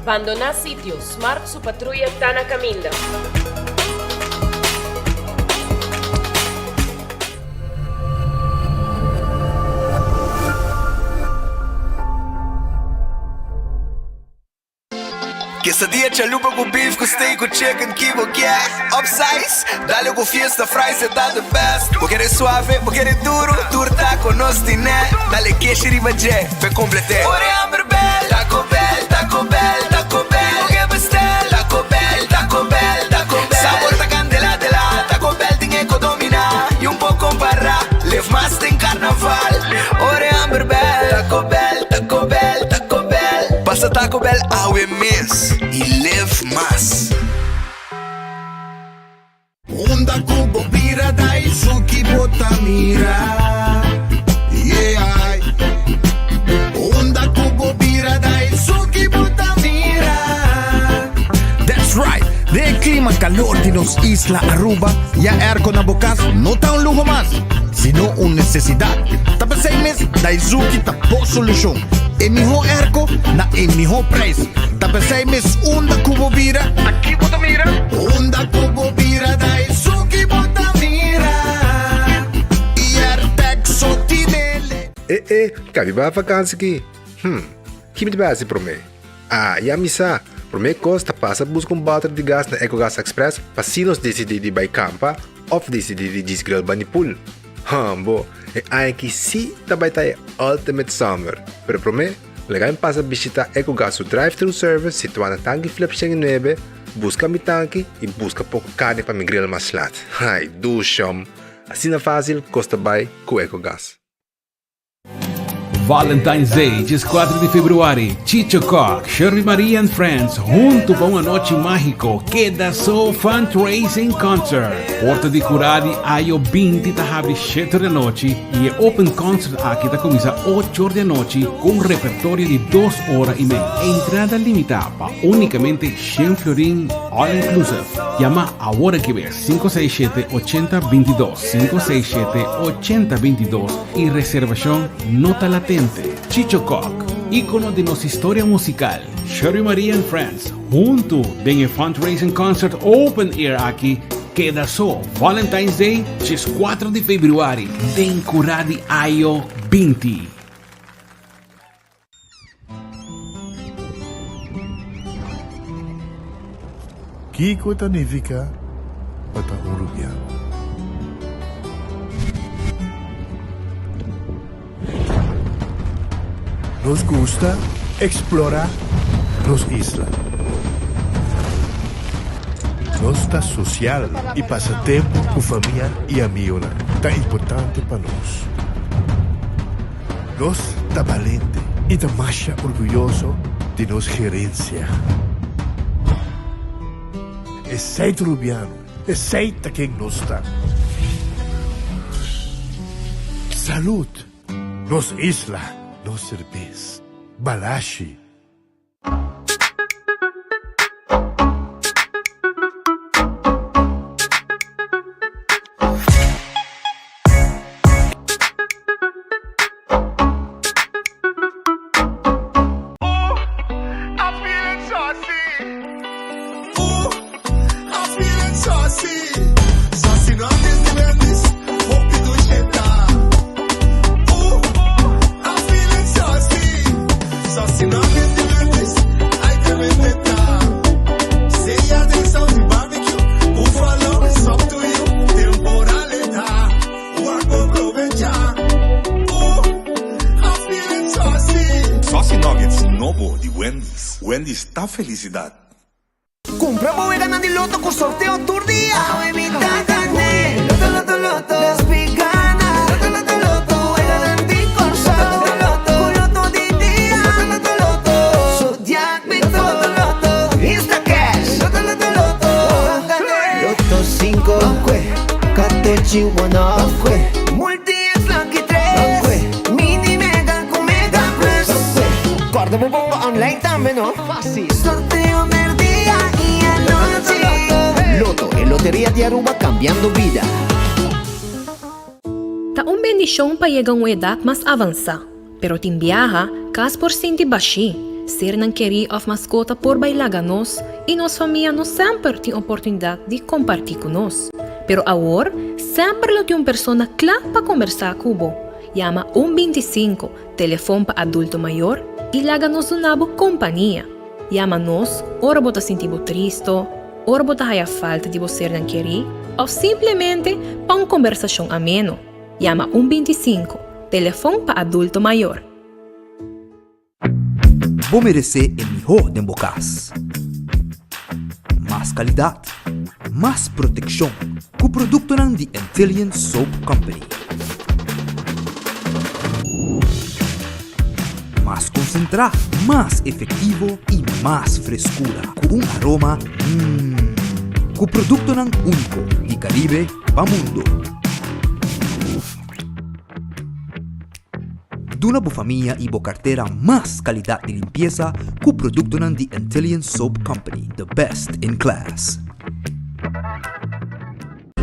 Bandoná sitio, Smart su patruya ta na kaminda. Quesadilla chalupa ku beef ku steak ku chicken ki bo kier Upsize, dale ku fiesta fries e ta the best Bo kere suave, bo kere duro, tur taco nos tine Dale keshi riba dje, p'e complete Ora e hamber bel, Taco Bell, Taco Bell, Taco Bell Bo ke bestel, Taco Bell, Taco Bell, Taco Bell Sabor ta candela de la, Taco Bell tin e ko domina Y un por compara, live mas den carnaval Ora e hamber bel, Taco Bell, Taco Bell, Taco Bell. Pasa Taco Bell awe mes y live mas. Unda ku bo bira dai suki bo ta mira Yeah Unda ku bo bira dai suki bo ta mira That's right! Den e clima calor di nos isla Aruba, ya airco na bo cas no ta un luho mas, sino un necesidad. Ta p'esey mes Daizuki ta bo solucion. E mihó airco na e mihó prijs. Ta p'esey mes unda cu bo bira, aki bo ta mira. Unda cu bo bira Daizuki bo ta mira. Y Airtec so tinele. E e, ka mi bai vakansi ki? Hm, ki mi ta bai hasi promé? Ah, ya mi sa! Promé kos ta pasa buska un bòter di gas na Ecogas Express pa si nos disidí di bai kampa òf disidí di djis grill bani pool. Hambo, e aña aki sí ta bai ta e ultimate summer! Pero promé, laga mi pasa bishitá Ecogas su drive-thru service situá na Tanki Flip 109, buska mi tanki i buska poko karni pa mi grill mas lat. Ai, dushom! Asina fásil kos ta bai ku Ecogas. Valentine's Day, 14 di februari, Chicho Kock, Shirley Maria and Friends hunto pa un anochi magico, Keda So Fundraising Concert. Porta di Curadi Ayo 20 ta habri 7 di anochi y e open concert aki ta cuminsa 8 di anochi cu un repertorio di 2 ora y mei. Entrada limita pa unicamente 100 florin all inclusive. Yama awor aki bes 567 80 22 567 80 22 y reservacion no ta latente. Chicho Kock, icono di nos historia musical, Sherry Maria and Friends, hunto den e fundraising concert open air aki keda so Valentine's Day, 4 di februari, den Cura di Ayo 20. Kiko ta nifiká pa ta un rubiano? Nos gusta eksplorá nos isla. Nos ta sosial i pasa tempu ku famia i amionan ta importante pa nos. Nos ta balente i ta masha orguyoso di nos gerensia. Esei ta Rubiano, esei ta ken nos ta. Salud! Nos isla, nos serbes. Balashi. Saucy Nuggets nobo di Wendy's. Wendy's ta felicidad. Cumpra bo weganan di loto cu sorteo tur dia. Awe mi ta gane. Loto loto loto. Despi gana. Loto loto loto. Weganan di Corsou. Loto loto. Cu loto di dia. Loto loto loto. Zodiac Victor. Loto loto. Instacash. Loto loto loto. Gane. Loto cinco. Catochi one off. Multi X Lucky tres. Mini Mega cu Mega Plus. Corda bo bomba online tambe no. Fácil. Sorteo merdia y anochi. Lotto, e loteria di Aruba cambiando bida. Ta un bendishon pa yega un edat mas avansá, pero tin biaha, kas por sinti bashí. Sernan kerí òf maskota por bai laga nos i nos famia no semper tin oportunidat di kompartí ku nos. Pero awor, semper lo tin un persona kla pa kombersá ku bo. Yama un 25, telefon pa adulto mayor, i laga nos duna bo kompania. Yama nos ora bo ta sinti bo tristo, ora bo ta haya falta di bo sernan kerí òf simplemente pa un kombersashon ameno. Yama un 25, telefon pa adulto mayor. Bo meresé e mihó den bo kas. Mas kalidat, mas protekshon ku produktonan di Antillian Soap Company. Mas konsentrá, mas efektivo i mas freskura ku un aroma mmm. Ku produktonan úniko di Karibe pa mundo. Duna bo famia i bo kartera mas kalidat di limpiesa ku produktonan di Antillian Soap Company, the best in class.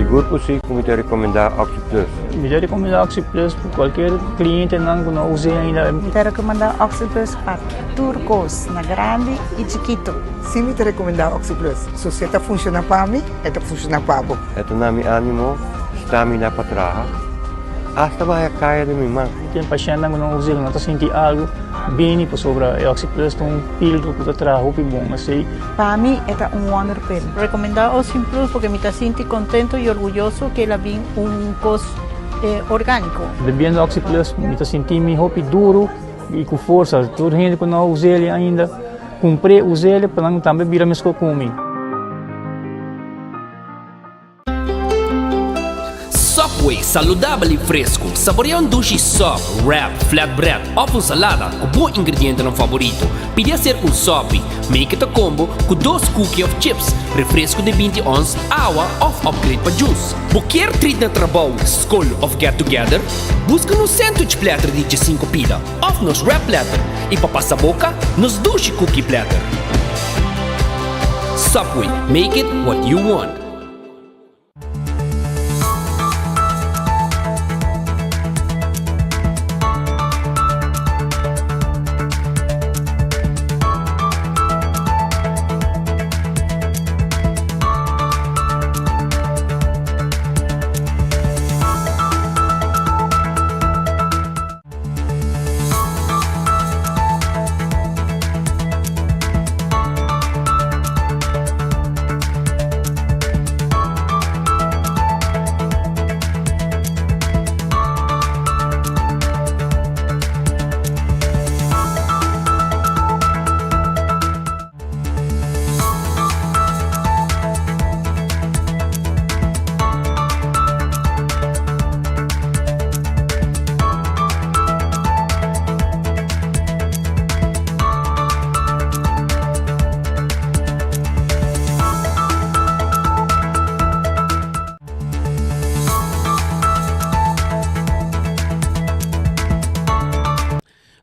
Sigur ku si ku mi ta rekomendá OxyPlus. Mi ta rekomendá OxyPlus pa kualkier klientenan ku no a us'é ainda. Mi ta rekomendá OxyPlus pa tur kos, na grandi i chikitu. Si mi ta rekomendá OxyPlus. So si e ta funshoná pa mi, e ta funshoná pa bo. E ta na mi ánimo, stamina pa traha. Asta baha kaya den mi man. Tin pashèntnan ku no usa no ta sinti algu bini pasobra e Oxyplus ta un pildo ku ta traha hopi bon asei. Pa mi e ta un wonder pill. Recomenda Oxyplus porque mi ta sinti contento y orguyoso ke el a bin un cos organico. Bebiendo Oxyplus mi ta sinti mi hopi duro y ku forsa. Tur hende ku no a us'el ainda kumpr'e us'el pa nan tambe bira meskos ku mi. Subway, saludabel y fresco. Saborea un dushi sub, wrap, flatbread of un salada cu bo ingredientenan favorito. Pidi acerca un sopi. Make it a combo cu dos cookie of chips, refresco di 20 ons, awa of upgrade pa juice. Bo kier treat na trabou, scol of get together? Busca nos sandwich platter di 15 pida of nos wrap platter y pa pasa boca, nos dushi cookie platter. Subway, make it what you want.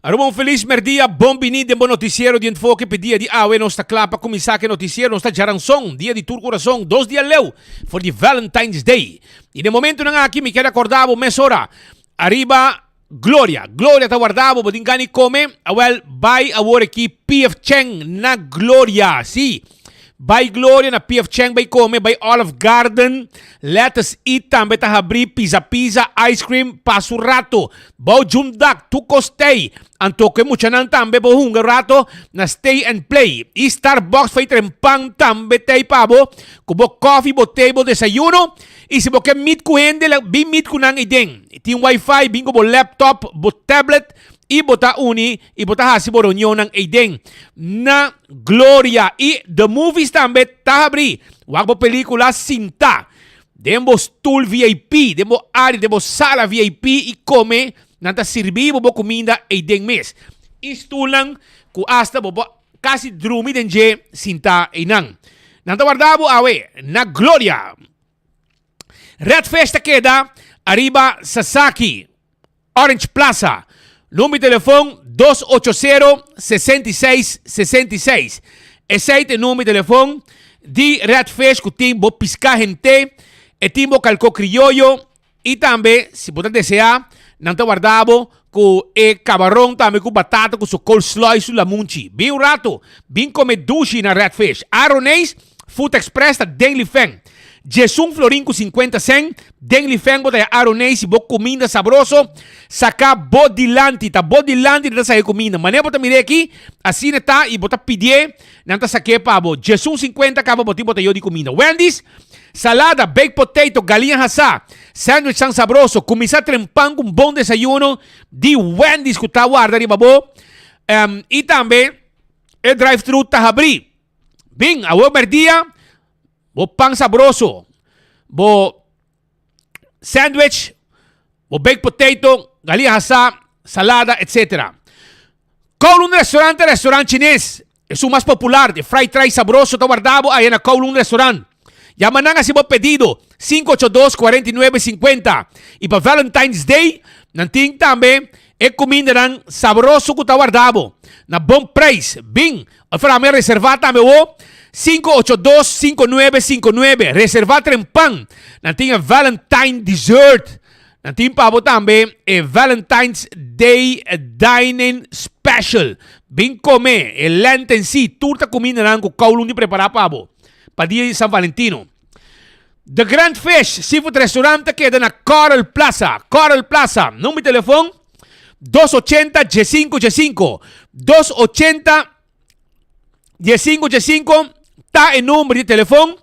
Aruba un feliz merdia, bon bini den bo noticiero di Enfoke pe dia di awe. Nos ta kla pa kuminsá ku e noticiero. Nos ta djaranson, dia di tur kurason, dos dia leu for di Valentine's Day. I den momentunan aki mi kier akorda bo mesora ariba Gloria. Gloria ta warda bo, bo tin gana di kome? Awel, bai awor aki PF Chang na Gloria. Sí, bai Gloria na PF Chang bai kome, bai Olive Garden, Let Us Eat tambe ta habrí, Pizza Pizza, Ice Cream, pasa un rato. Bou Jundak, tur kos t'ei. Anto ku e muchanan tambe bo hunga un rato na Stay and Play. I Starbucks fai trempan tambe t'ei pa bo, ku bo kòfi, bo te, bo desayuno. I si bo ke meet ku hende, bin meet ku nan eiden. Tin wifi, bin ku bo laptop, bo tablet i bo ta uni i bo ta hasi bo reunionnan eiden. Na Gloria i The Movies tambe ta habrí. Wak bo pelikula sinta den bo stul VIP, den bo área, den bo sala VIP i kome. Nan ta sirbi bo bo kuminda eiden mes. I stulnan ku asta bo por kasi drumi den dje sinta einan. Nan ta warda bo awe na Gloria. Red Fish ta keda ariba Sasaki, Orange Plaza. Number di telefon dos ocho sero 66 66. Esei ta e number di telefon di Red Fish ku tin bo piská hent'é, e tin bo kalkó krioyo i tambe si bo ta deseá. Nan ta warda bo ku e kabaron tambe ku batata ku su coleslaw i su lamunchi. Bin un rato, bin kome dushi na Red Fish. Aroneis Food Express ta den Lifeng. Djesun florin ku sinkuenta sen, den Lifeng bo ta haña aroneis i bo kuminda sabroso. Saka bo dilanti, ta bo dilanti nan ta saka e kuminda. Manera bo ta mir'é aki, asina ta i bo ta pidié, nan ta sak'é pa bo. Djesun sinkuenta kaba bo tin botayo di kuminda. Wendy's, salada, baked potato, galiña hasá, sandwichnan sabroso. Kuminsá trempan ku un bon desayuno di Wendy's ku ta warda riba bo. I tambe e drive-thru ta habrí. Bin, awor merdia, bo pan sabroso, bo sandwich, bo baked potato, galia hasá, salada, etc. Kowloon Restaurant ta restaurant chines, esun mas popular, di fried rice sabroso ta warda bo aya na Kowloon Restaurant. Yama nan hasi bo pedido, 582 49 50. I pa Valentine's Day, nan tin tambe E kumindanan sabroso ku ta warda bo na bon preis. Bin, ora mi a reservá tambe wo, 582 5959. Reservá trempan. Nan tin e Valentine dessert. Nan tin pa bo tambe e Valentine's Day Dining Special. Bin kome e lenten si, tur ta kumindanan ku Kowloon tin prepará pa bo pa dia di San Valentino. The Grand Fish Seafood Restaurant ta keda na Coral Plaza. Coral Plaza. Number di telefon 280 15 15. 280 15 15 ta e number di telefon.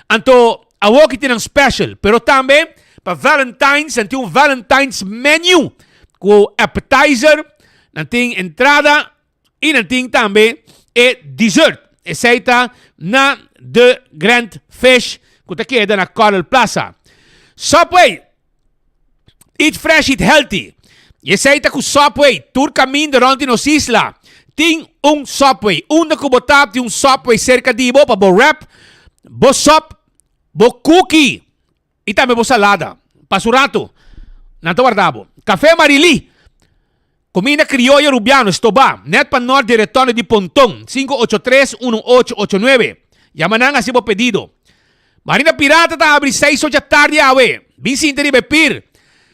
Anto awoki tin un special, pero tambe pa Valentine's nan tin un Valentine's menu ku appetizer, nan tin entrada I nan tin tambe e dessert. Esei ta na The Grand Fish ku ta keda na Coral Plaza. Subway, Eat fresh, eat healthy. I esei ta ku Subway tur kaminda rònt di nos isla tin un Subway. Unda ku bo ta tin un Subway serka di bo pa bo wrap, bo sop, bo cookie. I tambe bo salada. Pa su rato, nan ta warda bo. Café Marilí, Comida crioyo Rubiano, Stobá, net pa nort di retorno di Ponton, 583 1889. Yama nan hasi bo pedido. Marina Pirata ta habri seis ocha tardi awe. Bin sinta riba e pir.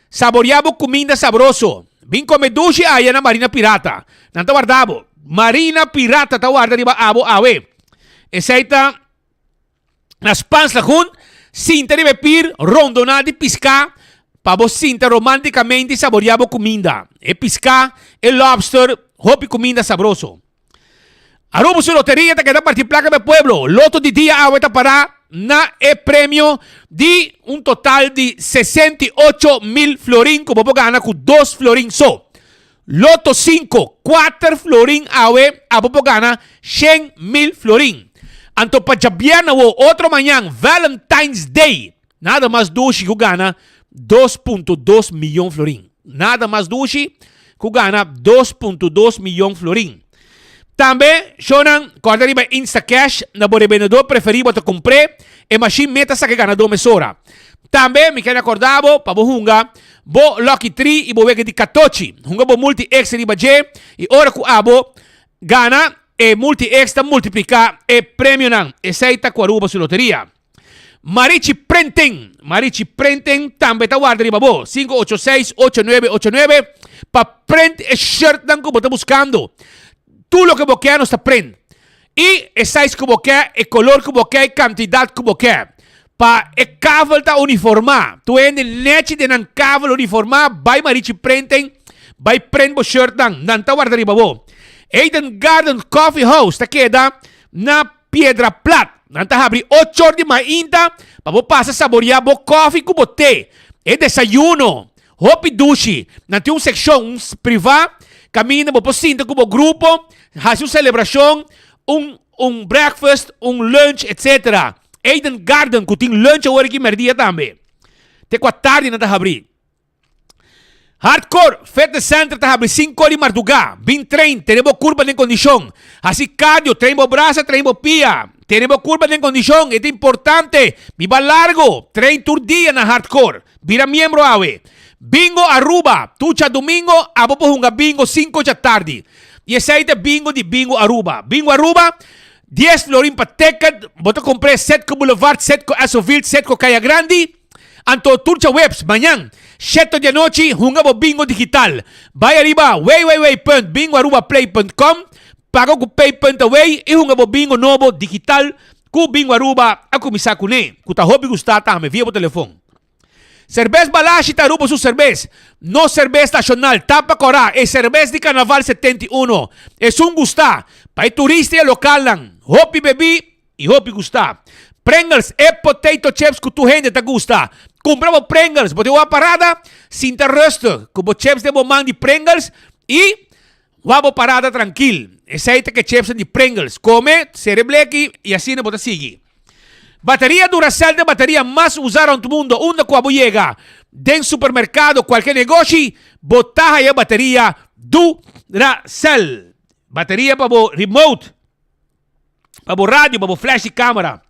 Saborea bo cuminda sabroso. Bin come dushi aya na Marina Pirata. Nan ta warda bo. Marina Pirata ta warda riba abo awe. Esey ta. Na Spaans Lagoon, sinta riba e pir rondoná di piská pa bo sinta romántikamente i saboriá bo kuminda. E piská, e lobster, hopi kuminda sabroso. Aruba su loteria ta keda parti plaka pa e pueblo. Loto di dia awe ta pará na e premio di un total di 68,000 florin ku bo por gana ku dos florin so. Loto 5, 4 florin awe abo por gana 100,000 florin. Anto pa djabièrnè awo, otro mañan, Valentine's Day, nada mas dushi ku gana 2.2 miyon florin. Nada mas dushi ku gana 2.2 miyon florin. Tambe, shownan, kòrda riba Instacash na bo rebendedor preferí bo ta kumpr'é, e mashin meta saka e ganadó mesora. Tambe, mi ker rekordá bo pa bo hunga bo Lucky Tree i bo wega di katochi. Hunga bo Multi X riba dje i ora ku abo gana, e Multi X ta multipliká e premionan. Esei ta ku Aruba su loteria. Marichi Printing, Marichi Printing tambe ta warda riba bo, 586-8989, pa print e shirtnan ku bo ta buskando. Tur loke bo ke nos ta print. I e size ku bo ke, e kolor ku bo ke, e kantidat ku bo ke. Pa e kavel ta uniformá. Tur hende nechi den nan kavel uniformá, bai Marichi Printing, bai print bo shirtnan. Nan ta warda riba bo. Eden Garden Coffee House ta keda na Piedra Plat. Nan ta habri ochor di mainta pa bo pasa saboreá bo kòfi ku bo te. E desayuno, hopi dushi. Nan tin un sekshon, un privá, kaminda bo por sinta ku bo grupo, hasi un selebrashon, un un breakfast, un lunch, etsetera. Eden Garden ku tin lunch awor aki mèrdia tambe. Te ku atardi nan ta habri. Hardcore Fitness Center ta habri 5 di mardugá. Bin train, tene bo kurpa den kondishon. Hasi cardio, train bo brasa, train bo pia. Tene bo kurpa den kondishon, e ta importante. Biba largo, train tur dia na Hardcore. Bira miembro awe. Bingo Aruba, tur djadumingo abo por hunga bingo 5 djatardi. I esei ta e bingo di Bingo Aruba. Bingo Aruba, 10 florin pa ticket, bo ta compr'é Setco Boulevard, Setco Esoville, Setco Caya Grandi. Anto tur djaweps, mañan, Sheto di anochi, hunga bo bingo digital. Bai ariba www.bingoarubaplay.com, paga ku pay.away i hunga bo bingo nobo digital ku Bingo Aruba a kuminsá kuné, ku ta hopi gustá tambe via bo telefon. Serbes Balashi ta Aruba su serbes. Nos serbes nashonal, tapa kòrá, e serbes di Karnaval 71. Esun gustá pa e turista i e lokalnan. Hopi bebí i hopi gustá. Pringles, e potato chips ku tur hende ta gusta. Kumpra bo Pringles, bo tin wak parada, sinta rustig ku bo chips den bo man di Pringles i wak bo parada trankil. Esei ta ke chipsnan di Pringles. Kome, sere bleki i asina bo ta sigui. Bateria Duracell ta e bateria mas usa rond mundo. Unda ku abo yega, den supermerkado, kualke negoshi, bo ta haya bateria Duracell. Bateria pa bo remote. Pa bo radio, pa bo flash di camera.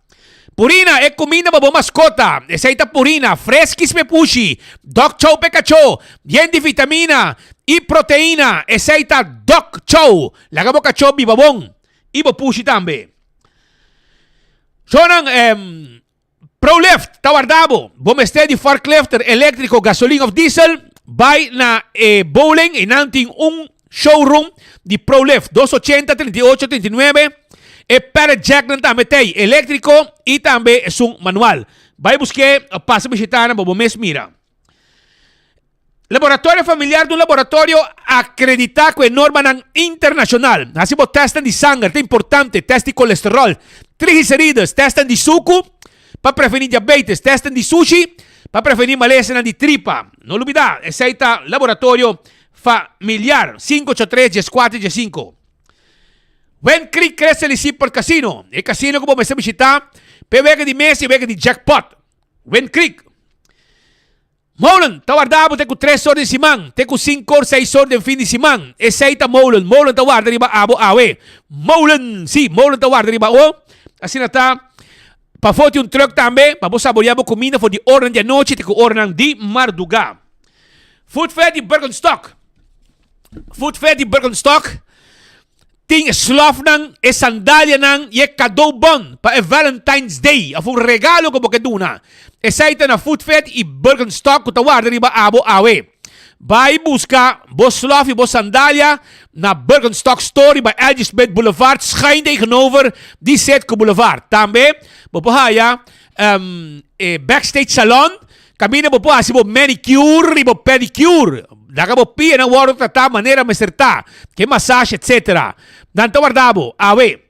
Purina, e cuminda pa bo mascota. Esey ta Purina, freskis p'e pushi, Dog Chow p'e cachó, yen di vitamina y proteina. Esey ta Dog Chow. Laga bo cachó biba bon y bo pushi tambe. Shownan, em, Prolift ta warda bo. Bo mester di forklifter eléktriko, gasolin òf diesel? Bai na e bowling i nan tin un showroom di Prolift. Dos ochenta, 38, 39. E pallet jacknan tambe t'ei, eléktriko i tambe esun manual. Bai busk'é òf pasa bishitá nan pa bo mes mira. Laboratorio Familiar ta un laboratorio akreditá ku e normanan internashonal. Hasi bo tèstnan di sanger, ta importante, tèst di kolesteròl, triglicerides, tèstnan di suku pa prevení diabetes, tèstnan di sushi pa prevení malesanan di tripa. No lubidá, esei ta Laboratorio Familiar, 583 14 15. Wind Creek Crystal y Seaport Casino, e kasino ku bo mester bishitá p'e wega di mesa i wega di jackpot. Wind Creek. Molen ta warda bo te ku tres or den siman, te ku sinku or, seis or den fin di siman. Esei ta Molen. Molen ta warda riba abo awe. Molen! Sí, Molen ta warda riba abo. Asina ta. Pafó tin un trùk tambe pa bo saboreá bo kuminda for di oranan di anochi te ku oranan di mardugá. Food Fair di Birkenstock. Food Fair di Birkenstock Tin e slòfnan, e sandalianan i e kadoubon pa e Valentine's Day òf un regalo ku bo ke duna. Esei ta na Foodfed i Birkenstock ku ta warda riba abo awe. Bai buska bo slòf i bo sandalia na Birkenstock Store riba L.G. Smith Boulevard schuin tegenover di Citgo Boulevard. Tambe bo por haya e Backstage Salon Kaminda bo por hasi bo manicure i bo pedicure. Laga bo pianan wòrdu tratá manera mester ta, ke masashi etc. Nan ta warda bo. Awe,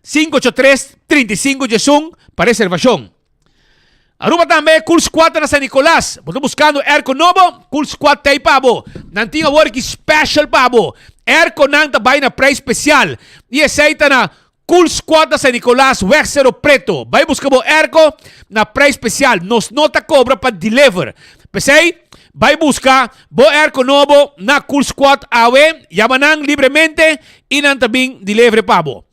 583 35 11 pa reservashon. Aruba tambe, Cool Squad ta na San Nicolas. Bo ta buskando airco nobo? Cool Squad ta ei pa bo. Nan tin awor ki special pa bo. Airconan ta bai na prijs special. I esei ta na Cool Squad na San Nicolas, weg Cerro Preto. Bai busca bo airco na prijs special. Nos no ta cobra pa deliver. P'esey, bai busca bo airco nobo na Cool Squad awe. Yama nan libremente y nan ta bin deliver pa bo.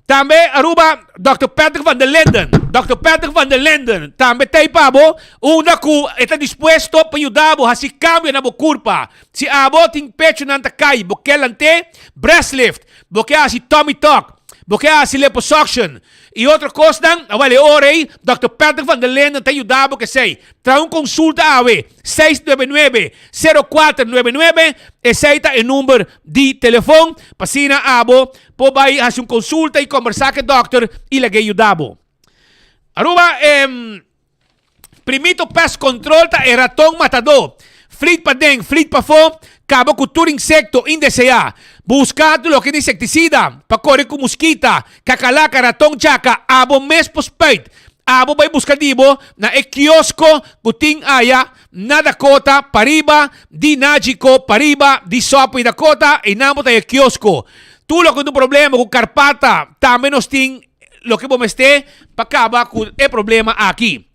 Tambe Aruba, Dòkter Patrick van der Linden. Dòkter Patrick van der Linden tambe ta ei pa bo, unda cu e ta dispuesto pa yuda bo haci cambio na bo curpa. Si abo tin pechonan ta cay, bo ke lant'é, breast lift. Bo ke hasi tummy tuck, bo ke hasi liposuction y otro cosnan, awel e ora ey Dòkter Patrick van der Linden ta yuda bo kesey. Traha un consulta awe, 699 0499, esey ta e number di telefon pa asina abo por bay hasi un consulta y combersa cu e dokter y lag'e yuda bo. Aruba e. Primito Pest Control ta e raton matadó. Flit paden, flit pafó, kaba ku tur insekto indeseá. Buska tur loke di insektisida pa kore ku muskita, kakalaka, raton chaka, abo mes por spuit. Abo bai buska di bo na e kiosko ku tin aya na Dakota pariba di Nagico pariba di Subway Dakota, einan bo ta e kiosko. Tur loke tin problema ku karpata tambe nos tin. Loke bo mester pa kaba ku e problema aki.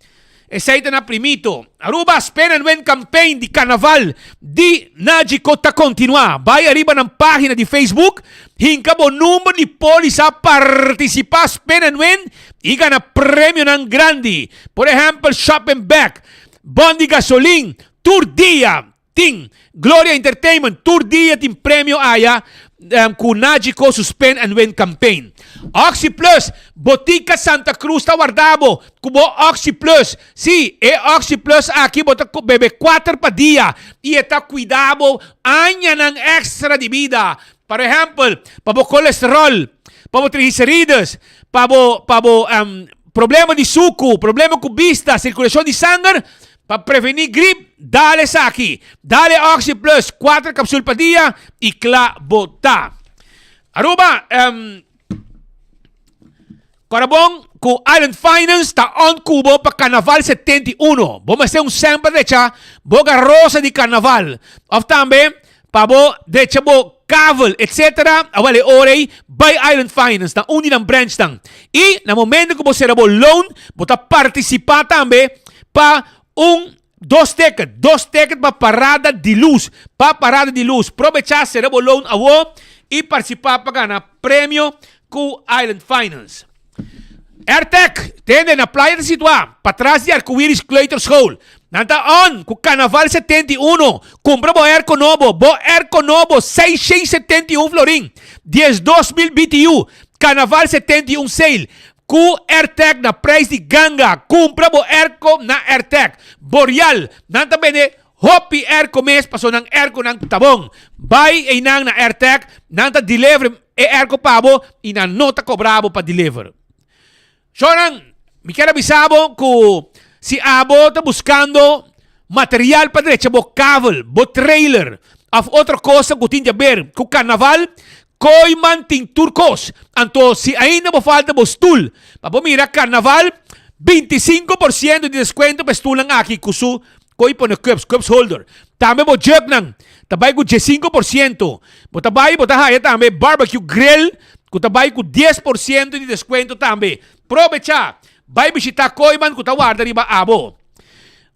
Esei ta na primito. Aruba Spin and Win Campaign di Carnaval di Nagico ta kontinuá. Bai ariba nan página di Facebook, hinka bo number di pólisa, partisipá Spin and Win i gana premionan grandi. Por ehèmpel shopping bag, bon di gasolin, tur dia. Tin Gloria Entertainment tur dia tin premio aya. Ku Nagico su Spin and Win campaign. Oxi Plus, Botica Santa Cruz ta warda bo ku bo Oxi Plus. Sí, e Oxi Plus aki bo ta bebe kuater pa dia i e ta kuida bo añanan extra di bida. Por ehèmpel, pa bo kolesteròl, pa bo triglicerides, pa bo pa bo problema di suku, problema ku bista, sirkulashon di sanger. Pa prevení grip, dal esaki. Dal e Oxi Plus, kuater kapsul pa dia i kla bo ta. Aruba, um, Kora bon ku Island Finance ta on ku bo pa Carnaval 71. Bo mester un sèn pa drecha bo garosa di Carnaval. Of tambe pa bo drecha bo kavel, etc. Awel e ora ei bai Island Finance na un di nan branchnan. I na momento ku bo sera bo loan, bo ta partisipá tambe pa un dos ticket, dos ticket pa Parada di Luz, pa Parada di Luz. Probechá sera bo loan awo i partisipá pa gana premio ku Island Finance. Airtec, tende na playa ta situá patras di Arcoiris Kleuterschool. Nan ta on ku Carnaval 71. Kumpra bo airco nobo, bo airco nobo 671 florin, 12,000 BTU. Carnaval 71 sale ku Airtec na prijs di ganga. Kumpra bo airco na Airtec. Boreal, nan ta bende hopi airco mes paso nan airconan ta bon. Bai einan na Airtec, nan ta deliver E airco pa bo y nan no ta cobra bo pa deliver. Shonan, mi kier a bisa bo cu si abo ta buscando material pa drecha bo kavel, bo trailer of otro cosnan cu tin di haber cu carnaval, Kooiman tin tur cos. Anto si ainda bo falta bo stoel pa bo mira carnaval, 25% di descuento pa e stoelnan aki cu su Ko'i pone cups, cups holder. Tambe bo jugnan ta bai ku 15%. Bo ta bai bo ta haya tambe barbecue grill ku ta bai ku 10% di deskuento tambe. Probecha! Bai bishita Kooiman ku ta warda riba abo.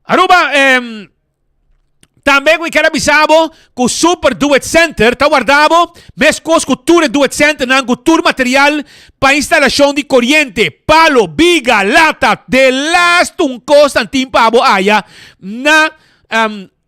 Aruba, em, tambe ku mi kier a bisa bo ku Super Do It Center ta warda bo meskos ku tur e Do It Centernan ku tur material Pa instalashon di koriente, palo, biga, lata, de lastu un kos nan tin pa bo aya na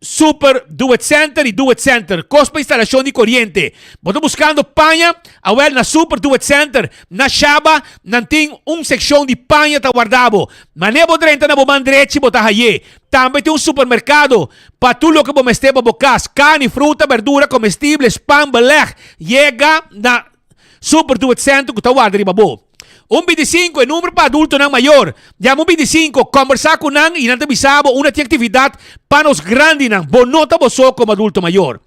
Super Do It Center y Do It Center. Kos pa instalashon di koriente. Bo ta buskando paña? Awel na Super Do It Center na Shaba nan tin un sekshon di paña ta warda bo. Manera bo drenta na bo man drechi bo ta haye. Tambe tin un supermerkado pa tur loke bo mester pa bo kas, karni, fruta, berdura, komestibles, pan, beleg. Yega na. Super Do It Center ku ta warda riba bo. Un 25 e number pa adultonan mayor. Yama un 25, kombersá ku nan i nan ta bisa bo unda tin aktividat pa nos grandinan. Bo no ta bo so komo adulto mayor.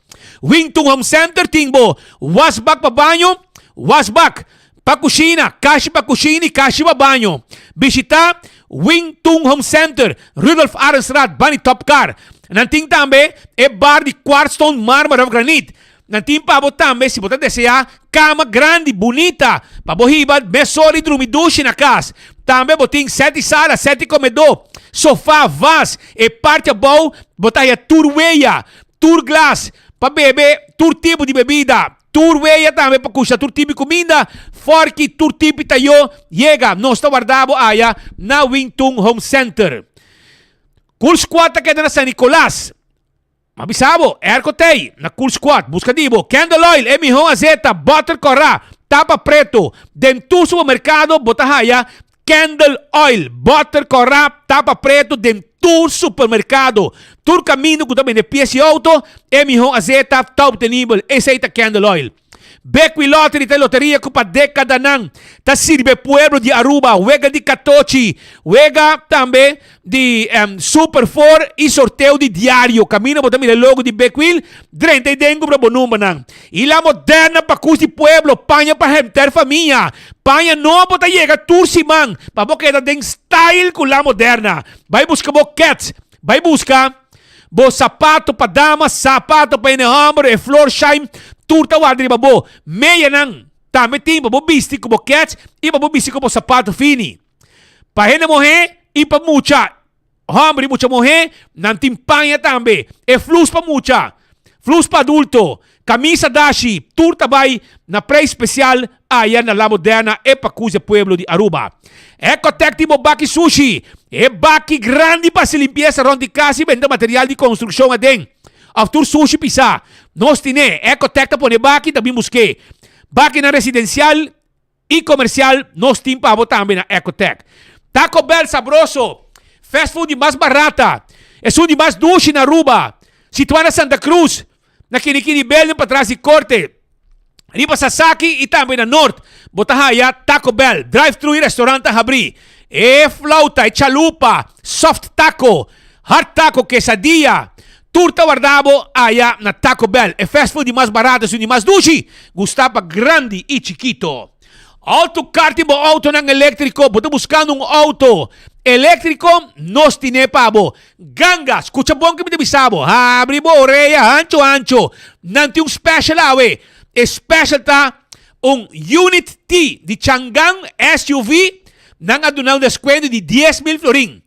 Wington Home Center tin bo wasbak pa baño, wasbak pa kushina, kashi pa kushina i kashi pa baño. Bishitá Wington Home Center, Rudolf Arendstraat, bani Top Car. Nan tin tambe e bar di kwartstone, marmer òf granit. Nan tin pa bo tambe si bo ta deseá kama grandi, bunita, pa bo hiba mesora i drumi dushi na kas. Tambe bo tin sèt di sala, sèt di komedó, sofá, vas, e parti abou bo ta haña tur weya, tur glas pa bebe tur tipo di bebida, tur weya tambe pa kusha tur tipo di kuminda, fòrki, tur tipo di tayó. Yega, nos ta warda bo aya na Wingtun Home Center. Cool Squad ta keda na San Nicolas. Ma bisa bo, airco t'ei, na Cool Squad, busca di bo candle oil, e miho azeta, butter corá, tapa preto. Den tur supermercado bo ta haya candle oil, butter corá, tapa preto den tur supermercado. Tur caminda cu ta bende pies di auto, e miho azeta ta obtenibel, esei ta candle oil. Bequi Lottery ta e loteria cu pa decadanan ta sirbi e pueblo di Aruba. Wega di catochi, wega tambe di Super Four y sorteo di diario. Caminda bo ta mira e logo di Bequil, drenta y den cumpra bo numbernan. Y la moderna pa cus di pueblo, paña pa henter famia. Paña nobo ta yega tur siman pa bo keda den style cu la moderna. Bay busca bo kets, bay busca. Bo sapato pa dama, sapato pa hende homber, e Florsheim, tur ta warda riba bo. Meyanan tambe tin pa bo bisti ku bo kèts i pa bo bisti ku bo sapato fini. Pa hende muhé i pa mucha homber i mucha muhé, nan tin paña tambe. E flus pa mucha, flus pa adulto, kamisa dashi, tur ta bai na preis spesial Aya na La Moderna e pakus e pueblo di Aruba. Ecotec tin bo baki sushi, e baki grandi pa hasi limpiesa rond di kas i benta material di konstrukshon aden. Of tur sushi pisá. Nos tin'é. Ecotec ta pone baki ta bin busk'é. Bakinan residensial i komersial nos tin pa bo tambe na Ecotec. Taco Bell sabroso! Fast food di mas barata. Esun di mas dushi na Aruba. Situá na Santa Cruz, na Kinikini Building patras di Korte. Riba Sasaki i tambe na Noord bo ta haya Taco Bell, drive-thru i restaurant ta habrí. E flauta, e chalupa, soft taco, hard taco, quesadilla, tur ta warda bo aya na Taco Bell. E fast food di mas barato esun di mas dushi, gusta pa grandi i chikito. Auto car tin bo autonan eléctrico, bo ta buscando un auto eléctrico, nos tine pa bo. Ganga, scucha bon ke mi ta bisa bo, habri bo orea hancho hancho, nan tin un special awe, e special ta un Unit T di Changan SUV, nan a duna un descuento di 10,000 florin.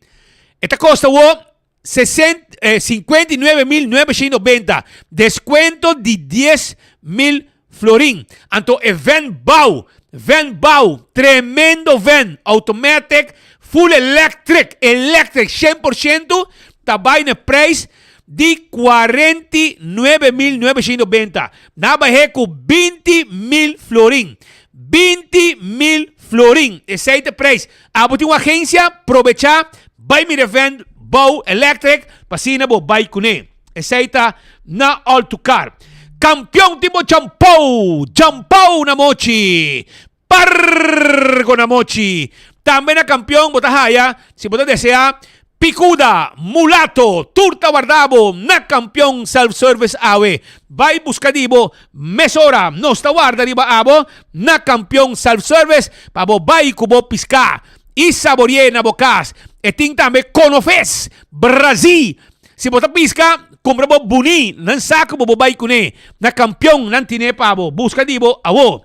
E ta costa wo 59,990, descuento di 10,000 florin. Anto e van bou, van bou, tremendo van, automatic, full electric, electric 100%, ta bai na prijs di 49,990. Na bah'é ku 20,000 florin. 20,000 florin. Esei ta e prijs. Abo tin un agencia, probecha, bai mira e van bou electric, pa asina bo bai kuné. Esei ta na Altucar. Campeon tin bo champou, champou na mochi. Pargo na mochi. Tambe na campeon bo ta haya, si bo ta desea, picuda, mulato, tur ta warda bo na Campeon Self Service awe. Bai busca di bo mesora. Nos ta warda riba abo na Campeon Self Service pa bo bai cu bo pisca y saborie na bo cas. E tin tambe conofes, brazi. Si bo ta pisca, cumpra bo buni nan saco bo bo bay cune na campeon nan tine pa bo busca di bo awo.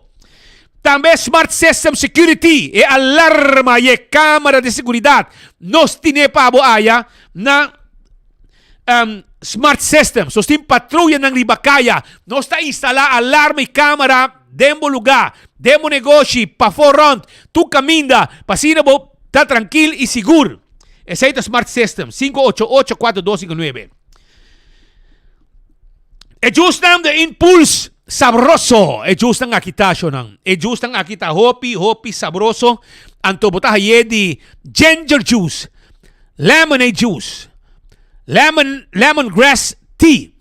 Tambe Smart System Security, e alarma y e camera di seguridad nos tine pa bo aya na um, Smart System. Nos tin patruyanan riba caya. Nos ta instala alarma y camera den bo lugar, den bo negoshi, pafo rond, tur caminda, pa asina bo ta trankil y sigur. Esei ta Smart System, 588-4259. E jusnan de Impuls sabroso. E jusnan aki ta, shonan. E jusnan aki ta hopi, hopi sabroso. Anto bo ta haye di ginger juice, lemonade juice, lemon, lemongrass tea,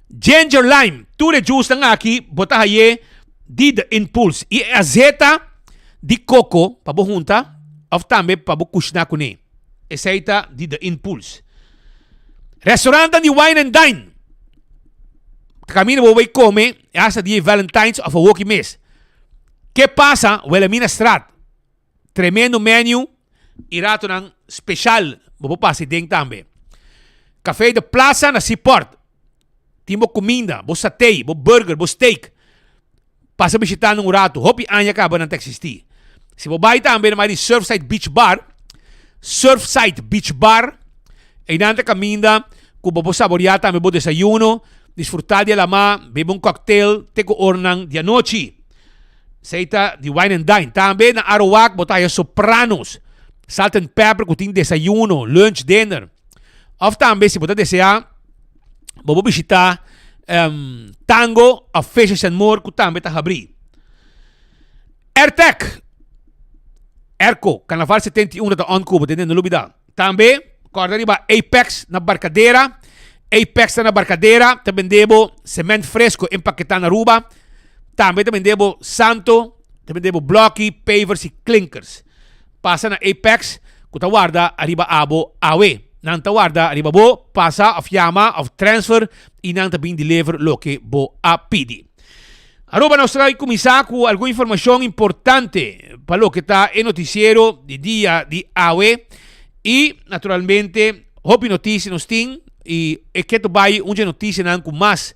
ginger lime. Tur e jusnan aki bo ta haye di The Impulse i e azeta di koko pa bo hunta òf tambe pa bo kushná kuné. Esei ta di The Impulse. Restaurantnan di Wine and Dine ta kaminda bo bai kome hasta dia di Valentine's òf awoki mes. Ke pasa Wilhelminastraat? Tremendo menu i ratonan special bo por pasa den tambe. Café de Plaza na Seaport. Tin bo cuminda, bo satay, bo burger, bo steak. Pasa bishita nan un rato. Hopi aña caba nan ta existi. Si bo bay tambe na di Surfside Beach Bar, Surfside Beach Bar, einan ta caminda cu bo por saborea tambe bo desayuno, disfruta di e lama, bebe un cocktail te cu ornan di anochi. Esey ta di Wine and Dine. Tambe na Aruwak bo ta haya Sopranos, Salt and Pepper cu tin desayuno, lunch, dinner. Of tambe si bo ta desea bo por bishita um, Tango of Fishes and More cu tambe ta habri. Airtec, Airco, Carnaval 71 ta on cu bo, tende no lubida. Tambe, corda riba Apex na Barcadera. Apex ta na Barcadera, ta bende bo cement fresco empaketá na Aruba. Tambe ta bende bo santo, ta bende bo bloki, pavers y klinkers. Pasa na Apex ku ta warda ariba abo awe. Nan ta warda ariba bo, pasa of yama of transfer y nan ta bin deliver loke bo a pidi. Aruba nos ta kuminsá ku algun informashon importante pa loke ta e notisiero di dia di awe i naturalmente hopi notisia nos tin i e ke ta bai un dje notisianan ku mas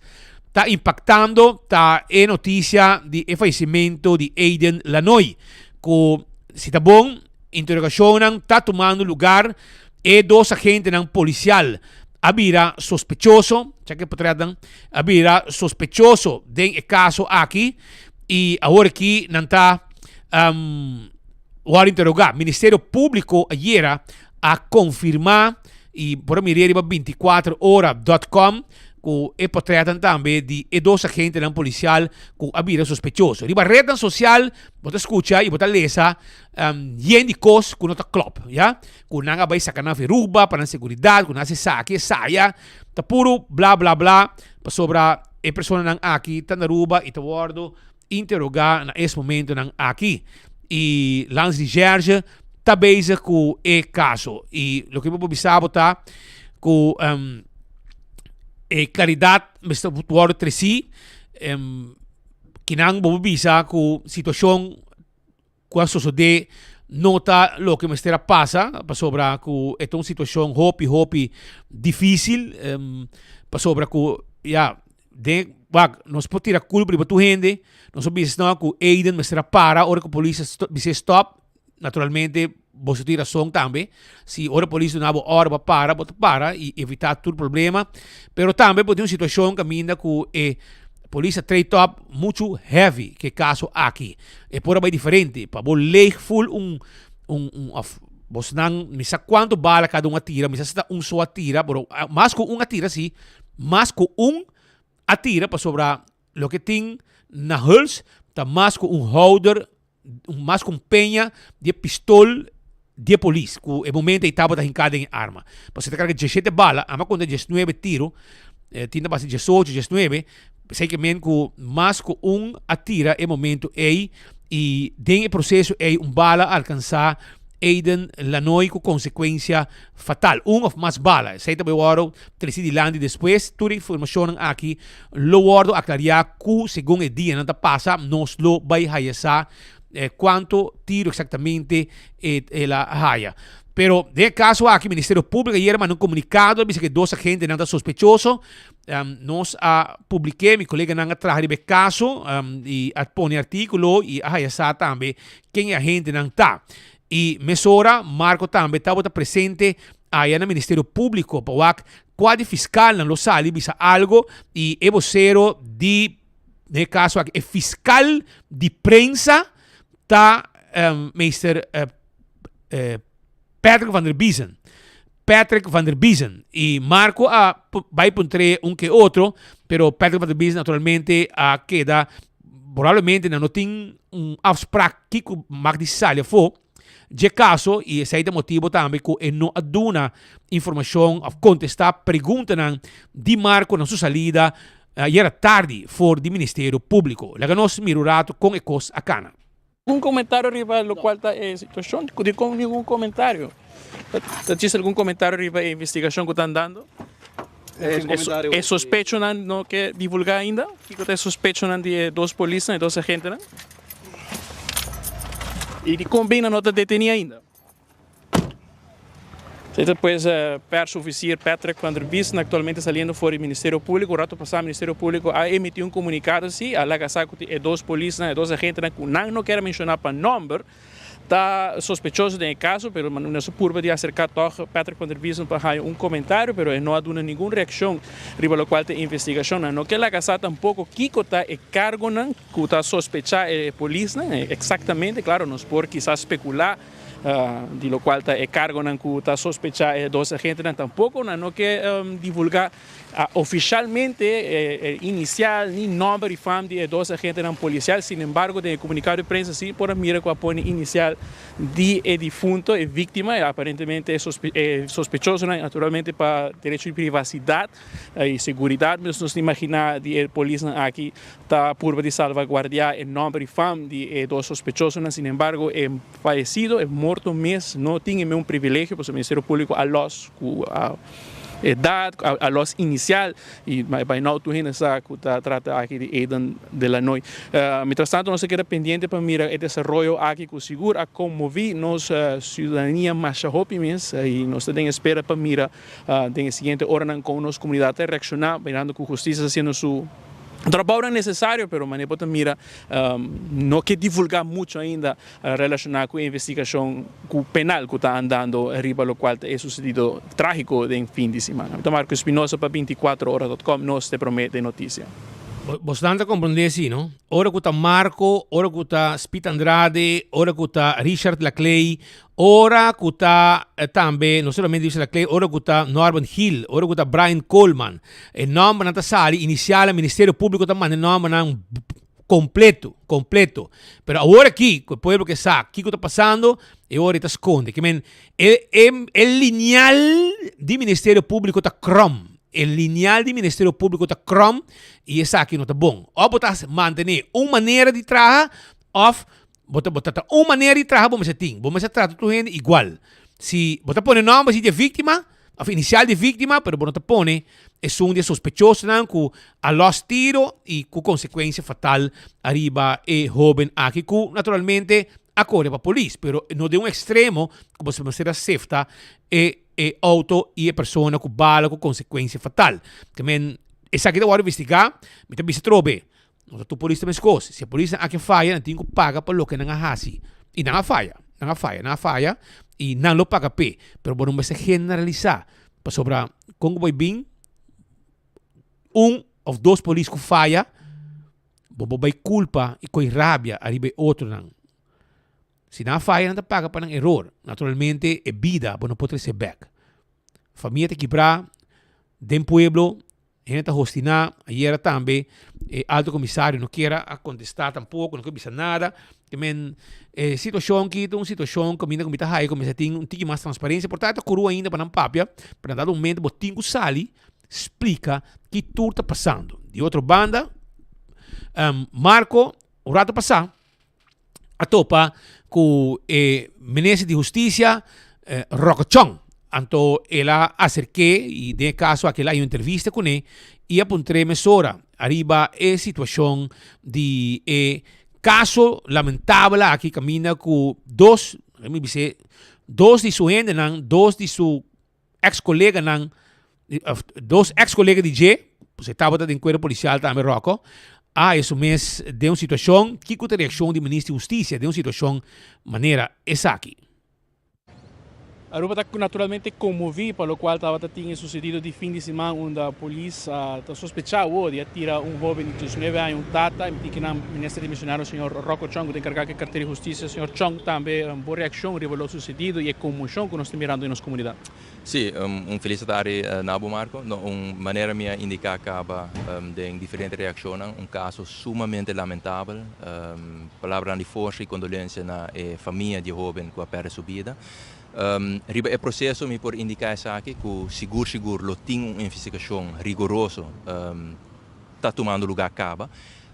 ta impaktando ta e notisia di e fayesimentu di Aiden Lanoy ku si ta bon interogashonnan ta tumando lugar e dos agentenan polisial a bira sospechoso, check e potretnan, a bira sospechoso den e caso aki y awor aki nan ta um, word interroga. Ministerio Publico ayera a confirma y por a mira riba 24 hora.com. ku e portretnan tambe di e dos agentenan polisial ku a bira sospechoso. Riba retnan sosial bo ta skucha i bo ta lesa yen di kos ku no ta klòp, ya. Ku nan a bai saka nan feruba pa nan seguridat, ku nan a hasi esaki, esaya. Ta puru bla bla bla pasobra e personanan aki ta na Aruba i ta wòrdu interogá na es momentonan aki. I Landsrecherche ta bezig ku e kaso. I loke mi por bisa bo ta ku e klaridat mester wòrdu tresí. Kinan bo por bisa ku situashon ku a sosodé no ta loke mester a pasa pasobra ku e ta un situashon hopi hopi difísil pasobra ku ya den wak nos por tira kulpa riba tur hende nos por bisa no ku Aiden mester a para ora ku polis a bis'é stòp naturalmente boso tin rason tambe si ora polis duna bo òrdu pa para bo ta para i evitá tur problema pero tambe bo tin un situashon kaminda ku e polis a trei tòp muchu heavy ku e kaso aki. E por a bai diferente. Pa bo leeg full un, un, un of bosnan, mi sa cuanto bala cada un a tira, mi sa si ta un so a tira, pero mas cu un a tira si, mas cu un a tira pasobra loke tin na huls ta mas cu un houder, mas cu un peña di e pistol di e polis cu e momento ey tabata hinca den e arma. Pasobra ta carga diesshete bala, ama conta diesnuebe tiro, tin ta basa diesocho, diesnuebe, Esei ke men ku mas ku un a tira e momento ei i den e proseso ei un bala a alkansá Aiden Lanoy ku konsekuensia fatal. Un òf mas bala. Esei ta bai wòrdu tresi dilanti despues. Tur e informashonnan aki lo wòrdu aklariá ku segun e dianan ta pasa nos lo bai haya sa kuantu tiro eksaktamente el a haya. Pero den e kaso aki Ministerio Públiko ayer a manda un komunikado a bisa ku e dos agentenan ta sospechoso. Nos a publik'é, mi koleganan a traha riba e kaso i a pone artíkulo i a haya sa tambe ken e agentenan ta. I mesora Marco tambe tabata presente aya na Ministerio Públiko pa wak kua di fiskalnan lo sali bisa algo i e bosero di, den e kaso aki, e fiskal di prensa ta meester Patrick van der Biezen. Patrick van der Biezen y Marco a bai puntr'é un ke otro, pero Patrick van der Biezen naturalmente a keda, probablemente nan no tin un afspraak kiko mag di sali afó dje kaso y esei ta motibo tambe ku e no a duna informashon of kontestá preguntanan di Marco na su salida ayera tardi for di Ministerio Públiko. Laga nos mira un rato kon e kos a kana. Algun comentario riba locual ta e situacion? Dicon ningun comentario? Ta djis algun comentario riba e investigacion cu ta andando? E sospechonan no ke divulga ainda? Kico ta e sospechonan di e dos polisnan, e dos agentenan? Y dicon bin nan no ta deteni ainda? Esei ta pues Persofisier Patrick van der Biesen aktualmente saliendo for di Ministerio Públiko. Un rato pasá Ministerio Públiko a emití un komunikado si a laga sa ku tin e dos polisnan, e dos agentenan ku nan no kier a menshoná pa nòmber ta sospechoso den e kaso, pero nos a purba di aserká tòg Patrick van der Biesen pa haña un komentario, pero e no a duna ningun reakshon riba lokual ta e investigashon. Nan no ke laga sa tampoko kiko ta e kargonan ku ta sospechá e polisnan eksaktamente. Klaro nos por kisas spekulá. Di locual ta e cargonan cu ta sospecha e dos agentenan tampoco nan no ke divulga oficialmente e inicial ni nomber y fam di e dos agentenan policial. Sin embargo den e comunicado di prensa si por a mira cu a pone inicial di e difunto, e victima, aparentemente e sospechosonan naturalmente pa derecho di privacidad. E seguridad mes nos ta imagina di e polisnan aki ta purba di salvaguardia e nomber y fam di e dos sospechosonan. Sin embargo e fayecido, e morto mes no tin e meun privilegio pasobra Ministerio Publico a los cu edad, a los inicial y by now tur hende sa cu ta trata aki di Eden De Lanoy. Mientras tanto nos ta keda pendiente pa mira e desaroyo aki cu sigur a conmovi nos ciudadania masha hopi mes y nos ta den espera pa mira Den e siguiente oranan kon nos komunidat ta reakshoná mirando ku hustisia ta hasiendo su trabounan nesesario, pero manera bo ta mira no ke divulgá muchu ainda relashoná ku e investigashon ku penal ku ta andando riba lokual ta e susedido trágiko den fin di siman. Mi ta Marco Espinosa pa bintikuatro ora dot com, nos te promé den notisia. Bosnan ta comprende si no? Ora cu ta Marco, ora cu ta Speed Andrade, ora cu ta Richard Laclay, ora cu ta tambe no solamente Richard Laclay, ora cu ta Norman Gil, ora cu ta Brian Coleman, e nombernan ta sali inicial, Ministerio Publico ta manda e nombernan completo, completo. Pero awor aki, cu e pueblo ke sa kico ta pasando, e ora e ta sconde. Ke men, e, e, e lineal di Ministerio Publico ta krom. E lineal di Ministerio Publico ta krom y esaki no ta bon. Of bo ta mantene un manera di traha, of bo ta, bo ta, ta un manera di traha bo mester tin. Bo mester trata tur hende igual. Si bo ta pone nomber si di e victima, of inicial di victima, pero bo no ta pone esun di e sospechosonan cu a los tiro y cu consecuencia fatal ariba e hoben aki cu naturalmente a core pa polis, pero no den un extremo cu bo mester a sefta e e auto y e persona cu bala cu consecuencia fatal. Te men esaki ta worde investiga, mi ta bisa trobe, no ta tur polis ta mescos, si e polisnan aki a faya nan tin cu paga pa loke nan a haci y nan a faya, nan a faya, nan a faya y nan lo paga p'e, pero bo no mester generalisa pasobra con cu bo bin un of dos polis cu faya bo por bay culpa y coy rabia ariba e otronan. Si nan a faya nan ta paga pa nan eror. Naturalmente e bida bo no por trece bek. Famia ta kibra den pueblo, hende ta hostina, ayera tambe e alto comisario no kier a contesta tampoco, no kier bisa nada. Te men e situacion aki ta un situacion caminda cu mi ta haya cu mester tin un tiki mas transparencia, por ta ta curu ainda pa nan papia, pero na dado momento bo tin cu sali splica ki tur ta pasando. Di otro banda, Marco un rato pasa a topa cu e minister di husticia Rocco Chong. Anto el a acerke y den e caso aki el a hay un entrevista cune y a puntre mesora ariba e situacion di e caso lamentabel aki caminda cu dos, mi bis'e, dos di su hendenan, dos di su ex coleganan, of dos ex colega di dje, pues e tabata den cuerpo policial tambe Rocco, a haya su mes den un situacion, kico ta reaccion di Minister di Husticia den un situacion manera esaki? Aruba ta naturalmente conmovi pa locual tabata tin e sucedido di fin di siman unda polis ta sospecha awo di a tira un hoben di diesnuebe aña, un tata, y mi tin kinan Minister Dimisionario señor Rocco Chong cu ta encarga cu e cartera di Husticia. Señor Chong tambe bo reaccion riba lo sucedido y e conmocion cu nos ta mirando den nos comunidad. Sí, un felis atardi na bo Marco. No, un manera mi a indica caba den diferente reaccionnan, un caso sumamente lamentabel. Palabranan di forsa y condolencia na e famia di e hoben cu a perde su bida. Riba e proceso mi por indica esaki cu sigur sigur lo tin un investigacion rigoroso ta tumando lugar caba.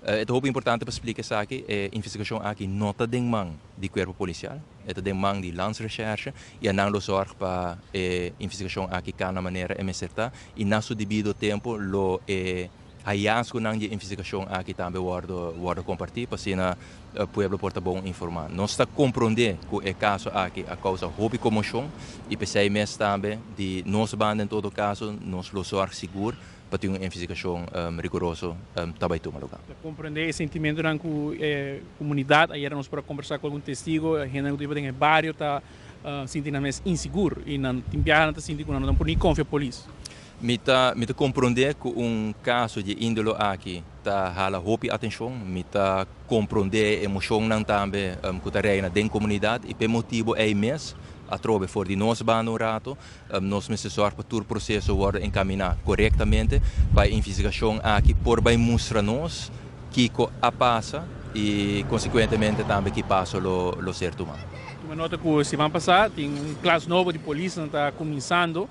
E ta hopi importante pa splica esaki, e investigacion aki no ta den man di cuerpo policial. E ta den man di Landsrecherche i a nan lo zorg pa e investigashon aki ka na manera e mester ta i na su debido tempo lo e hayasgonan di e investigashon aki tambe wordo wordo kompartí pa asina pueblo por ta bon informá. Nos ta komprondé ku e kaso aki a kousa hopi komoshon i p'esei mes tambe di nos banda en todo kaso nos lo zorg sigur pa tin un investigashon rigoroso ta bai tuma lugá. Ta komprendé e sentimentonan ku e komunidat, ayera nos por a kombersá ku algun testigo, hendenan ku ta biba den e bario ta sinti nan mes insigur i nan tin biaha nan ta sinti ku nan no por ni konfia polis. Mi ta mi ta komprondé ku un kaso di e índolo aki ta hala hopi atenshon, mi ta komprondé e emoshonnan tambe ku ta reina den komunidat i p'e motibu ei mes atrobe for di nos banda un rato Nos mester sòrg pa tur proseso wòrdu enkaminá korektamente pa e investigashon aki por bai mustra nos kiko a pasa i konsekuentemente tambe ki paso lo ser tumá. Tuma nota ku siman pasá tin un klas nobo di polisnan ta kuminsando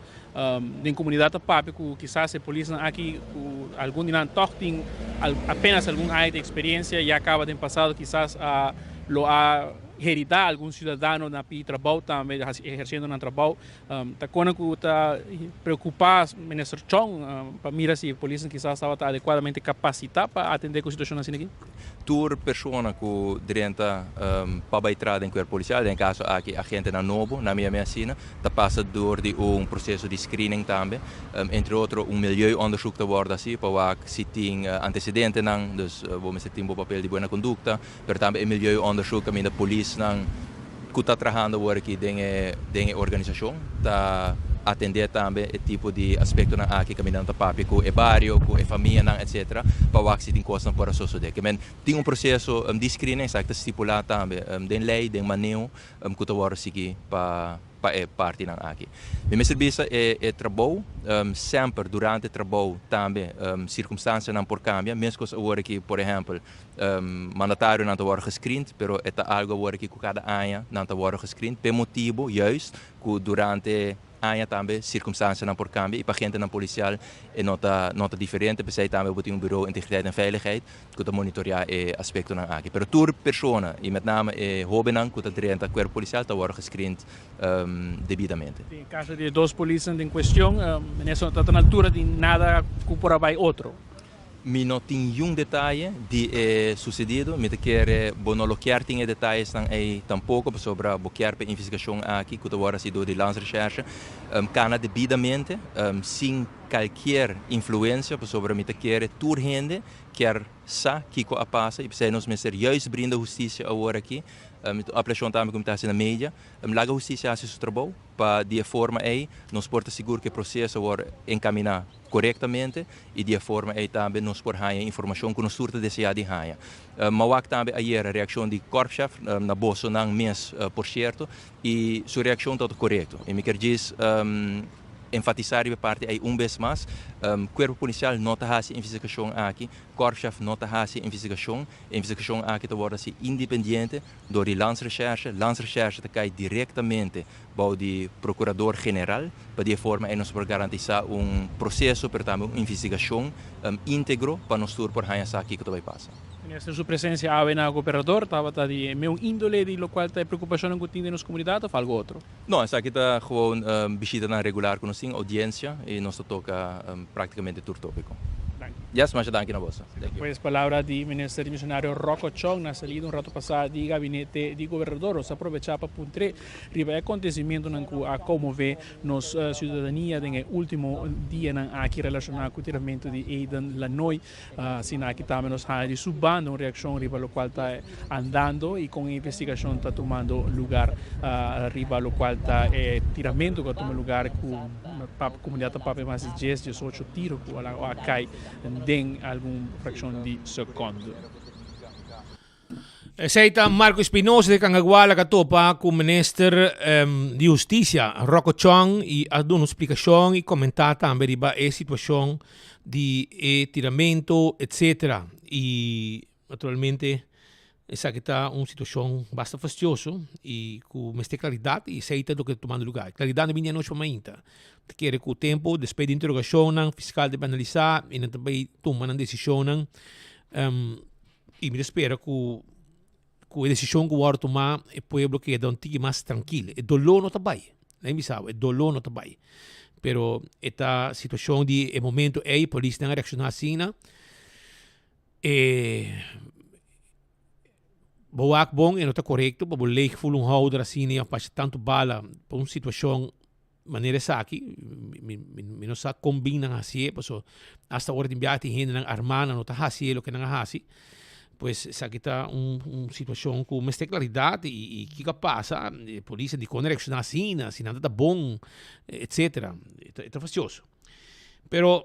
den komunidat ta papia ku kisas e polisnan aki ku algun di nan tòg tin apenas algun aña di eksperensia ya kaba den pasado kisas a lo a heridá algun siudadano na pidi trabou tambe ehersiendo nan trabou. Ta kona ku ta preokupá Minister Chong pa mira si e polisnan kisas tabata adekuadamente kapasitá pa atendé ku situashon asina aki? Tur persona ku drenta pa bai traha den kuerpo polisial, den e kaso aki agentenan nobo, na mi asina, ta pasa dor di un proseso di screening tambe. Entre otro un milieuonderzoek ta wòrdu hasi pa wak si tin antecedentenan, dus bo mester tin bo papel di buena kondukta, pero tambe e milieuonderzoek kaminda polisnan ku ta trahando awor aki den e den e organisashon ta. atendé tambe e tipo di aspektonan aki kaminda nan ta papia ku e bario, ku e famianan etcetera pa wak si tin kosnan por a sosodé. Ke men tin un proseso di screening, esaki ta stipulá tambe den lei, den maneho ku ta wòrdu sigui pa pa e partinan aki. Mi mester bisa e e trabou semper durante trabou tambe sirkumstansianan por kambia, meskos awor aki por ehèmpel Mandatarionan ta wòrdu gescreend, pero e ta algu awor aki ku kada aña nan ta wòrdu gescreend p'e motibu juist ku durante aña tambe sirkumstansianan por kambia i pa gentenan polisial e no ta no ta diferente. P'esei tambe bo tin un Bureau Integriteit en Veiligheid ku ta monitoreá e aspektonan aki. Pero tur persona i met name e hóbennan ku ta drenta kuerpo polisial ta wòrdu gescreend debidamente. Den e kaso di e dos polisnan den kuestion, minister no ta ta na altura di nada ku por a bai otro. Mi no tin yun detaye di e sucedido. Mi ta kere bo no lo kier tin e detayesnan ey tampoco pasobra bo kier pa e investigacion aki cu ta worde haci door di Landsrecherche cana debidamente sin calkier influencia pasobra mi ta kere tur hende kier sa kico a pasa y p'esey nos mester juist brinda husticia awor aki. Mi ta un apelacion tambe cu mi ta haci na media, laga husticia haci su trabou pa di e forma ey nos por ta sigur cu e proceso a worde encamina korektamente i di e forma ei tambe nos por haña informashon ku nos tur ta deseá di haña. M'a wak tambe ayera reakshon di korpschef na bosonan mes por sierto i su reakshon tabata korekto i mi kier djis enfatisá riba e parti ei un bes mas, Kuerpo Polisial no ta hasi e investigashon aki, korpschef no ta hasi e investigashon, e investigashon aki ta wòrdu hasi independiente dor di Landsrecherche, Landsrecherche ta kai direktamente bou di Procurador General, pa di e forma ei nos por garantisá un proseso pero tambe un investigashon íntegro pa nos tur por haña sa kiko ta bai pasa. Minister, su presencia awe na Gobernador tabata di e meun índole di locual ta e preocupacionnan cu tin den nos comunidad of algo otro? No, esaki ta gewoon bishitanan regular cu nos tin, audiencia, y nos ta toca practicamente tur topico. Danki. Yes, masha danki na boso. Thank you. Pues palabra di Minister Dimisionario Rocco Chong na salida un rato pasa di gabinete di Gobernador. Nos a probecha pa puntr'e Riba e acontecimientonan cu a conmove nos ciudadania den e ultimo dianan aki relaciona cu tiramento di Eden Lanoy, asina aki tambe nos haya di su banda un reaccion riba locual ta andando y con e investigacion ta tumando lugar riba locual ta e tiramento cu a tuma lugar cu comunidad ta papia mas di dies, diesocho tiro cu a cay den algun fraccion di secondo. Esei ta Marco Espinosa di Cangaguala ka topa ku minister di Hustisia Rocco Chong i a duna un splikashon i komentá tambe riba e situashon di e tiramento etsetera. I naturalmente esaki ta un situashon basta fastioso i ku mester klaridat i esei ta loke ta tumando lugá. Klaridat no bini anochi pa mainta. Ta kere ku tempu despues di interogashonnan fiskal ta bai analisá i nan ta bai tuma nan desishonnan. I mi ta spera ku ku e desishon ku wòrdu tumá e pueblo keda un tiki mas trankil. E doló no ta bai, laga mi bisa bo, e doló no ta bai. Pero e ta situashon di e momento ei, polisnan a reakshoná asina. E bo wak bon e no ta korekto pa bo leeg voel un houder asina òf basha tantu bala pa un situashon Manera esaki, mi, mi, mi no sa kon bin nan hasié, paso hasta ora tin biaha tin hendenan armá, nan no ta hasié loke nan a hasi. Pues esaki ta un, un situashon ku mester klaridat i, i kiko a pasa, e polis dikon a reakshoná asina, si nan ta ta bon, etsetera. E ta, e ta fastioso. Pero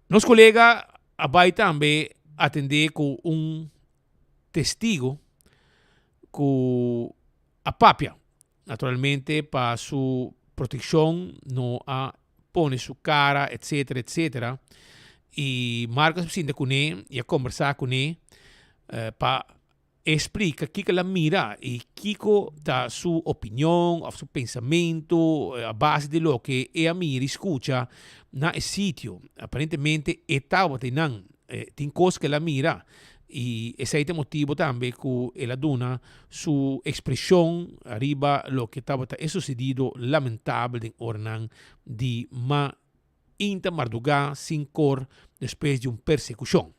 nos kolega a bai tambe atendé ku un testigo ku a papia. Naturalmente pa su proteccion no a pone su cara etcetera etcetera y Marcos a sinta cune y a conversa cune pa e splica kico el a mira y kico ta su opinion of su pensamento a base di loke e a mira y scucha na e sitio. Aparentemente e tabata eynan, tin cos cu el a mira y esey ta e motibo tambe cu el a duna su expresion riba loke tabata e sucedido lamentabel den oranan di mainta marduga sin cor despues di un persecucion.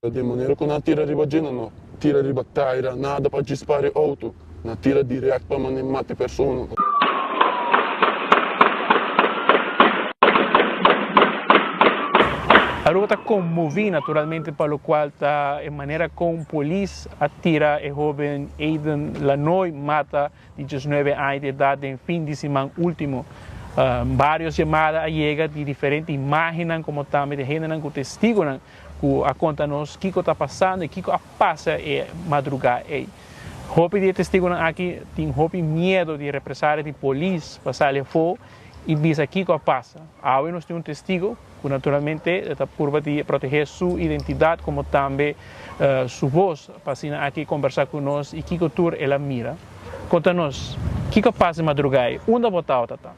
Di manera ku nan tira riba dje, nan no tira riba taira, nada pa djis para e outo, nan tira dirèkt pa mane mata e persona. Aruba ta konmoví naturalmente pa lokual ta e manera kon polis a tira e hóben Aiden Lanoy mata di diesnuebe aña di edat den fin di siman último. Vários yamada a yega di diferente imágennan komo tambe di hendenan ku testigonan ku a konta nos kiko ta pasando i kiko a pasa e madrugá ei. Hopi di e testigonan aki tin hopi miedo di represalia di polis pa sali afó i bisa kiko a pasa. Awe nos tin un testigo ku naturalmente ta purba di protegé su identidat komo tambe su bos pa asina aki kombersá ku nos i kiko tur el a mira. Konta nos, kiko a pasa e madrugá ei? Unda bo tabata ta?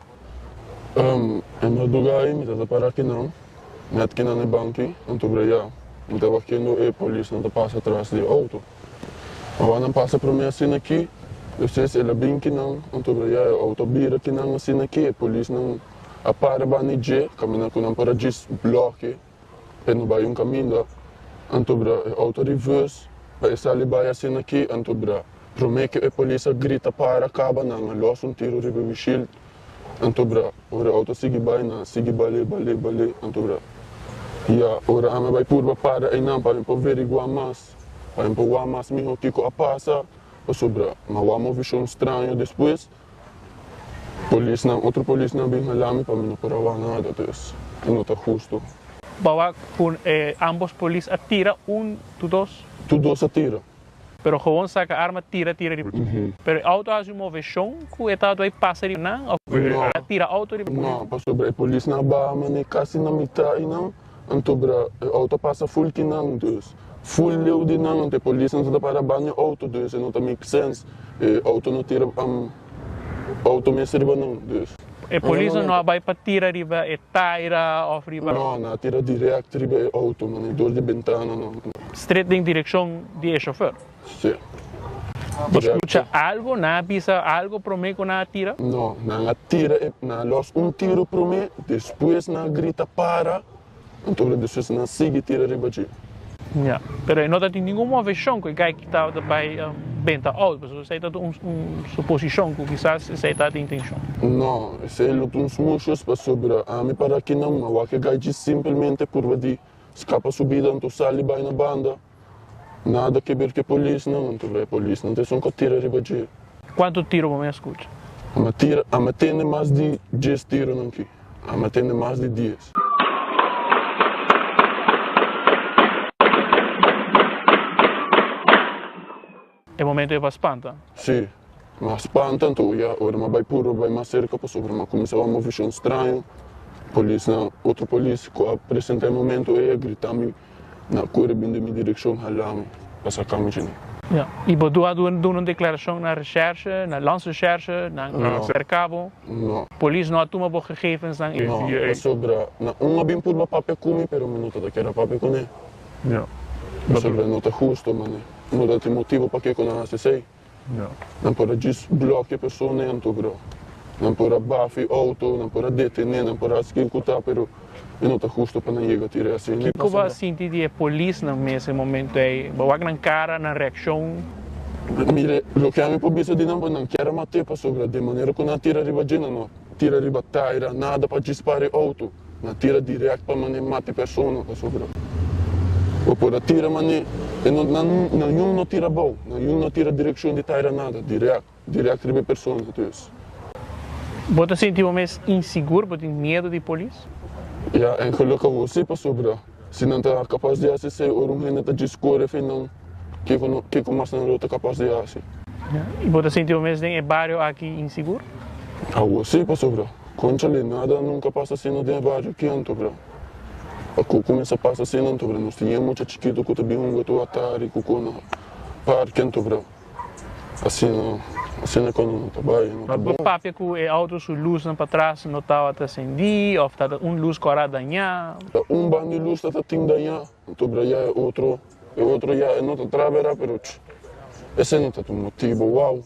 E madrugá ei mi tabata para akinan, nèt kinan e banki, anto bra ya mi tabata kendo e polisnan ta pasa tras di e outo. Awa nan pasa prome asina aki, despues el a bin kinan, anto bra ya e outo a bira kinan asina aki, e polisnan a para banda dje, kaminda ku nan por a djis bloke pa e no bai un kaminda, anto bra e outo a reverse pa e sali bai asina aki, anto bra prome ku e polis a grita para kaba nan a los un tiro riba e windshield, anto bra ora e outo a sigui bai nan a sigui bale bale bale, anto bra ya ora ami a bai purba para einan pa mi por verigua mas, pa mi por wak mas miho kiko a pasa, pasobra mi a wak movishon straño despues. Polisnan, otro polisnan bin hala mi pa mi no por a wak nada, dus e no ta husto. Bo a wak ku ambos polis a tira un tu dos? Tu dos a tira. Pero gewoon saka arma tira tira riba. Pero e auto a hasi un moveshon ku e tabata bai pasa riba nan of a tira auto riba polis? No, pasobra e polisnan a baha manera kasi na mitá einan, anto bra e auto a pasa ful kinan, dus ful leu di nan, anto e polisnan ta para banda e auto, dus e no ta make sense. E auto no tira auto mes riba nan dus. E polisnan no a bai pa tira riba e taira of riba. No, nan a tira direct riba e auto man, dor di bentana nan. Stret den direccion di e chofer. Si. Bo scucha algo? Nan a bisa algo prome cu nan a tira? No, nan a tira e, nan a los un tiro prome, despues nan a grita para. Anto despues nan sigui tira riba dje. Ya, pero e no ta tin ningun moveshon ku e guy ki tabata bai benta out, pasobra esei ta un suposishon ku kisas esei ta di intenshon. No, esei lo ta un smushos pasobra ami para akinan mi a wak e guy djis simpelmente purba di skapa su bida anto sali bai na banda. Nada ke ber ku e polisnan, anto e polisnan ta esun ku a tira riba dje. Kuantu tiro bo mi a skucha? Ami a tira, ami a tende mas di dies tironan aki. Ami a tende mas di dies. E momento ei bo a spanta? Sí, mi a spanta, anto ya ora mi a bai purba bai mas serka pasobra mi a kuminsá wak movishon straño. Polisnan, otro polis ku a presentá e momento ei a grita mi. Na kore bin den mi direkshon hala mi pa saka mi djene. Ja, i bo a duna un deklarashon na recherche, na landsrecherche, nan a serka bo? No. Polis no a tuma bo gegevensnan? No, pasobra nan un a bin purba papia ku mi, pero mi no tabata kere papia kuné. Ja. Pasobra no ta husto, mane. No ta tin motibu pakiko nan hasi esei. Nan por a djis blokia persona anto bro. Nan por a bafi auto, nan por a detene, nan por a hasi ken ku ta, pero e no ta husto pa nan yega tira asina. Kiko bo a sinti di e polisnan mes e momento ei? Bo wak nan kara, nan reakshon? Mire, loke ami por bisa di nan, nan kier a mat'é pasobra den manera ku nan a tira riba dje, nan no tira riba taira, nada pa djis para e auto. Nan tira direct pa mane mata e persona pasobra bo por a tira mane e no nan nan yun no tira abou nan yun no tira direccion di taira nada direct direct riba e persona dus. Bo ta sinti bo mes insigur bo tin miedo di polis? Ya en gelukkig awor si pasobra si nan ta kapas di hasi esei ora un hende ta djis kore fin nan kiko no kiko mas nan lo ta kapas di hasi. Ya y bo ta sinti bo mes den e bario aki insigur? Awor si pasobra Conchale, nada nunca pasa asina den e bario aki anto bra. Pa cu cuminsa pasa asina anto bra nos tin e mucha chikito cu ta bin hunga tur atari cu cu na parke anto bra. Asina, asina cu no ta bay, no ta bon. Bo papia cu e auto su luznan patras no tabata cendi of tabata un luz cora daña? Ta un banda di luz ta tin daña anto bra ya e otro, e otro ya e no ta trabera pero esey no ta un motibo wow.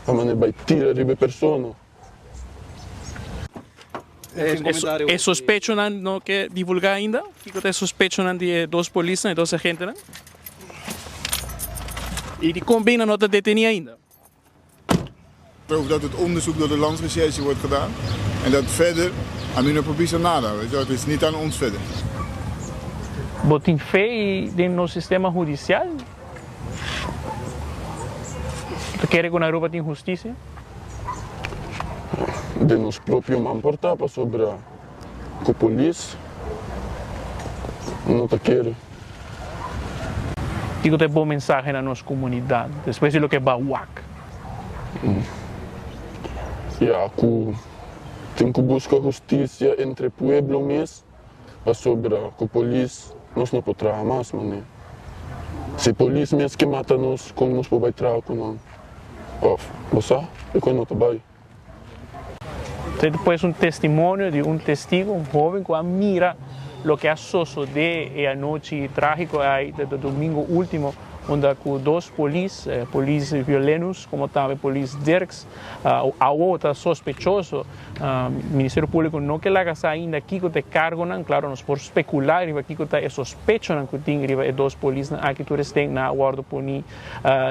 Pa manera bai tira riba e persona. E sospechonan no ke divulgá ainda. Kiko ta e sospechonan di e dos polisnan, e dos agentenan? I dikon bin nan no ta detení ainda? Over dat het onderzoek door de landsrecherche wordt gedaan en dat verder, a mi no por bisa nada, weet je wel, het is niet aan ons verder. Bo tin fe den nos sistema hudisial? Bo ta kere ku na Aruba tin hustisia? Den nos propio man por ta pasobra ku polis no ta kere. Kiko ta e bo mensahe na nos komunidat despues di loke ba wak? Ya ku tin ku buska hustisia entre pueblo mes. Pasobra ku polis nos no por traha mas, mané. Si polis mes ke mata nos, kon nos por bai traha ku nan? Òf, bo sa, e kon no ta bai. Esei ta pues un testimonio di un testigo, un hoben ku a mira loke a sosodé e anochi trágiko ei di domingo último, unda ku dos polis, polis Violenus komo tambe polis Dirks, Awo ta sospechoso. Ministerio Públiko no ke laga sa ainda kiko ta e kargonan. Klaro nos por spekulá riba kiko ta e sospechonan ku tin riba e dos polisnan aki tur esten nan a wòrdu poni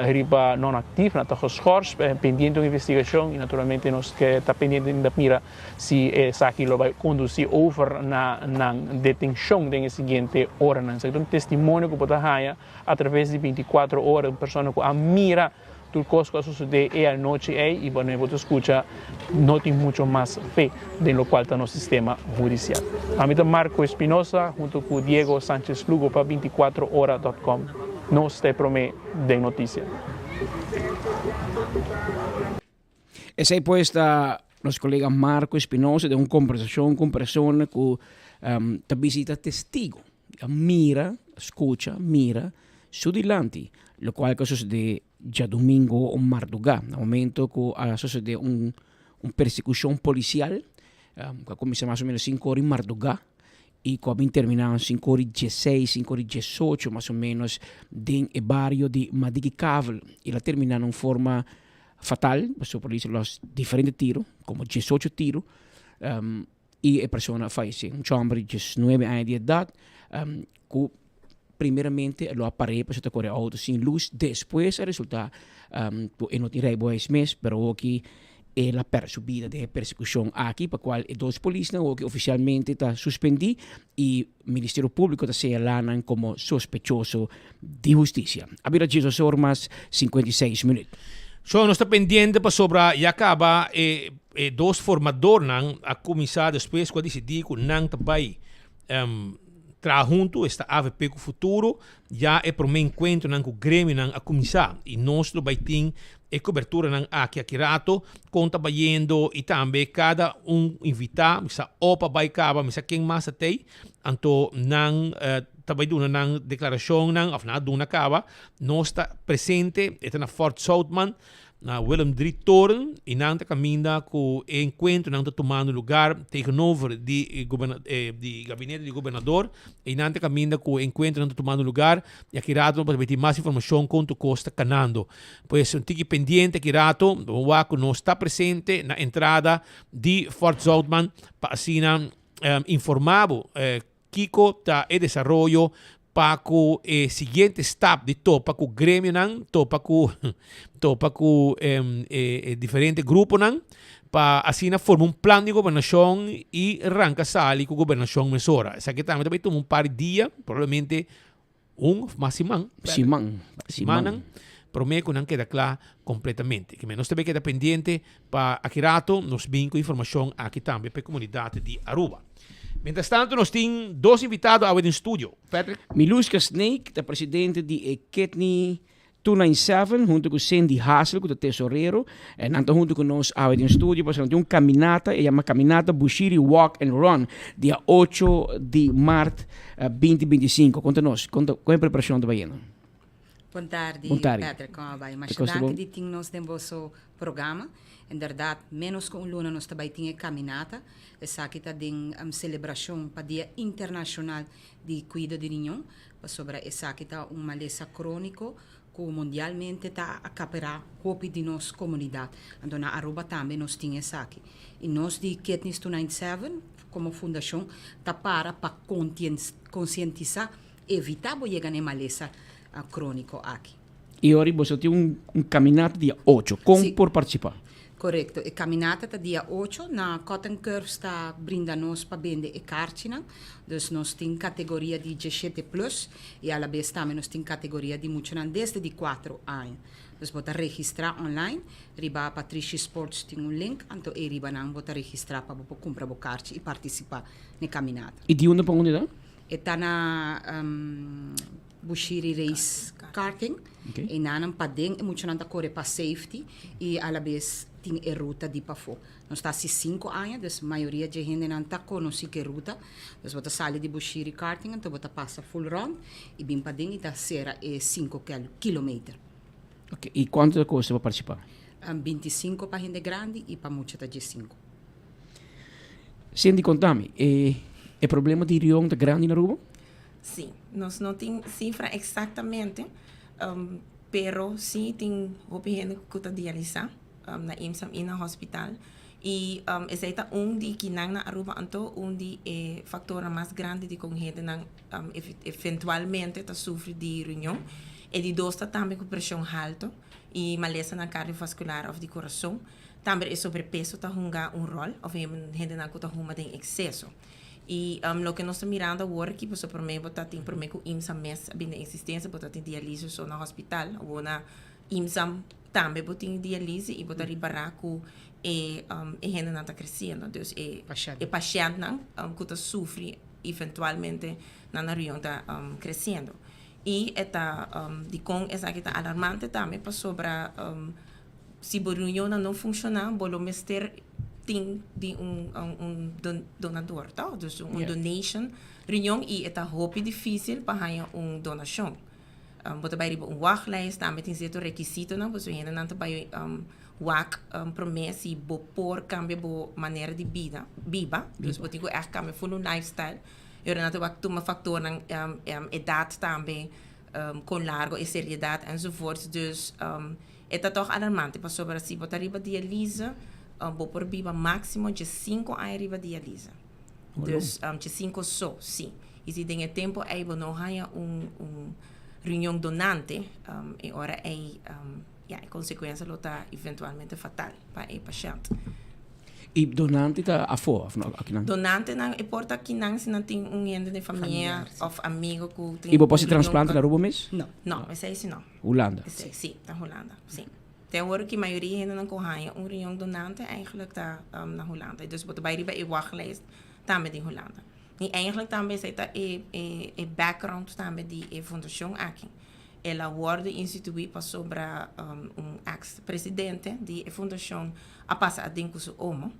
riba non aktif, nan ta geschors pendiente un investigashon i naturalmente nos ke ta pendiente ainda mira si esaki lo bai kondusí over na nan detenshon den e siguiente oranan. Esaki ta un testimonio ku bo ta haña atraves di 24 ora, un persona ku a mira Tur kos ku a sosodé e anochi ei i wanneer bo ta skucha no tin mucho mas fe den lokual ta nos sistema hudisial. Ami ta Marco Espinosa hunto ku Diego Sanchez Lugo pa 24ora dot com. Nos ta e promé den notisia. Esei pues ta nos kolega Marco Espinosa den un kombersashon ku un persona ku ta bisita testigo. A mira, skucha, mira su dilanti lokual ku a sosodé djadumingu mardugá na momento ku a sosodé un un persekushon polisial ku a kuminsá mas o ménos sinku ora di mardugá i ku a bin terminá sinku ora i dieseis, sinku ora i diesocho mas o ménos den e bario di Madiki Kavel. El a terminá na un forma fatal pasobra polis a lòs diferente tiro, komo diesocho tiro. I e persona a fayesé. Un chòmber di diesnuebe aña di edat ku primeramente lo a par'é pasobra ta kore outo sin lus. Despues a resultá ku e no tin rijbewijs mes, pero awoki el a pèrdè su bida den e persekushon aki pa kual e dos polisnan awoki ofisialmente ta suspendí i Ministerio Públiko ta señalá nan komo sospechoso di hustisia. A bira diesdos or mas 56 minüt. So nos ta pendiente pasobra ya caba e e dos formadornan a cuminsa despues cu a dicidi cu nan ta bay traha hunto, esta avp cu Futuro, ya e prome encuentronan cu gremionan a cuminsa y nos lo bay tin e coberturanan aki aki rato con ta bayendo y tambe cada un invita, mi sa opa bay caba, mi sa ken mas ta tey, anto nan ta bay duna nan declaracionnan of nan a duna caba. Nos ta presente, e ta na Fort Zoutman, na Willem Drie Toren, y nan ta caminda cu e encuentronan ta tumando lugar tegenover di di gabinete di gobernador, y nan ta caminda cu e encuentronan ta tumando lugar, y aki rato nos por tin mas informacion con tur cos ta canando. Pues un tiki pendiente aki rato, bo wak cu nos ta presente na entrada di Fort Zoutman pa asina informa bo Kiko ta e desaroyo pa ku e siguiente stap di topa ku gremionan, topa ku topa ku e diferente gruponan pa asina forma un plan di gobernashon i ranka sali ku gobernashon mesora. Esaki tambe ta bai tuma un par di dia, probablemente un of mas siman. Siman. Simannan prome ku nan keda kla kompletamente. Kimen nos ta bai keda pendiente pa aki rato nos bin ku informashon aki tambe pa e komunidat di Aruba. Mientras tanto nos tin dos invitado awe den studio. Patrick. Miluska Snake ta presidente di e Kidney 297 hunto ku Cindy Hassel ku ta tesorero. Nan ta hunto ku nos awe den studio pasobra nan tin un kaminata, e yama Kaminata Bushiri Walk and Run dia ocho di mart 2025. Konta nos, konta kon e preparashon ta bayendo? Bon tardi, Bon tardi. Patrick, kon a bai? Te Masha kosta danki bon? di tin nos den boso programa. Inderdat, ménos ku un luna nos ta bai tin e kaminata. Esaki ta den selebrashon pa Dia Internashonal di Kuido di Riñon, pasobra esaki ta un malesa króniko ku mundialmente ta akapará hopi di nos komunidat. Anto na Aruba tambe nos tin esaki. I nos di Kidneys 297 komo fundashon ta para pa konsientisá Evitá bo yega na e malesa króniko aki. I ora boso tin un kaminata dia ocho, kon por partisipá? Korekto, e kaminata ta dia ocho na Cotton Curves ta brinda nos pa bende e karchinan. Dus nos tin kategoria di djeshete plus i alabes tambe nos tin kategoria di muchanan desde di kuatro aña. Dus bo ta registrá online riba Patrishi Sports tin un link anto ei riba nan bo ta registrá pa bo por kumpra bo karchi i partisipá n'e kaminata. I di unda pa unda ta? E ta na Bushiri Race Karting. Einanan paden e muchanan ta kore pa safety i alabes tin e ruta di pafó. Nos ta hasi sinku aña, dus mayoria dje hendenan ta konosí ku e ruta. Dus bo ta sali di Bushiri Karting anto bo ta pasa full rònt i bin paden i ta sera e sinku kilometer. Oke, i kuantu ta kosta pa partisipá? Bintisinko pa hende grandi i pa mucha ta diesinku. Cindy, kontami, e e problema di rion ta grandi na Aruba? Sí, nos no tin sifra eksaktamente, pero sí tin hopi hende ku ta dialisá na IMSAM i na hospital. I esei ta un di kinan na Aruba anto un di e faktornan mas grandi di kon hendenan eventualmente ta sufri di riñon. E di dos ta tambe ku preshon halto i malesanan kardiovaskular òf di kurason. Tambe e sobrepeso ta hunga un ròl òf hendenan ku ta huma den ekseso. I loke nos ta mirando awor aki, pasobra promé bo ta tin, promé ku IMSA mes a bini den eksistensia, bo ta tin dialise so na hospital. Awor na IMSA tambe bo tin dialise i bo ta ripará ku e e hendenan ta kresiendo. Dus e e pashèntnan ku ta sufri eventualmente nan na rion ta kresiendo. I e ta dikon esaki ta alarmante tambe pasobra Si bo riunionnan no funciona, bo lo mester tin di un un donador, toch? Dus un donation riunion y e ta hopi dificil pa haya un donacion. Bo ta bay riba un wachtlijst, tambe tin cierto requisitonan, pasobra hendenan ta bay wak prome si bo por cambia bo manera di bida, biba. Dus bo tin cu echt cambia full un lifestyle. Y ora nan ta wak tuma factornan, edad tambe, con largo e seriedad enzovoorts. Dus e ta toch alarmante pasobra si bo ta riba dialyse bo por biba maximo dje cinco aña riba dialyse. Dus dje cinco so, si. Y si den e tempo ey bo no haya un un riñon donante e ora ey ya e consecuencia lo ta eventualmente fatal pa e pashent. Y donante ta afo of no akinan? Donantenan e por ta akinan si nan tin un hende den famia of amigo cu tin Y bo por haci transplante na Aruba mes? No. No, esey si no. Hulanda? Esey si, ta Hulanda, si. Te awor ki mayoria hendenan cu haya un riñon donante eigenlijk ta na Hulanda. Dus bo ta bay riba e wachtlijst tambe den Hulanda. Y eigenlijk tambe esey ta e e background tambe di e fundacion aki. El a wòrdu instituí pasobra un eks presidente di e fundashon a pasa aden ku su omo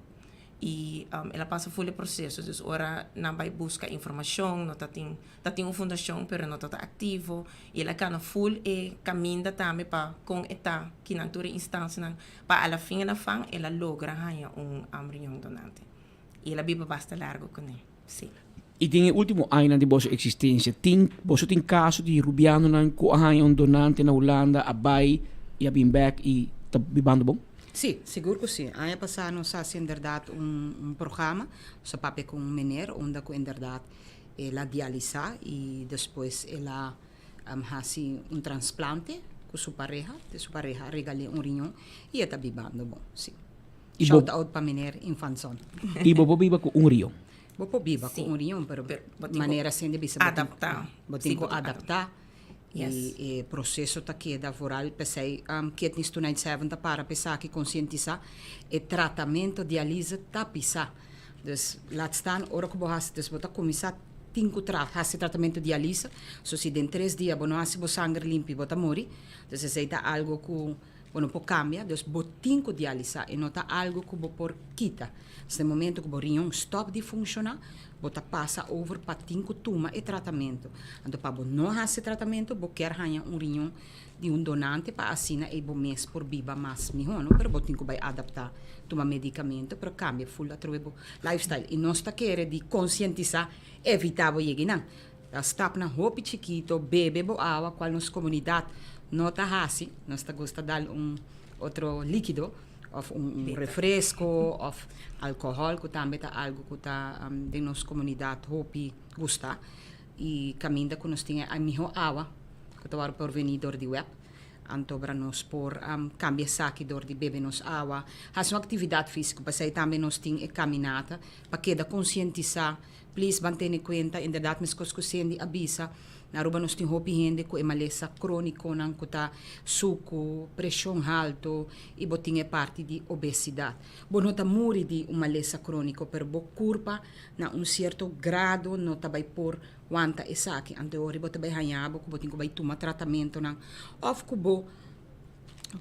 i el a pasa ful e proseso. Dus ora nan bai buska informashon no ta tin ta tin un fundashon pero no ta ta aktivo i el a kana ful e kaminda tambe pa kon e ta kinan tur e instansianan pa a la fin a la fan el a logra haña un riñon donante i el a biba basta largo kuné. Sí. I den e último añanan di boso eksistensia, tin boso tin kaso di rubianonan ku a haña un donante na Hulanda, a bai i a bin bèk i ta bibando bon? Sí, sigur ku sí. Aña pasá nos a hasi inderdat un un programa, nos a papia ku un mener unda ku inderdat el a dialisá i despues el a hasi un transplante ku su pareha, su pareha a regal'é un riñon i e ta bibando bon, sí. I bo Shout out pa meneer Infanzon. I bo por biba ku un rion? Bo por biba ku un rion, pero manera Cindy bisa bo tin bo tin ku adaptá i e proseso ta keda vooral p'esei Kidneys 297 ta para p'esaki konsientisá e tratamento dialise ta pisá. Dus laat staan ora ku bo hasi dus bo ta kuminsá tin ku tra hasi tratamento dialise so si den tres dia bo no hasi bo sanger limpi bo ta muri dus esei ta algo ku Bo no por cambia, dus bo tin cu dialisa. E no ta algo cu bo por kita. Dus den momento cu bo riñon stop di funciona, bo ta pasa over pa tin cu tuma e tratamento. Anto pa bo no haci tratamento, bo kier haña un riñon di un donante pa asina ey bo mes por biba mas miho, no? Pero bo tin cu bay adapta, tuma medicamento, pero cambia full atrobe bo lifestyle. Y nos ta kere di concientisa, evita bo yega eynan. Ta stapnan hopi chikito, bebe bo awa, cual nos comunidad no ta haci. Nos ta gusta dal un otro likido of un refresco of alcohol cu tambe ta algo cu ta den nos comunidad hopi gusta. Y caminda cu nos tin e miho awa cu ta worde proveni door di web. Antobra nos por cambia esaki dor di bebe nos awa, haci un actividad fisico, pasey tambe nos tin e caminata pa keda concientisa. Please ban tene cuenta, inderdaad mescos cu Cindy a bisa, na Aruba nos tin hopi hende cu e malesa croniconan cu ta sucu, presion halto y bo tin e parti di obesidad. Bo no ta muri di un malesa cronico pero bo curpa na un cierto grado no ta bay por wanta esaki. Anto e ora bo ta bay haña bo cu bo tin cu bay tuma tratamentonan of cu bo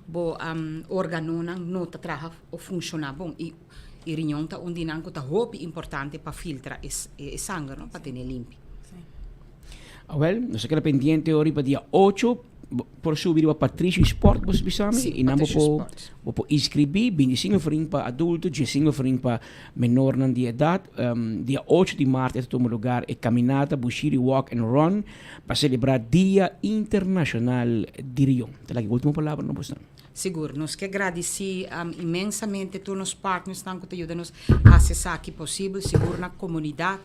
bo organonan no ta traha of funciona bon y e riñon ta un di nan cu ta hopi importante pa filtra e sanger no pa tene limpi. Awel, nos a keda pendiente ora riba dia ocho por subi riba Patricio Sport bo bisa mi Sí, y nan bo Patricio por Sport. bo por inscribi bintisinco florin pa adulto, diesinco florin pa menornan di edad. Dia ocho di maart e ta tuma lugar e caminata Bushiri Walk and Run pa celebra Dia Internacional di Rion. Ta laki ultimo palabra no bosnan. Sigur, nos ke gradisí inmensamente tur nos partnersnan ku ta yuda nos hasi esaki posibel, sigur na komunidat,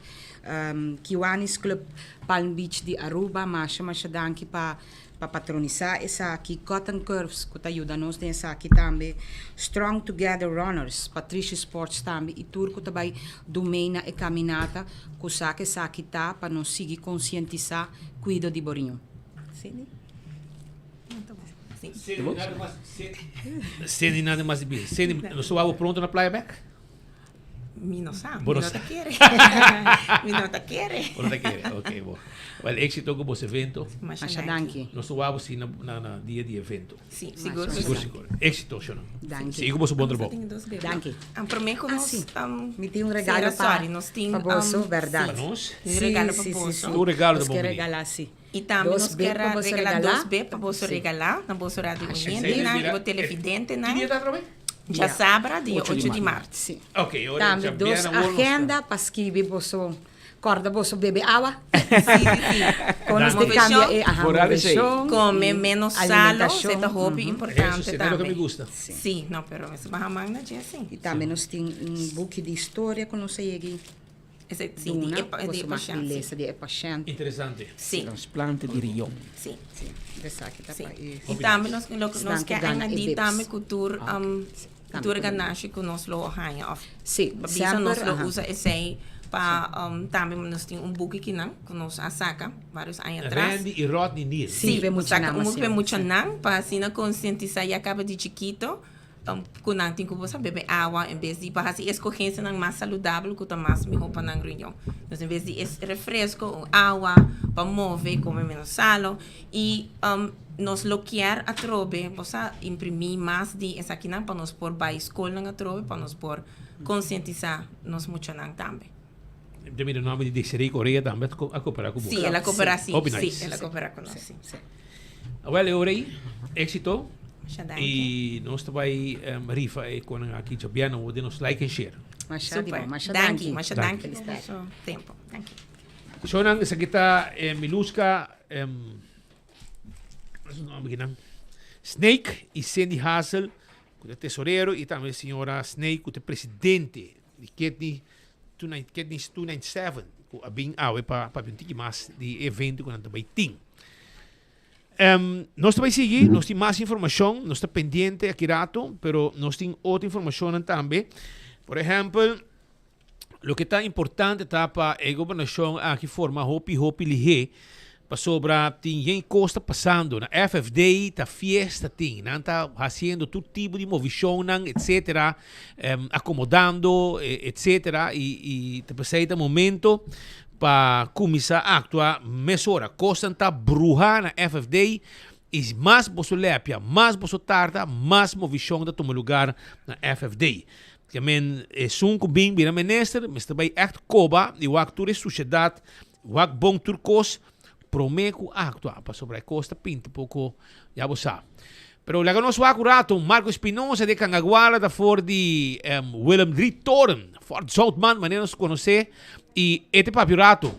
Kiwanis Club Palm Beach di Aruba, masha masha danki pa pa patronisá esaki, Cotton Curves ku ta yuda nos den esaki tambe, Strong Together Runners, Patrishi Sports tambe i tur ku ta bai dumei na e kaminata ku sa ku esaki ta pa nos sigui konsientisá kuido di bo riñon. Cindy nada mas di bisa. Cindy, nos ta wou pronto na playa bek? Mi no sa. Bo Mi no no sa. ta kere. Mi no ta kere. Bo no ta kere. Ok, bo. Wel, éxito ku bos evento. Masha Masha danki. Nos ta wou si na, na, na dia di evento. Sí, sigur ku Sigur, sí. sigur. Éxito, Shona. Danki. Sigui ku boso bon trabou. Nos tin dos bebé. Danki. Ah, promé ku Ah, nos, sí. um, Mi tin un regalo sera, pa, sorry, nos tin, pa boso, um, bèrdat. sí. Pa nos? Un Sí, regalo pa sí, sí, boso. sí. Tur regalo Nos ta bon ke bini. regalá, sí. I tambe Dos nos beb kier pa boso regalá regalá. dos beb pa boso Sí. regalá na boso radio Asha oyentenan Mira, i bo televidentenan. Ki dia ta atrobe? Djasabra, dia Ocho di ocho di maart. maart. Sí. Ok, ora Tambe dja dos biena awor nos ta. agenda pa skibi boso kòrda boso bebe awa. Sí, sí, sí. Kon nos te Moveshon. kambia e aha, Vooral esei. moveshon Come i menos salo, alimentashon. esei ta hopi Mhm. importante Eso sí, ta loke tambe. mi gusta. Sí. Sí, no, pero mester baha man na dje, sí. I tambe nos tin un buki di historia ku nos a yega Esei, sí, di duna e pa- di e boso mag pashènt, sí. lesa di e pashènt. Interesante. Sí. Transplante di rion. Sí. Sí, esaki ta Sí. pa e I tambe nos lo nos esnan ku ke gana e añadí bips. tambe ku tur Ah, ok. um, Sí, tambe tur ku duna. ganashi ku nos lo haña òf Sí, bisa nos semper, lo aha. usa esei pa um, tambe nos tin un buki kinan ku nos a saka varios aña atras. Randy i Rodney Neal. Sí, Sí, pe nos saka muchanan un buki pe asina, sí. muchanan pa asina konsientisá ya kaba di chikito Ku nan tin ku bo sa bebe awa en bes di pa hasi eskogensianan mas saludabel ku ta mas mihó pa nan riñon. Entonces en bes di es refresko o awa pa move, kome menos salo i nos lo kier atrobe bo sa imprimí mas di esakinan pa nos por bai skolnan atrobe pa nos por konsientisá nos muchanan tambe. Mi ta mira nomber di Desiree Correa tambe a koperá ku bo. Sí, el a koperá, sí. Hopi nice. Sí, el a koperá ku nos, sí. Awel, e ora ei, éxito. Masha danki. I nos ta bai rifa e konan aki djabièrnè awor den nos like en share. Masha di Super. bon, masha Danki, danki. masha Danki. danki pa boso tempo. Danki. Shownan, esaki ta Miluska, su nomber kinan? Snake i Cindy Hassel, ku ta tesorero, i tambe señora Snake ku ta presidente di Kidney Kidneys 297 ku a bin awe pa papia un tiki mas di e evento ku nan ta bai tin. Nos ta bai sigui, nos tin mas informashon, nos ta pendiente aki rato, pero nos tin otro informashonnan tambe. Por ehèmpel, loke ta importante ta pa e gobernashon aki forma hopi hopi lihé Pasobra tin yen kos ta pasando. Na FFD ta fiesta tin. Nan ta hasiendo tur tipo di movishonnan etcetera, akomodando etcetera i ta p'esei ta momento pa kuminsá aktua mesora. Kosnan ta bruhá na FFD i mas boso lepia, mas boso tarda, mas movishon ta tuma lugar na FFD. Ke men esun ku bin bira minister mester bai ègt koba i wak tur e sushedat Wak bon tur kos prome ku aktua pasobra e kos ta pinta poko ya bo sa. Pero laga nos wak un rato Marco Espinosa de Cangaguala ta for di Willem Drietoren, Fort Zoutman manera nos konosé i e ta papia un rato.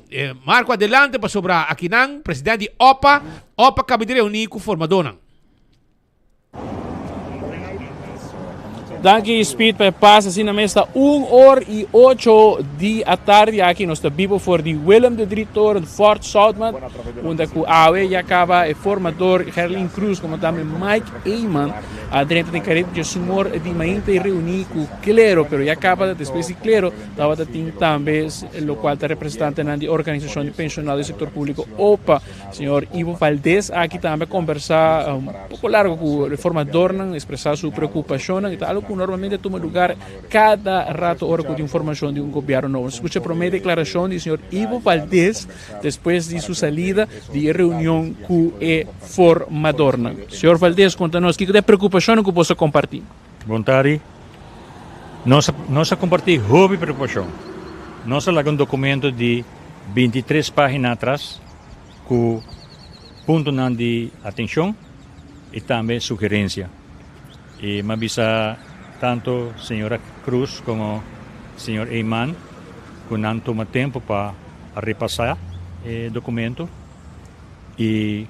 Marco adelante pasobra akinan president di opa, opa kaba di reuni ku formadónan. Danki Speed pa e pas asina mes ta un or y ocho di atardi aki nos ta bibo for di Willem de Drie Toren Fort Zoutman unda cu awe ya caba e formador Gerlin Cruz como tambe Mike Eman a drenta den careta dje sumor di mainta y reuni cu clero pero ya caba despues di clero tabata tin tambe locual ta representantenan di organisacion di pensionado di sector publico opa. Señor Ivo Valdez aki tambe a kombersá un poko largo ku e formadornan, ekspresá su preokupashonnan i ta algu ku normalmente tuma lugar kada rato ora ku tin formashon di un gobièrnu nobo. Nos skucha promé deklarashon di señor Ivo Valdez despues di su salida di e reunion ku e formadornan. Señor Valdez, konta nos kiko ta e preokupashonnan ku boso a kompartí? Bon tardi. Nos nos a kompartí hopi preokupashon. Nos a laga un dokumento di 23 página atras ku puntonan di atenshon i tambe sugerensia. I mi a bisa tantu señora Cruz komo señor Eman ku nan tuma tempu pa repasá e dokumento i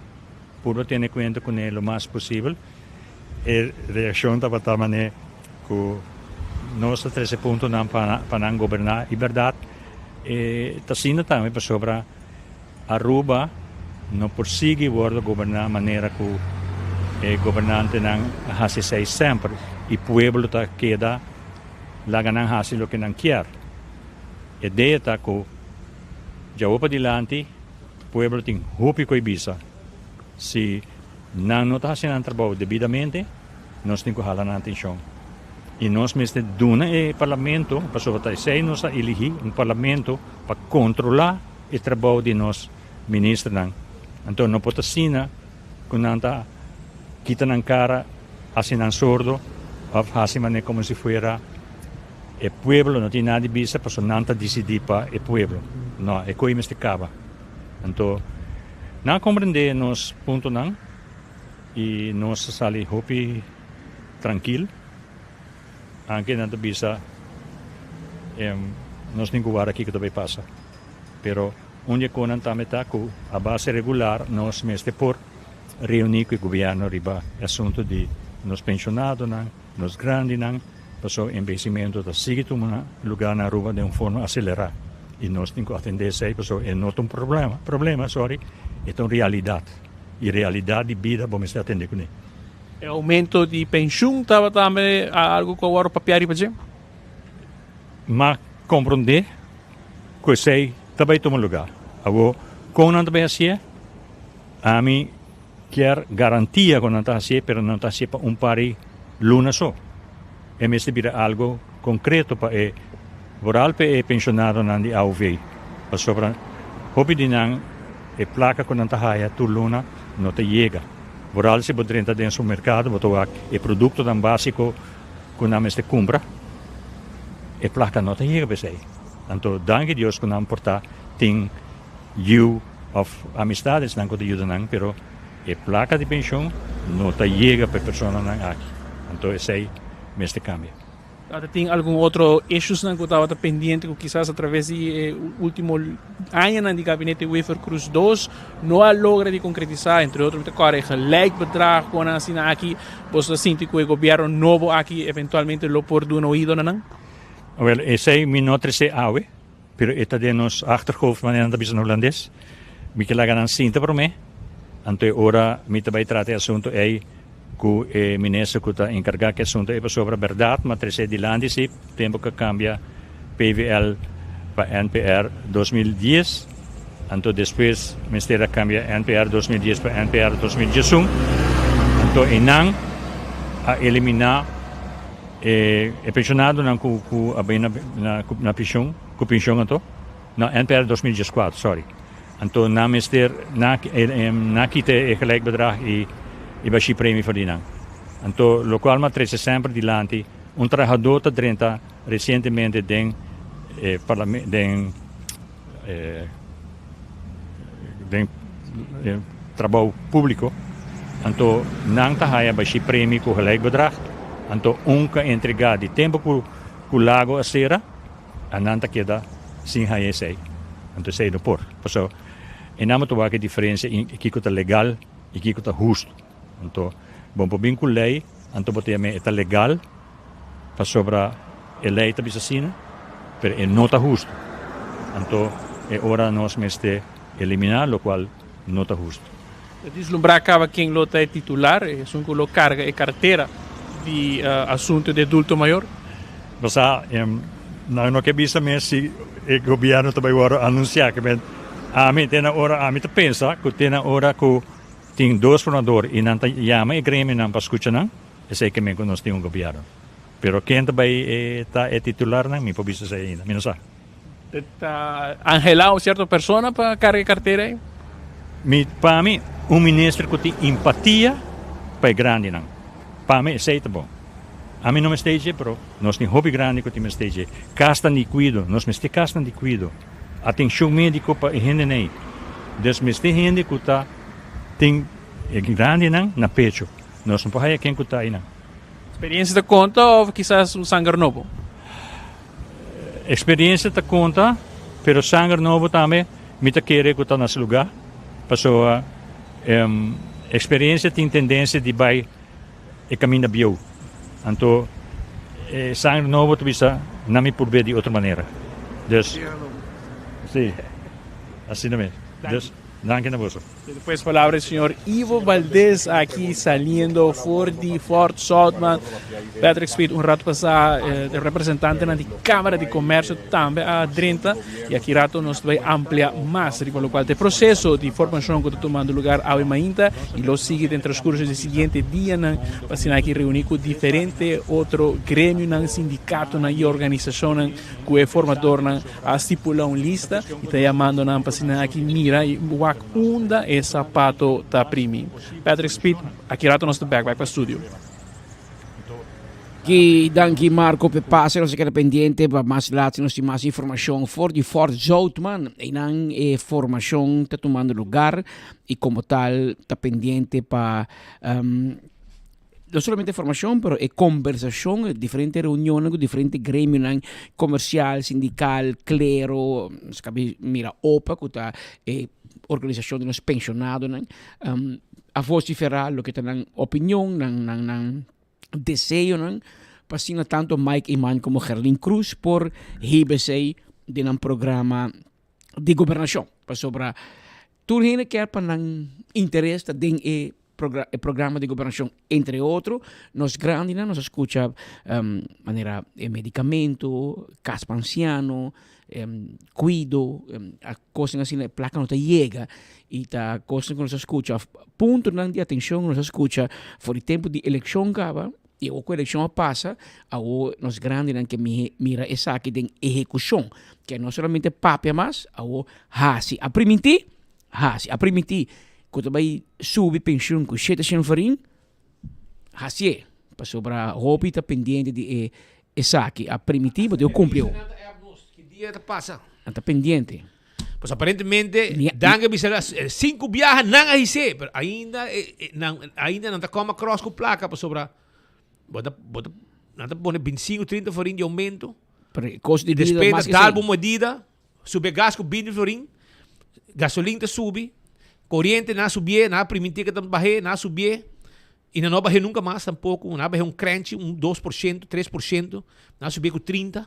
purba tene kuenta kuné lo mas posibel. E reakshon tabata manera ku nos ta trese puntonan pa nan goberná i bèrdat e ta asina tambe pasobra Aruba no por sigui wòrdu goberná manera ku e gobernantenan a hasi esei semper i pueblo ta keda laga nan hasi loke nan kier. E idea ta ku djawo padilanti pueblo tin hopi ku e bisa si Nan no ta hasi nan trabou debidamente, nos tin ku hala nan atenshon. I nos mester duna e parlamento, pasobra ta esei nos a eligí, un parlamento pa kontrolá e trabou di nos ministernan. Anto no por ta asina ku nan ta kita nan kara, hasi nan sordo òf hasi manera komo si fuera e pueblo no tin nada di bisa pasobra nan ta disidí pa e pueblo. No, e koe mester kaba. Anto nan a komprendé nos puntonan i nos a sali hopi trankil, anke nan ta bisa nos tin ku wara kiko ta bai pasa. Pero un di e konan tambe ta ku a base regular nos mester por reuní ku e gobièrnu riba e asuntu di nos penshonadonan, nos grandinan, pasobra enbehesimentu ta sigui tuma lugá na Aruba den un forma aselerá i nos tin ku atendé esei pasobra e no ta un problema, problema sorry, e ta un realidat i realidat di bida bo mester atendé kuné. E oumento di penshun tabata tambe algu ku a wòrdu papiá riba dje? M'a komprondé ku esei ta bai tuma lugá. Awor, kon nan ta bai hasié? Ami Kier garantia ku nan ta hasié, pero nan ta hasié pa un par di luna so. E mester bira algo konkreto pa e vooral pa e penshonadonan di AOV. Pasobra hopi di nan e plaka ku nan ta haya tur luna no ta yega. Vooral si bo drenta den supermerkado bo ta wak e produktonan básiko ku nan mester kumpra, e plaka no ta yega pa esei. Anto danki Dios ku nan por ta tin Yu of amistadesnan ku ta yuda nan, pero e plaka di penshon no ta yega pa e personanan aki. Anto esei mester kambia. Tabata tin algun otro issuesnan ku tabata pendiente ku kisas atraves di e ultimo añanan di gabinete Wever-Croes dos no a logra di konkretisá, entre otro mi ta kòrda e gelijkbedrag, konan asina aki. Boso ta sinti ku e gobièrnu nobo aki eventualmente lo por duna oido na nan? Awel, esei mi no trese awe. Pero e ta den nos achterhoofd, manera nan ta bisa na hulandes. Mi ke laga nan sinta promé, anto e ora mi ta bai trata e asuntu ei ku e minister ku ta enkargá ku e asuntu ei, pasobra bèrdat mi a trese dilanti si tempu ku a kambia PVL pa NPR 2010, anto despues mester a kambia NPR 2010 pa NPR 2011, anto einan a eliminá. E pensionadonan ku ku a bai na na na pension ku pension anto no NPR 2014 sorry anto nan mester na na kita e gelijkbedrag i i bashi premie for di nan anto lokual mi a trese semper dilanti un trahadó ta drenta resientemente den e parlame den e den e trabou públiko, anto nan ta haya bashi premio ku gelijkbedrag, anto un ka entregá di tempu ku ku Lago a sera, a nan ta keda sin haya esei. Anto esei no por. Pasobra e nan bo ta wak e diferensia i kiko ta legal i kiko ta hustu. Anto bo por bin ku lei, anto bo ta yam'é e ta legal. pasobra e lei ta bisa asina, pero e no ta hustu. Anto e ora nos mester eliminá lokual no ta hustu. Ta dislumbrá kaba ken lo ta e titular, esun ku lo karga e kartera di asuntu di adulto mayor. Bo sa, nan no ke bisa mes si e gobièrnu ta bai wòrdu anunsiá. Ke men, ami te na ora, ami ta pensa ku te na ora ku tin dos formador i nan ta yama e gremionan pa skucha nan, esei ke men ku nos tin un gobièrnu. Pero ken ta bai ta e titularnan, mi por bisa esei ainda, mi no sa. Ta anhelá un sierto persona pa karga e kartera ei? Mi, pa mi, un minister ku tin empatia pa e grandinan. Pa mi esei ta bon. Ami no mester dje, pero nos tin hopi grandi ku tin mester dje. Kasnan di kuido, nos mester kasnan di kuido. Atenshon médiko pa e hendenan ei. Dus mester hende ku ta tin e grandinan na pecho. Nos no por haya ken ku ta einan. Experiencia ta konta òf kisas un sanger nobo? Experiencia ta conta, pero sanger nobo tambe mi ta kere cu ta na su lugar, pasobra experiencia tin tendencia di bay e caminda bieu, anto e sanger nobo ta bisa nan mi purbe di otro manera. Dus, si, asina mes. Dus, danki na boso. Despues palabra di señor Ivo Valdez aki saliendo for di Fort Zoutman. Patrick Speed un rato pasa eh, de representantenan di Cámara di Comercio tambe a drenta y aki rato nos ta bay amplia mas riba locual ta e proceso di formacion cu ta tumando lugar awe mainta y lo sigui den transcurso di siguiente dianan pa asina aki reuni cu diferente otro gremionan, sindicatonan y organisacionnan cu e formadornan A stipula un lista y ta yamando nan pa asina aki mira y wak unda e sapato ta primi. Patrick Speed, aki rato nos ta bek bek pa studio. Ki danki Marco p'e pase, nos a keda pendiente pa mas laat si nos tin mas informacion for di Fort Zoutman. Einan e formacion ta tumando lugar y como tal ta pendiente pa no solamente formacion pero e conversacion, e diferente reunionnan cu diferente gremionan comercial, sindical, clero, nos cabe mira opa cu ta e organisacion di nos pensionadonan a vocifera loke ta nan opinion, nan nan nan deseonan pa asina tanto Mike Eman como Gerlin Croes por hiba esey den nan programa di gobernacion pasobra tur hende kier pa nan interes ta den e e programa di gobernacion entre otro nos grandinan nos a scucha manera e medicamento, cas pa anciano, cuido, cosnan asina e placa no ta yega y ta cosnan cu nos a scucha puntonan di atencion cu nos a scucha for di tempo di eleccion caba y awor cu eleccion a pasa awor nos grandinan ke mira esaki den ehecucion ke no solamente papia mas awor haci a priminti Hasi a primintí ku ta bai subi penshun ku shete shen forin, hasié, pasobra hopi ta pendiente di e esaki. A primintí, bo debe kumpli awo. Ki dia ta pasa? Nan ta pendiente. Pues aparentemente Dan a bisa sinku biaha nan a his'é, pero ainda nan ainda nan ta come across ku plaka pasobra bo ta bo ta nan ta pone bintisingu trinta forin di oumento. Pero e kosto di bida Despues mas ta dal ke bo medida. Subi e gas ku binti florin, gasolin ta subi, koriente nan a subié, nan a primintí ke ta bah'é, nan a subié i nan no a bah'é nunka mas tampoko, nan a bah'é un krenchi, un 2%, 3%, nan a subié ku 30.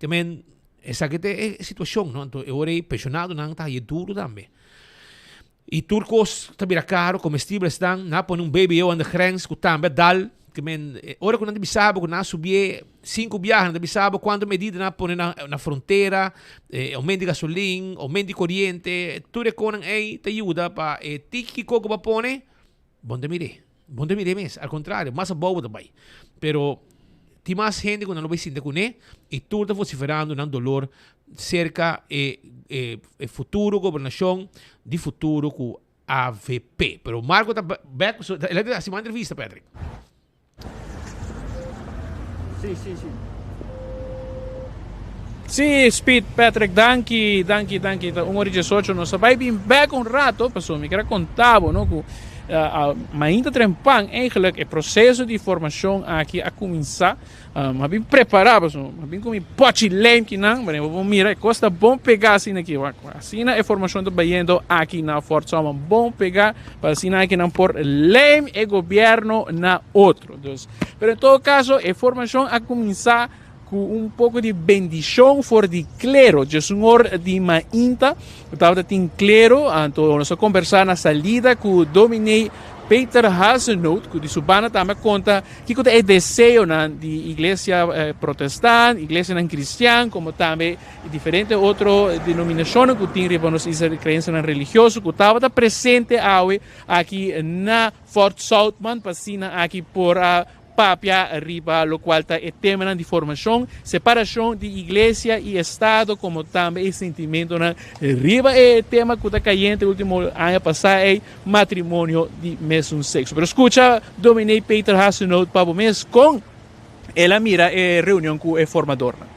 Te men esaki ta e situashon, no? Anto e ora ei penshonadonan ta haña duru tambe. I tur kos ta bira karo, komestibel esnan, nan a pone un BBO aan de grens ku tambe a dal, ke men ora ku nan ta bisa bo ku nan a subié sinku biaha, nan ta bisa bo kuantu medida nan a pone na na frontera, oumento di gasolin, oumento di koriente, tur e konan ei ta yuda pa e tiki kiko ku bo a pone, bo no ta mir'é, bo no ta mir'é mes, al kontrario, mas abou bo ta bai. Pero tin mas hende ku nan lo bai sinta kuné i tur ta vosiferando nan dolor Serka e e futuro gobernacion di futuro cu avp. Pero Marco ta bek, so el a haci mas entrevista Patrick. Sí, sí, sí. Sí, Speed, Patrick, danki, danki, danki. Ta un ora y diesocho. Nos ta bai bin bek un rato, pasobra mi kier a conta bo, no, cu. Mainta trempan eigenlijk e proceso di formacion aki a cuminsa. Mi a bin prepara pasobra mi a bin cu mi pochi lijm kinan, pero bo por mira e cos ta bon pega asina aki. Wak, asina e formacion ta bayendo aki na Fort Zoutman. Bon pega pa asina aki nan por lijm e gobierno na otro. Dus, pero en todo caso e formacion a cuminsa cu un poco di bendicion for di clero. Djesun or di mainta tabata tin clero, anto nos a conversa na salida cu Dominee Peter Hazenoot, cu di su banda tambe a conta kico ta e deseonan di iglesia protestant, iglesianan cristian, como tambe diferente otro denominacionnan cu tin riba nos isla di creencianan religioso cu tabata presente awe aki na Fort Zoutman pa asina aki por a papia riba locual ta e temanan di formacion, separacion di iglesia y estado como tambe e sentimentonan riba e tema cu ta cayente ultimo aña pasa ey, matrimonio di mesun sexo. Pero scucha Dominee Peter Hazenoot pa bo mes con el a mira e reunion cu e formadornan.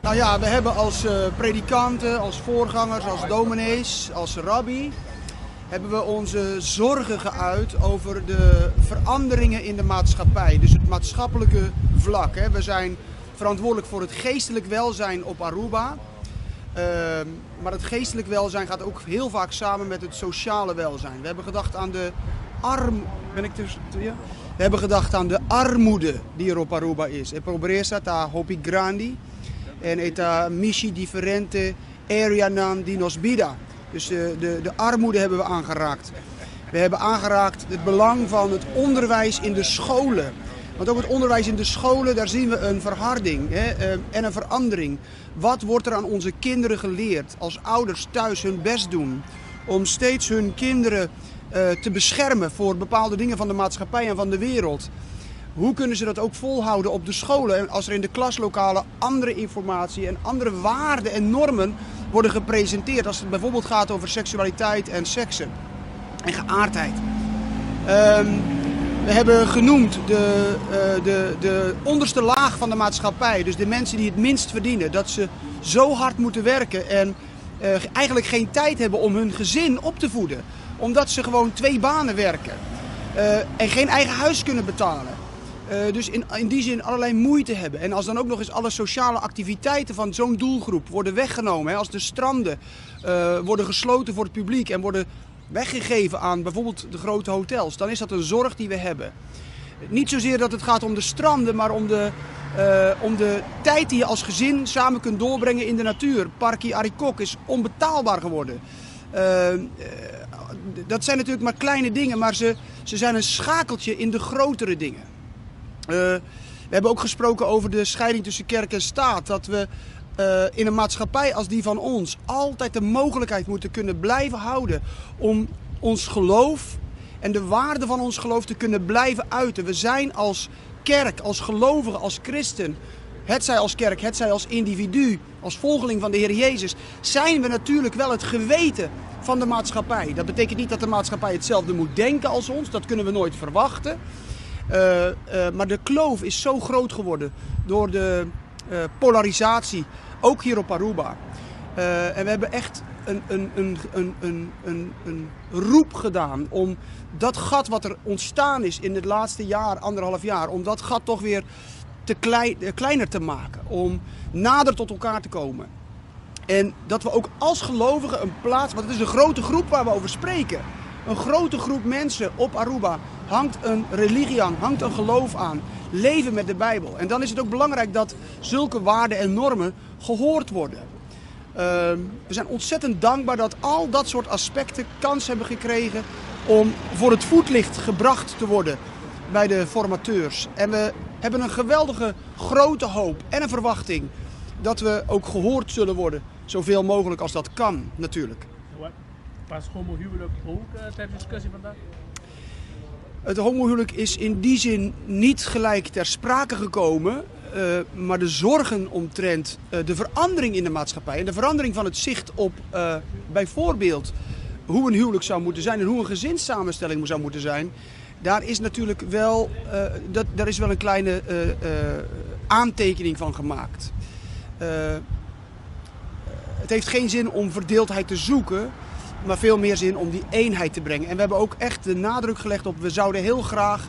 Nou ja, we hebben als predikanten, als voorgangers, als dominees, als rabbi, hebben we onze zorgen geuit over de veranderingen in de maatschappij. Dus het maatschappelijke vlak. Hè. We zijn verantwoordelijk voor het geestelijk welzijn op Aruba. Ehm, maar het geestelijk welzijn gaat ook heel vaak samen met het sociale welzijn. We hebben gedacht aan de arm. Ben ik tussen? Ja? We hebben gedacht aan de armoede die er op Aruba is. E pobresa ta hopi grandi en e ta mishi diferente areanan di nos bida. Dus de, de, de armoede hebben we aangeraakt. We hebben aangeraakt het belang van het onderwijs in de scholen. Want ook het onderwijs in de scholen, daar zien we een verharding hè, eh, en een verandering. Wat wordt er aan onze kinderen geleerd als ouders thuis hun best doen om steeds hun kinderen eh, te beschermen voor bepaalde dingen van de maatschappij en van de wereld? Hoe kunnen ze dat ook volhouden op de scholen en als er in de klaslokalen andere informatie en andere waarden en normen worden gepresenteerd? Als het bijvoorbeeld gaat over seksualiteit en seksen en geaardheid. Um, we hebben genoemd de, uh, de, de onderste laag van de maatschappij, dus de mensen die het minst verdienen, dat ze zo hard moeten werken en uh, eigenlijk geen tijd hebben om hun gezin op te voeden. Omdat ze gewoon twee banen werken uh, en geen eigen huis kunnen betalen. Uh, dus in, in die zin allerlei moeite hebben. En als dan ook nog eens alle sociale activiteiten van zo'n doelgroep worden weggenomen. Hè, als de stranden uh, worden gesloten voor het publiek en worden weggegeven aan bijvoorbeeld de grote hotels. Dan is dat een zorg die we hebben. Niet zozeer dat het gaat om de stranden, maar om de, uh, om de tijd die je als gezin samen kunt doorbrengen in de natuur. Parkie Arikok is onbetaalbaar geworden. Uh, dat zijn natuurlijk maar kleine dingen, maar ze, ze zijn een schakeltje in de grotere dingen. Uh, we hebben ook gesproken over de scheiding tussen kerk en staat. Dat we uh, in een maatschappij als die van ons altijd de mogelijkheid moeten kunnen blijven houden om ons geloof en de waarde van ons geloof te kunnen blijven uiten. We zijn als kerk, als gelovigen, als christen, het zij als kerk, het zij als individu, als volgeling van de Heer Jezus, zijn we natuurlijk wel het geweten van de maatschappij. Dat betekent niet dat de maatschappij hetzelfde moet denken als ons, dat kunnen we nooit verwachten. Uh, uh, maar de kloof is zo groot geworden door de uh, polarisatie, ook hier op Aruba. En we hebben echt een, een, een, een, een, een, een roep gedaan om dat gat wat er ontstaan is in het laatste jaar, anderhalf jaar, om dat gat toch weer te klei, kleiner te maken. Om nader tot elkaar te komen. En dat we ook als gelovigen een plaats, want het is een grote groep waar we over spreken. Een grote groep mensen op Aruba hangt een religie aan, hangt een geloof aan, leven met de Bijbel. En dan is het ook belangrijk dat zulke waarden en normen gehoord worden. Uh, we zijn ontzettend dankbaar dat al dat soort aspecten kans hebben gekregen om voor het voetlicht gebracht te worden bij de formateurs. En we hebben een geweldige grote hoop en een verwachting dat we ook gehoord zullen worden. Zoveel mogelijk als dat kan, natuurlijk. Was homohuwelijk ook uh, ter discussie vandaag? Het homohuwelijk is in die zin niet gelijk ter sprake gekomen. Uh, maar de zorgen omtrent uh, de verandering in de maatschappij en de verandering van het zicht op uh, bijvoorbeeld hoe een huwelijk zou moeten zijn en hoe een gezinssamenstelling zou moeten zijn, daar is natuurlijk wel, dat, daar is wel een kleine aantekening van gemaakt. het heeft geen zin om verdeeldheid te zoeken. Maar veel meer zin om die eenheid te brengen. En we hebben ook echt de nadruk gelegd op we zouden heel graag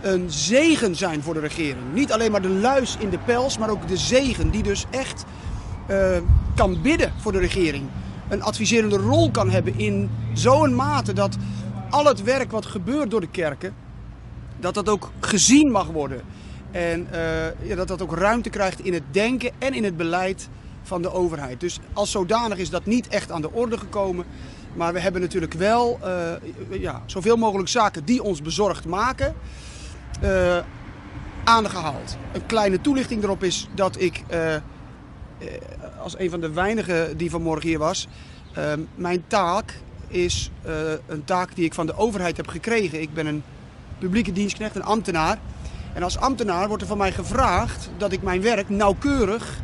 een zegen zijn voor de regering. Niet alleen maar de luis in de pels, maar ook de zegen die dus echt uh, kan bidden voor de regering. Een adviserende rol kan hebben in zo'n mate dat al het werk wat gebeurt door de kerken, dat dat ook gezien mag worden. En uh, ja, dat dat ook ruimte krijgt in het denken en in het beleid van de overheid. Dus als zodanig is dat niet echt aan de orde gekomen. Maar we hebben natuurlijk wel uh, ja, zoveel mogelijk zaken die ons bezorgd maken uh, aangehaald. Een kleine toelichting erop is dat ik uh, als een van de weinigen die vanmorgen hier was, mijn taak is een taak die ik van de overheid heb gekregen. Ik ben een publieke dienstknecht, een ambtenaar. En als ambtenaar wordt er van mij gevraagd dat ik mijn werk nauwkeurig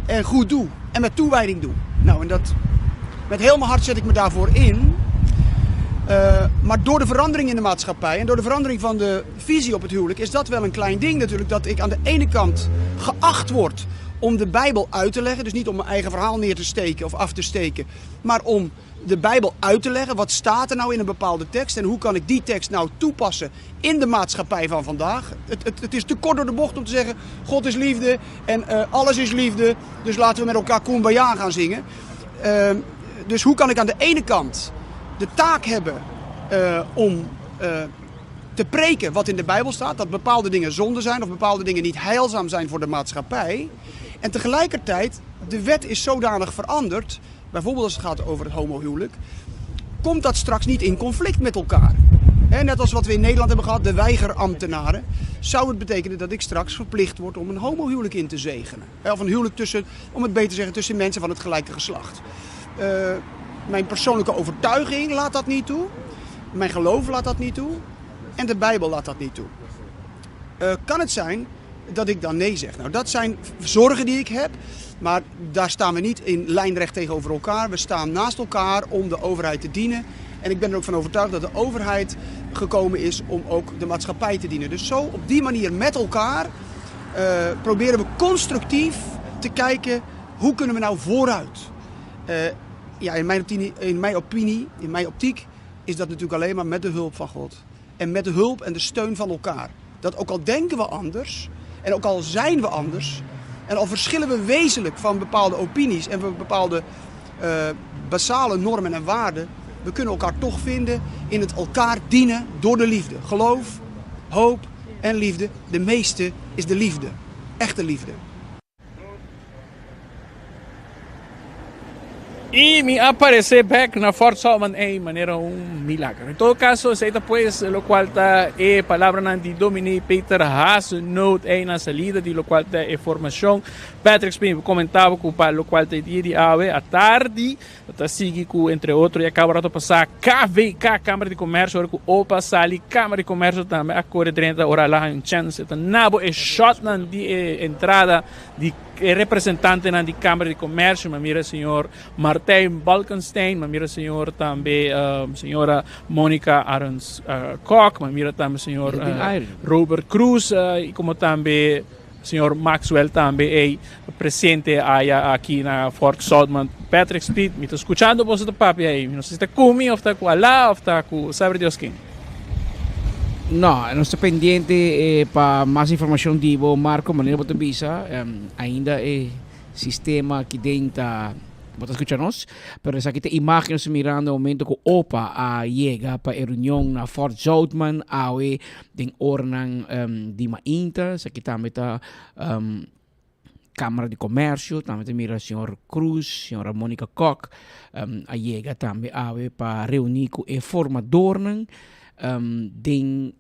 en goed doe. En met toewijding doe. Nou, en dat, met heel mijn hart zet ik me daarvoor in. Uh, maar door de verandering in de maatschappij en door de verandering van de visie op het huwelijk is dat wel een klein ding natuurlijk. Dat ik aan de ene kant geacht word om de Bijbel uit te leggen. Dus niet om mijn eigen verhaal neer te steken of af te steken. Maar om de Bijbel uit te leggen. Wat staat er nou in een bepaalde tekst? En hoe kan ik die tekst nou toepassen in de maatschappij van vandaag? Het, het, het is te kort door de bocht om te zeggen: God is liefde en uh, alles is liefde. Dus laten we met elkaar Kumbaya gaan zingen. Uh, dus hoe kan ik aan de ene kant de taak hebben uh, om te preken wat in de Bijbel staat, dat bepaalde dingen zonde zijn of bepaalde dingen niet heilzaam zijn voor de maatschappij. En tegelijkertijd, de wet is zodanig veranderd, bijvoorbeeld als het gaat over het homohuwelijk, komt dat straks niet in conflict met elkaar. He, net als wat we in Nederland hebben gehad, de weigerambtenaren. Zou het betekenen dat ik straks verplicht word om een homohuwelijk in te zegenen? Of een huwelijk tussen, om het beter te zeggen, tussen mensen van het gelijke geslacht. Uh, mijn persoonlijke overtuiging laat dat niet toe. Mijn geloof laat dat niet toe. En de Bijbel laat dat niet toe. Uh, kan het zijn dat ik dan nee zeg? Nou, dat zijn zorgen die ik heb. Maar daar staan we niet in lijnrecht tegenover elkaar. We staan naast elkaar om de overheid te dienen. En ik ben er ook van overtuigd dat de overheid gekomen is om ook de maatschappij te dienen. Dus zo op die manier met elkaar uh, proberen we constructief te kijken hoe kunnen we nou vooruit. Uh, ja, in mijn opinie, in mijn opinie, in mijn optiek is dat natuurlijk alleen maar met de hulp van God. En met de hulp en de steun van elkaar. Dat ook al denken we anders en ook al zijn we anders en al verschillen we wezenlijk van bepaalde opinies en van bepaalde uh, basale normen en waarden, we kunnen elkaar toch vinden in het elkaar dienen door de liefde. Geloof, hoop en liefde. De meeste is de liefde. Echte liefde. I mi a paresé bek na Fort Salman ei manera un milagro. En todo caso, esei ta pues locual ta e palabranan di Dominee Peter Haasnoot ei na salida di locual ta e formacion. Patrick Spin comentaba cu pa locual ta e dia di awe atardi ta sigui cu entre otro ya caba rato pasa KVK, Camara di Comercio, ora cu opa sali Camara di Comercio tambe a core drenta ora a laha un chance ta nabo e shotnan di e entrada di E representantenan di Camara di Comercio, mi a mira señor Martijn Balkenstein, mi a mira señor tambe señora Monica Arends Kok, mi a mira tambe señor Robert Cruz y como tambe señor Maxwell tambe ey presente aya aki na Fort Zoutman. Patrick Speed, mi ta scuchando boso ta papia ey, mi no sa si ta cu mi of ta cu Alá of ta cu sabe Dios ken. No, nos ta pendiente pa mas informacion di bo Marco, manera bo ta bisa ainda e sistema aki den ta bo ta scucha nos, pero esaki ta imagen nos ta mirando e momento cu opa a yega pa e reunion na Fort Zoutman awe den oranan di mainta, esaki tambe ta Camara di Comercio, tambe ta mira señor Cruz, señora Monica Kok a yega tambe awe pa reuni cu e formadornan den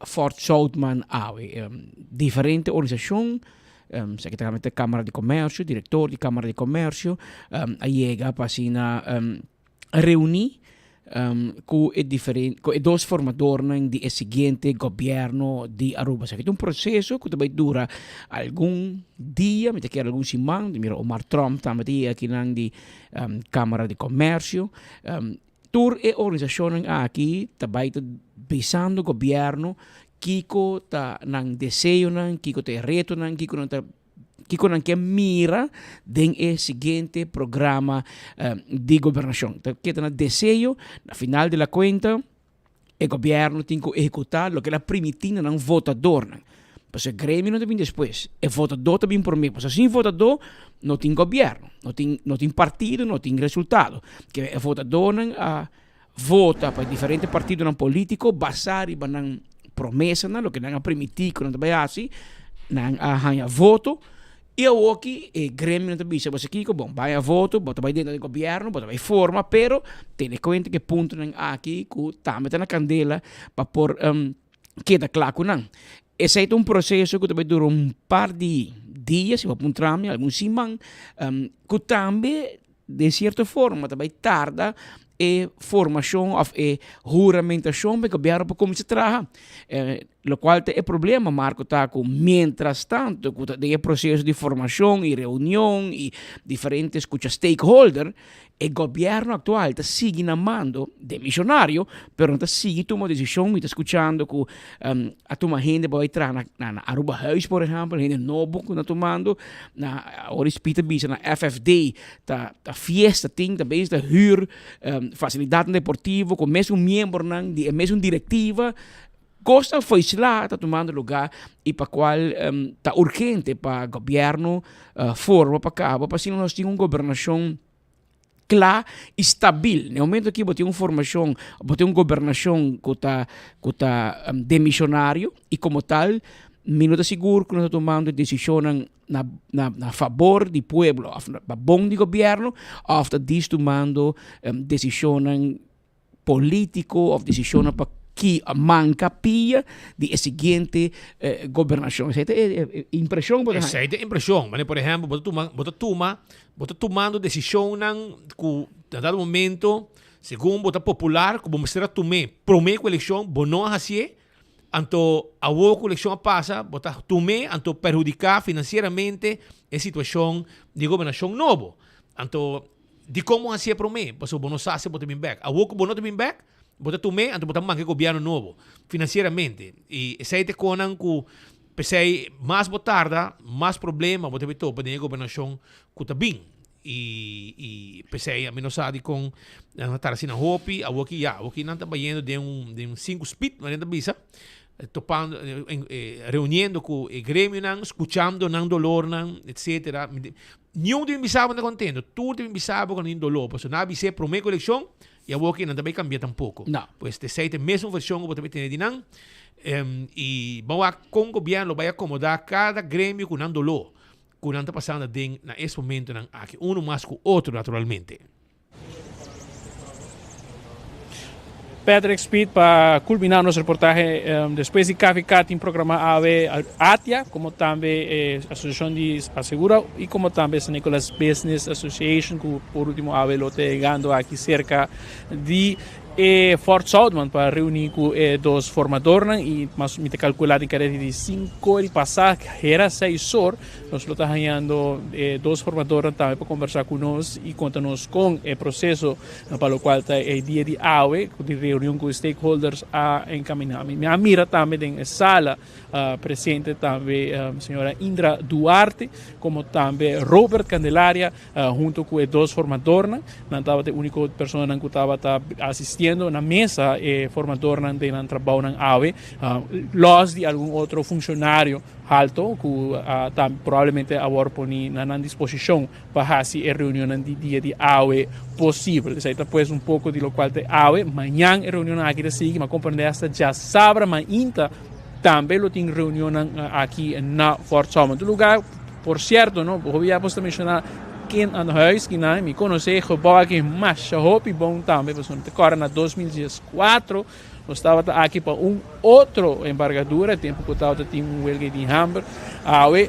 Fort Zoutman awe. Diferente organisacion, esaki ta tambe Camara di Comercio, director di Camara di Comercio a yega pa asina reuní ku e diferente ku e dos formadornan di e siguiente gobièrnu di Aruba. Esaki ta un proseso ku ta bai dura algun dia, mi ta kere algun siman, mira Omar Tromp tambe ta yega akinan di Kamara di Komersio. Tur e organisashonnan aki ta bai ta bisando gobièrnu kiko ta nan deseonan, kiko ta e retonan, kiko nan ta. Kiko nan ke mira den e siguiente programa di gobernashon. Ta keda na deseo, na final di la kuenta e gobièrnu tin ku ehekutá loke el a primití na nan votadornan. Pasobra e gremio no ta bin despues, e votadó ta bin promé. Pasobra sin votadó no tin gobièrnu, no tin no tin partido, no tin resultado. Ke e votadónan a vota pa e diferente partidonan polítiko basá riba nan promesanan, loke nan a primití ku nan ta bai hasi, nan a haña voto. I awoki e gremionan ta bisa boso kiko, bon, bai a voto, bo ta bai dentro di gobierno, bo ta bai forma, pero tene kuenta ku e puntonan aki ku tambe ta na kandela pa por keda kla ku nan. Esei ta un proseso ku ta bai dura un par di dia, si bo puntra mi, algun siman, ku tambe Den cierto forma ta bay tarda e formacion of e huramentacion pa e gobierno por cuminsa traha. Locual ta e problema Marco ta cu mientras tanto cu ta den e proceso di formacion y reunion y diferente scucha stakeholder, e gobierno actual ta sigui na mando demisionario pero no ta sigui tuma decision. Mi ta scuchando cu a tuma hende pa bay traha na Aruba Huis por ehempel, hende nobo cu na tumando. Na ora Speed ta bisa na FFD ta ta fiesta tin ta bezig ta huur facilidadnan deportivo cu mesun miembronan di e mesun directiva. Cosnan foisla ta tumando lugar y pa cual ta urgente pa gobierno forma pa caba pa asina nos tin un gobernacion kla y stabil. Na e momento aki bo tin un formacion, bo tin un gobernacion cu ta cu ta demisionario y como tal mi no ta sigur cu nos ta tumando decisionnan na na na fabor di pueblo of pa bon di gobierno of ta dis tumando decisionnan politico of decisionnan pa ki manca pia di e siguiente gobernacion. Esey ta e impresion bo ta haña. Esey ta e impresion. Mane por ehempel bo ta tuma bo ta tuma bo ta tumando decisionnan cu na dado momento segun bo ta popular cu bo mester a tum'e prome cu eleccion bo no a haci'e anto awor cu eleccion a pasa bo ta tum'e anto perhudica financieramente e situacion di gobernacion nobo. Anto Dikon bo hasié promé? Pasobra bo no sa si bo ta bin bèk. Awor ku bo no ta bin bèk, bo ta tum'é, anto bo ta manka e gobièrnu nobo, finansieramente. I esei ta e konan ku p'esei mas bo tarda, mas problema bo ta bin topa den e gobernashon ku ta bin. I i p'esei ami no sa dikon nan ta tarda asina hopi. Awor ki ya, awor ki nan ta bayendo den un den un sinku spit, manera nan ta bisa, topando, reuniendo ku e gremionan, skuchando nan dolornan, etsetera. Niun ta bin bisa bo na kontento, tur ta bin bisa bo ku nan tin doló, pasobra nan a bis'é promé ku elekshon i awor ke nan ta bai kambia tampoko. No. Pues t'esei ta e mesun vershon ku bo ta bai tene di nan. I bo wak kon gobièrnu lo bai akomodá kada gremio ku nan doló ku nan ta pasando aden na es momentonan aki, unu mas ku otro naturalmente. Patrick Speed pa culmina nos reportahe despues di KVK tin programa awe ATIA como tambe Asociacion di Aseguro y como tambe San Nicolas Business Association cu por ultimo awe lo ta yegando aki cerca di e Fort Zoutman pa reuni cu e dos formadornan y mas mi ta calcula den careda di cinco di pasa hera seis or Nos lo ta hañando e dos formadornan tambe pa kombersá ku nos i konta nos kon e proseso pa lokual ta e dia di awe ku di reunion ku e stakeholders a enkaminá. Mi a mira tambe den e sala presente tambe señora Indra Duarte komo tambe Robert Candelaria hunto ku e dos formadornan. Nan tabata e úniko personanan ku tabata asistiendo na mesa e formadornan den nan trabounan awe, lòs di algun otro funshonario. Halto ku ta probablemente a wòrdu poni na nan disposishon pa hasi e reunionnan di dia di awe posibel. Esei ta pues un poko di lokual ta e awe. Mañan e reunionnan aki ta sigui, mi a komprendé asta djasabra mainta tambe lo tin reunionnan aki na Fort Solomon. Tur lugá, por sierto no, hopi ya bo ta menshoná Kind aan Huis kinan, mi konosé e gebou aki masha hopi bon tambe pasobra mi ta kòrda na 2014 Nos tabata aki pa un otro embargadura, e tempu ku tabata tin un welga di hamber. Awe,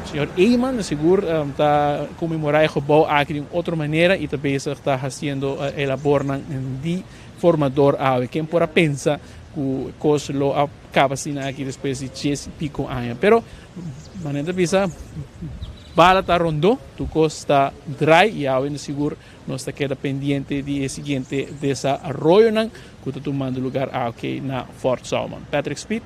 señor Eman sigur ta konmemorá e gebou aki di un otro manera i ta bezig ta hasiendo e labornan di formador awe. Ken por a pensa ku kos lo a kaba asina aki despues di dies i piko aña? Pero, manera ta bisa, bala ta rondó, tur kos ta drai i awe sigur Nos ta keda pendiente di e siguiente desaroyonan cu ta tumando lugar aki na Fort Salmon. Patrick Speed.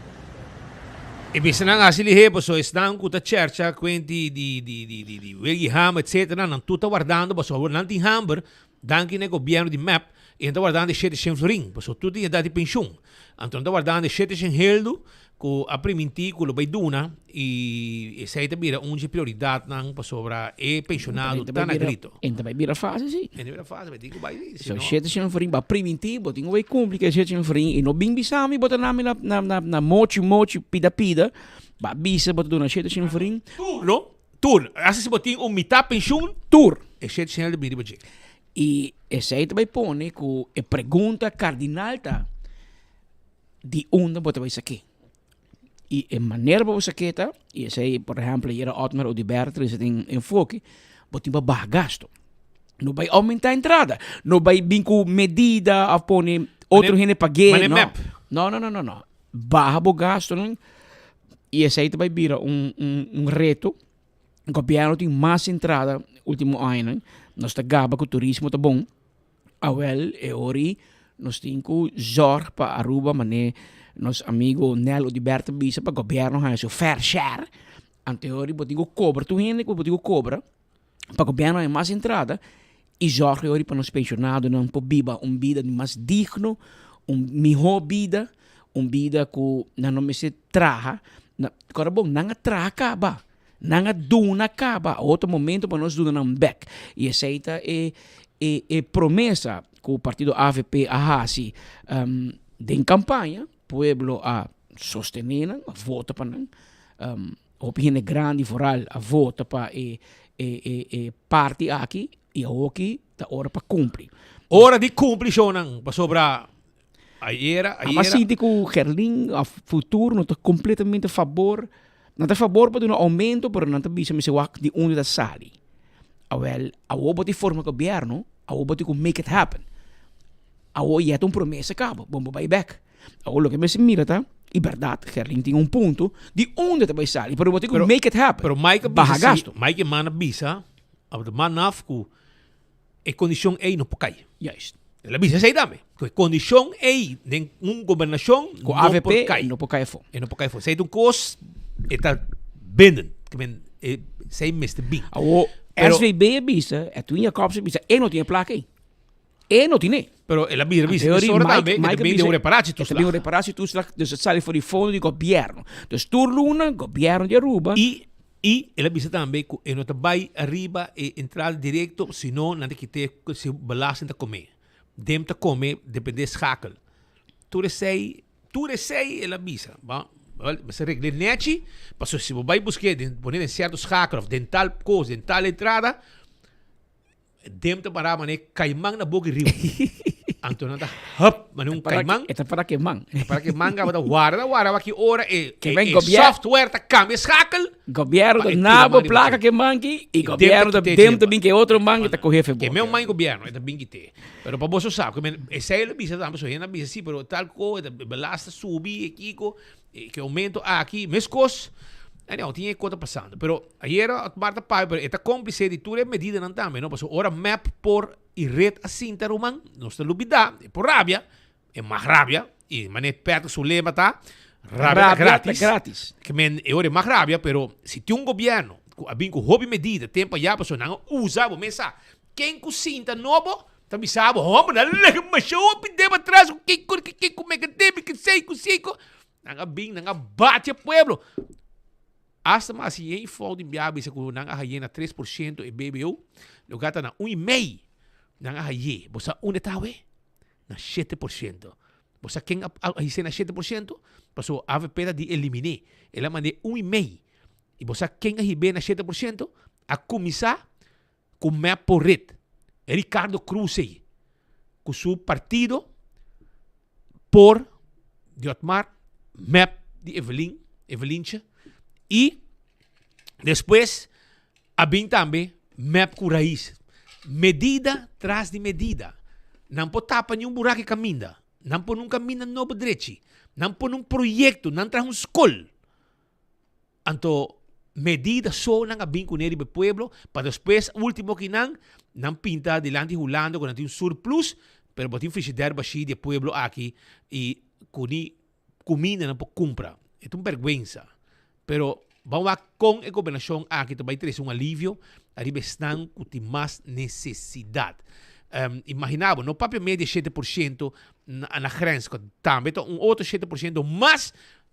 E bistanan hasi lihé pasobra esnan ku ta chèrcha kuenti di di di di di wegi hamber etcetera nan tur ta wardando pasobra awor nan tin hamber danki na e gobièrnu di mep i nan ta wardando e shete shen florin pasobra tur tin edat di penshun anto nan ta wardando e shete shen heldu ku a primintí ku lo bai duna i esei ta bira un dje prioridatnan pasobra e penshonado ta na grito. En ta bai bira fásil si. En ta bira fásil, bai tin ku bai si So no. shete shen florin bo a primintí bo tin ku bai kumpli ku e shete shen florin i no bin bisa mi bo ta na mi na na na mochi mochi pida pida bo a bisa bo ta duna shete shen florin. Tur no, tur. Asta si bo tin un mitá penshun. Tur. E shete shen ta bini riba dje. I esei ta bai pone ku e pregunta kardinal ta. Di unda bo ta bai sak'é? I e manera pa bo sak'é ta, i esei por ehèmpel ayera Otmar Oduber trese den enfoke, bo tin pa baha gasto. No bai oumentá entrada, no bai bin ku medida òf pone otro hende pag'é, no. No, no, no, no, no. Baha bo gastonan i esei ta bai bira un un un reto. Gobièrnu tin mas entrada último añanan. Nos ta gaba ku turismo ta bon. Awel e ori nos tin cu zorg pa Aruba mane nos amigo Nel Oduber ta bisa pa gobierno haya su fair share anto e ori bo tin cu cobra tur hende cu bo tin cu cobra pa gobierno haya mas entrada y zorg e ori pa nos pensionadonan por biba un bida di mas digno un miho bida un bida cu nan no mester traha ora bon nan a traha caba. Nan a duna kaba, awor ta momento pa nos duna nan bek. I esei ta e e e promesa ku partido avp a hasi den kampaña, pueblo a sostené nan, a vota pa nan. Hopi hende grandi vooral a vota pa e e e e parti aki i awoki ta ora pa kumpli. Ora di kumpli shownan, pasobra Ayera, ayera. Ama sinti ku Gerlin of Futuro no ta completamente fabor, nan ta fabor pa duna aumento pero nan ta bisa mester wak di unda ta sali. Awel, awor bo tin forma gobierno, awor bo tin ku make it happen. Awor ya ta un promesa kaba, bon bo bai bek. Awor loke mester mira ta, i berdad Gerlin tin un punto, di unda ta bai sali, pero bo tin ku make it happen. Pero Mike a bisa Baha si, gasto. Mike e man a bisa, a man af ku E kondishon ei no por kai. Juist. El a bisa esei tambe. Ku e kondishon ei den un gobernashon Ku no avp por kai. no por kai afó. E no por kai afó. Esei ta un kos, e ta bindend. Ke men e esei mester bin. Awor, Pero SVB a bisa, Edwin Jacobs a bisa, e no tin e plaka ei. E no tin e. Pero el a bisa, bisa Anto mesora Mike- tambe, ke Mike ta a bin den bisa, un E ta bin reparatietoeslag. un reparatietoeslag, dus e sali for di fondo di gobièrnu. Dus tur luna gobièrnu di Aruba. I I el a bisa tambe ku e no ta bai ariba e entrada direkto, sino nan ta kit'é ku si belasting ta kom'é. Dem ta kome dependé schakel. Tur esei, tur esei el a bisa. Ba, wèl, mester regl'é nèchi, pasobra si bo bai busk'é den, pon'é den sierto schakel òf den tal kos, den tal entrada, Dem ta para mane kaiman na boki riu. Anto nan ta hup mane un kaiman. E ta para keman. E ta para keman gaba ta warda warda wak ki ora e Ke men e gobier- software ta kambia schakel. Gobierno Pa ta e tira nabo man riba plaka dje. ke man ki i I gobierno dem ta ta kite dem ta dje. bin ke otro man i ta kohe fe Ke bo. men man gobierno e ta bin kite. Pero pa boso sa, ke men esei lo bisa tambe so hende a bisa si pero tal ko e ta belasting ta subi e kiko. E ke aumento aki, meskos, anyhow, tin e kos ta pasando. Pero ayera Otmar ta papia, pero e ta cómplice di tur e medidanan tambe, no? Pasobra ora mep por i red a sinta ruman, nos ta lubida, e por rabia, e mag rabia, i manera Patrick su lema ta, rabia ta Rabia ta gratis. gratis. Ke men e ora e mag rabia, pero si tin un gobierno ku a bin ku hopi medida tempo aya, pasobra nan a usa, bo mes sa, ken ku sinta nobo, Ta bisa bo, homber, nan lega masha hopi dem atras ku kiko, ku kiko, mega dem, ku sei, ku siko. Nan a bin, nan a bati e pueblo. Hasta mas yen fout di biaha bisa ku nan a haye na 3% e BBO, loke ta na un i mei nan a haye. Bo sa unda ta awe? Na 7%. Bo sa ken a hise na 7%? Pasobra avp ta di elimine. El a mande un i mei. I bo sa ken a hib'é na 7%? A kuminsá Ku mep por rit. E Ricardo Croes ei ku su partido por di Otmar, mep di Evelyn, Evelyntje i despues a bin tambe mep ku Raiz. Medida tras di medida. Nan por tapa niun buraki kaminda. Nan pone un kaminda nobo drechi. Nan pone un proyekto, nan traha un skol. Anto medida so nan a bin kuné riba e pueblo pa despues ultimo kinan nan pinta dilanti Hulanda ku nan tin un surplus pero bo tin frigidair bashí di e pueblo aki i ku ni kuminda nan por kumpra. E ta un bèrgwensa. Pero ban wak kon e gobernashon aki ta bai trese un alivio ariba esnan ku tin mas nesesidat. Imagina bo, no papia media 7% na na grens, ku tambe ta un otro 7% mas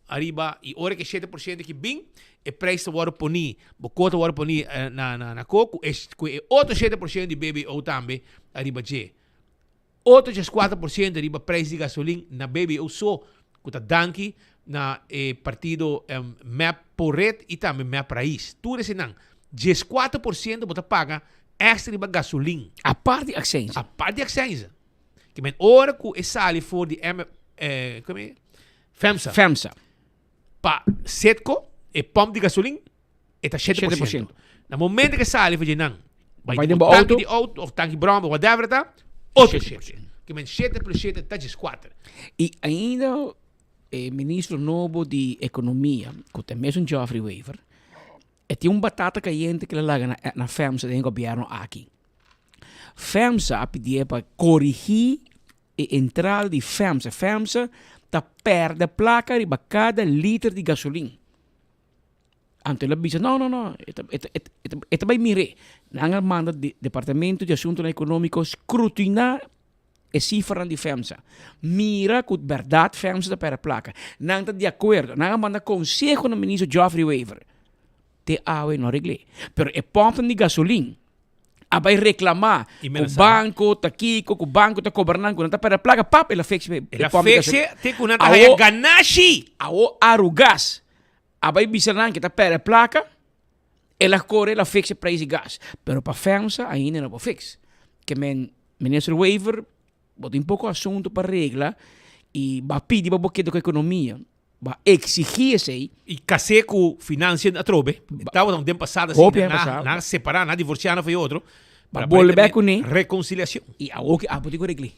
ariba, i ora ku e 7% aki bin, e prijs ta wòrdu poní, bo kota wòrdu poní na na na ko ku e ku e otro 7% di BBO tambe ariba dje. Otro 14% riba prijs di gasolin na BBO so, ku ta danki na e partido mep Poret i tambe mep Rais. Tur esenan, 14% bo ta paga èkstra riba gasolin. Apart di aksensa. Apart di aksensa. Ke men ora ku e sali for di M, kome e? FEMSA. FEMSA. Pa Citgo, e pòmp di gasolin, e ta 7%. Na momento que sali for nan, bai den bo auto, di auto of tanki brommer, whatever ta, otro 7. Que men 7 plus 7 ta 14. Y ainda e ministro nobo di economia, cu ta mesun Geoffrey Wever, e tin un batata cayente que la laga na, na FEMSA den gobierno aki. FEMSA a pidié pa corigi E entrada di FEMSA. FEMSA ta perde placa riba cada liter di gasolin. Anto el a bisa, no, no, no, e ta, e ta, e ta, e ta bai mir'é. Nan a manda di Departamento di Asuntonan Economico scrutiná e cifranan di FEMSA. Mira cu berdad FEMSA ta perde placa. Nan ta di acuerdo. Nan a manda conseho na Ministro Geoffrey Wever. Te awe no a regl'é. Pero e pompnan di gasolin a bai reclama cu banco ta kico, cu banco ta cobra nan, cu nan ta perde placa, pap, el a fix e El a pump di gasolin. fixe te cu nan ta haya Awo ganashi. Awo Arugas a bai bisa nan cu ta perde placa, el a core el a fix e prijs di gas. Pero pa FEMSA ainda no por fix. Ke men Minister Wever bo tin poco asunto pa regla y bo a pidi pa bo keda cu economia. Bo a exigí esei. I kasé ku Financiën atrobe. Tabata un den pasado asina. Hopi aña pasado. Nan a separá, nan a divorsiá nan for e otro. Bo a bolbe kuné. Rekonsiliashon. I awor ki abo tin ku regl'é.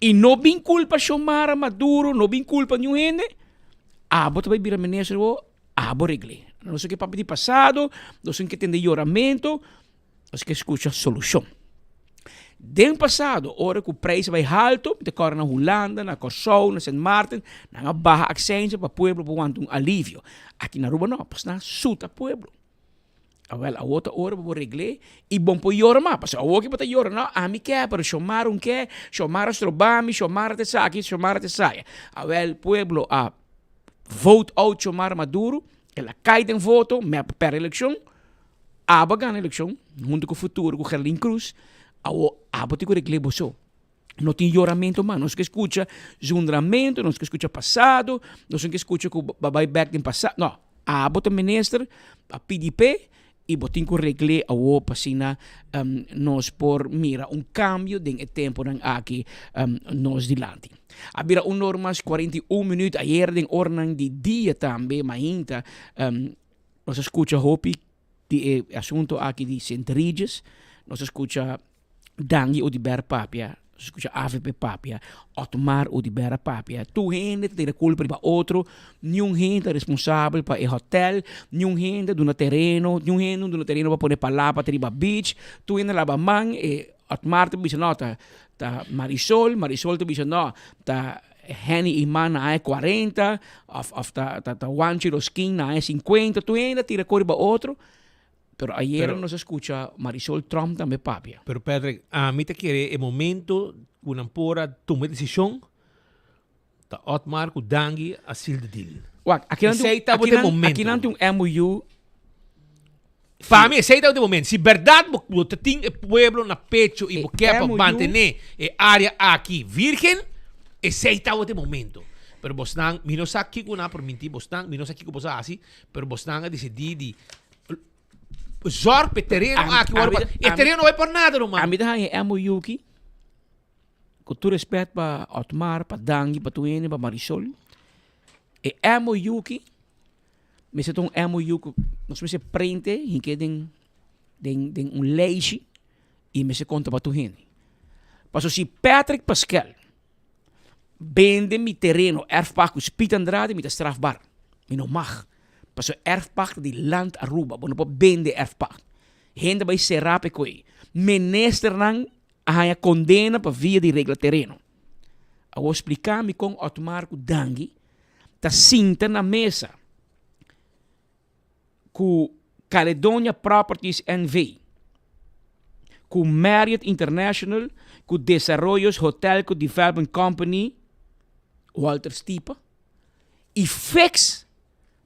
I no bin kulpa Xiomara Maduro, no bin kulpa niun hende. Abo ta bai bira minister awor, abo regl'é. Nos ke papia di pasado, nos ke tende yoramento. Nos ke skucha solushon. Den pasado, ora ku preis a bai haltu, mi ta kòrda na Hulanda, na Kòrsou, na Sint Maarten, nan a baha aksensia pa pueblo por wanta un alivio. Aki na Aruba no, pasobra nan a suta pueblo. Awèl, awor ta ora pa bo regl'é i bon por yora mas, pasobra awor ke bo ta yora, no, ami ke, pero Xiomara un ke, Xiomara stroba mi, Xiomara ta esaki, Xiomara ta esaya. Awèl, pueblo a vote out Xiomara Maduro, el a kai den voto, mep a pèrdè elekshon. Abo a gana elekshon hunto ku Futuro ku Gerlin Cruz, awo abo tin ku regl'é boso. No tin yoramento mas, nos ke skucha zundramento, nos ke skucha pasado, nos no ke skucha ku bo a bai bèk den pasado, no, abo ta minister, a pidi p'e i bo tin ku regl'é awo pa asina nos por mira un kambio den e temponan aki nos dilanti. A bira un or mas 41 minuut, ayer den oranan di dia tambe mainta Nos a skucha hopi di e asunto aki di Sint Regis, nos a skucha Dangui Oduber papia, nos a skucha avp papia, Otmar Oduber a papia. Tur hende ta tira kulpa riba otro, niun hende ta responsabel pa e hotel, niun hende a duna tereno, niun hende a duna tereno pa pone palapa riba beach, tur hende a laba man, e Otmar ta bisa no ta Marisol, Marisol ta bisa no ta Henny y Man na aña 40, of, of ta, ta, ta Juanchi Rosquin na aña 50, tur hende a tira kor riba otro. Pero ayer Pero nos a scucha Marisol Tromp tambe papia. Pero Patrick, ami ta kere e momento cu nan por a tuma e decision ta Otmar cu Dangui a seal the deal. Wak, aki nan tin, Esey tabata aki e nan, momento. aki nan tin un MOU. Pa mi esey tabata e momento. Si berdad bo, bo ta tin e pueblo na pecho y E bo kier pa MOU. mantene e area aki virgen, esey tabata e momento. Pero bosnan, mi no sa kico nan a permiti bosnan, mi no sa kico boso a haci, pero bosnan a dicidi di zorg pa e tereno Ami, aki worde ami pa, ta, e ami, tereno no bay por nada ruman. ami ta haña e MOU aki, ku tur respet pa Otmar, pa Dangui, pa tur hende, pa Marisol, e MOU aki mester ta un MOU ku nos mester prente hink'é den den den un leishi i mester konta pa tur hende. Pasobra si Patrick Paskel bende mi tereno erfpacht ku Speed Andrade mi ta strafbaar, mi no mag. Pasobra erfpacht ta di Land Aruba, bo no por bende erfpacht. Hende a bai sera pa e koe. Ministernan a haña kondena pa via di regla tereno. Awor splika mi kon Otmar ku Dangui ta sinta na mesa. ku Caledonia Properties NV. Ku Marriott International, ku Desarrollos Hotelco Development Company, Walter Stipa, i fix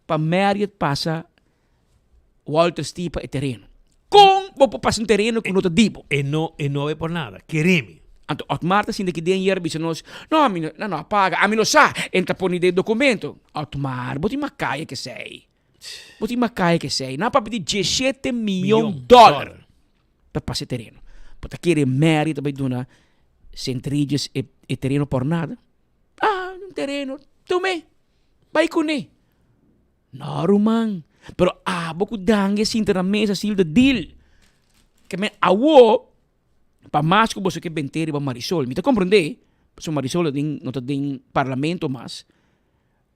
pa Marriott pasa Walter Stipa e tereno. Kon bo por pasa un tereno ku no ta di bo? E no e no a por nada, kere mi. Anto Otmar ta sinta aki den yer bisa nos, no mi no, no a paga, ami lo sa, en ta pone den documento. Otmar, bo tin makaya kesei. Bo tin makaya kesei. Nan a papia di diesshete miyon dollar pa pasa e tereno. Bo ta kere Marriott ta bai duna Sint Regis e tereno por nada? Ah, un tereno, tum'e, bai kuné. No ruman, pero abo ku Dangui a sinta na mesa seal the deal. Ke men awo, pa mas ku boso ke bent'é riba Marisol, mi ta komprendé, pasobra Marisol ta den, no ta den parlamento mas,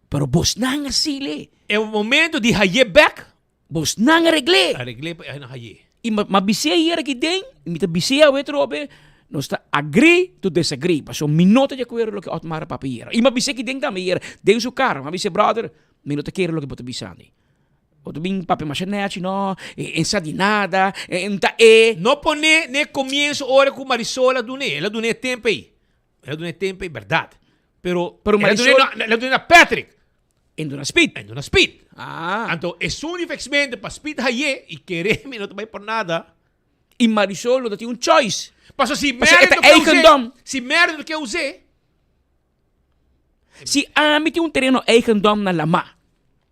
pero bosnan a seal e. E momento di hay'é bek. Bosnan a regl'é. A regl'é pa e na hay'é. I m'a bis'é ayer aki den, i mi ta bis'é awe atrobe, nos ta agree to disagree, pasobra mi no ta di akuerdo loke Otmar a papia ayer. I m'a bis'é aki den tambe ayer, den su kara, m'a bis'é, brother, mi no ta kere loke bo ta bisa mi. Bo ta bin papia masha nechi, no, e no sa di nada, e no ta e. No pone n'e komienso ora ku Marisol a dun'é, el a dun'é e tempu ei. El a dun'é e tempu ei, bèrdat. Pero, Pero el a dun'é Marisol. na, el a dun'é na Patrick. En duna Speed. En duna Speed. Ah. Anto esun di vexmente pa Speed hayé y kere mi no ta bay por nada. Y Marisol no ta tin un choice. Paso si Paso Mary e ta no ke us'é, eigendom. si Mary no ke us'é. Si ami tin un tereno eigendom na Lamá,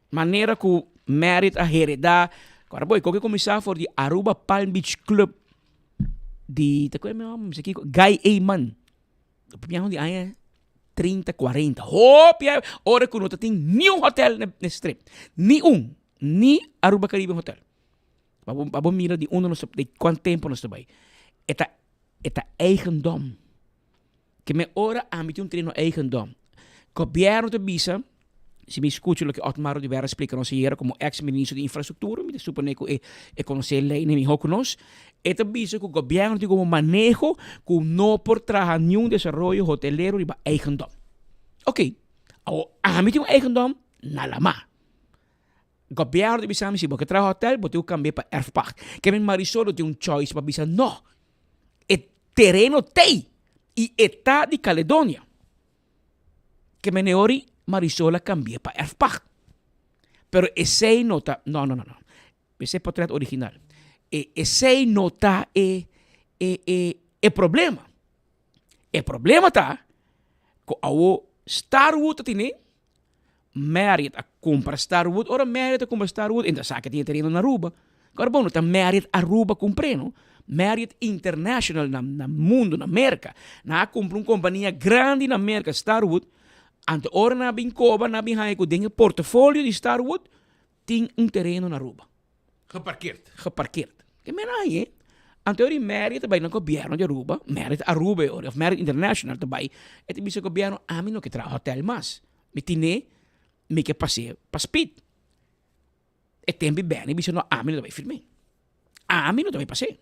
manera cu Mary ta hereda, Ahora boy, koke cuminsa for di Aruba Palm Beach Club di, ta cu e nomber? Mi sa kico, Guy Eman. Piaho di aña 30, 40. Hopi aña, ora ku no ta tin ni un hotel na e strip. Ni un. Ni Aruba Caribbean Hotel. Pa bo, pa bo mira di unda nos ta, di kuan tempo nos ta bai. E ta, e ta eigendom. Ke men ora ami tin un tereno eigendom. Gobièrnu ta bisa, Si mi skucha loke Otmar Oduber a splika nos ayera komo eks ministro di infrastruktura, mi ta supone ku e e konosé e leinan mihó ku nos, e ta bisa ku gobièrnu tin komo maneho ku no por traha niun desaroyo hotelero riba eigendom. Oké, awor ami tin un eigendom na Lamá. Gobièrnu ta bisa mi si bo ke traha hotel bo tin ku kambia pa erfpacht. Ke mi Marisol lo tin un choice pa bisa no, e tereno t'ei i e ta di Caledonia. Ke meneori Marisol a kambia pa erfpacht. Pero esei no ta, no, no, no, no. Esei potret original. E esei no ta e, e, e, e problema. E problema ta ku awo Starwood ta tene, Marriott a kumpra Starwood. Ora Marriott a kumpra Starwood, e ta sa ke tin e tereno na Aruba. Kor bon, no ta Marriott Aruba kumpr'é no. Marriott International na na mundu, na Merka. Nan a kumpra un kompania grandi na Merka, Starwood. Anto ora nan a bin koba, nan a bin haña ku den e portofolio di Starwood tin un tereno na Aruba. Geparkeerd. Geparkeerd. Ke men a hañ'é. Anto ora Marriott ta bai na gobièrnu di Aruba, Marriott Aruba e ora, òf Marriott International ta bai, e ta bisa gobièrnu, ami no ke traha hotèl mas. Mi tine, mi ke pas'é pa Speed. E tempu Benny bisa no ami no ta bai firm'é. Ami no ta bai pas'é.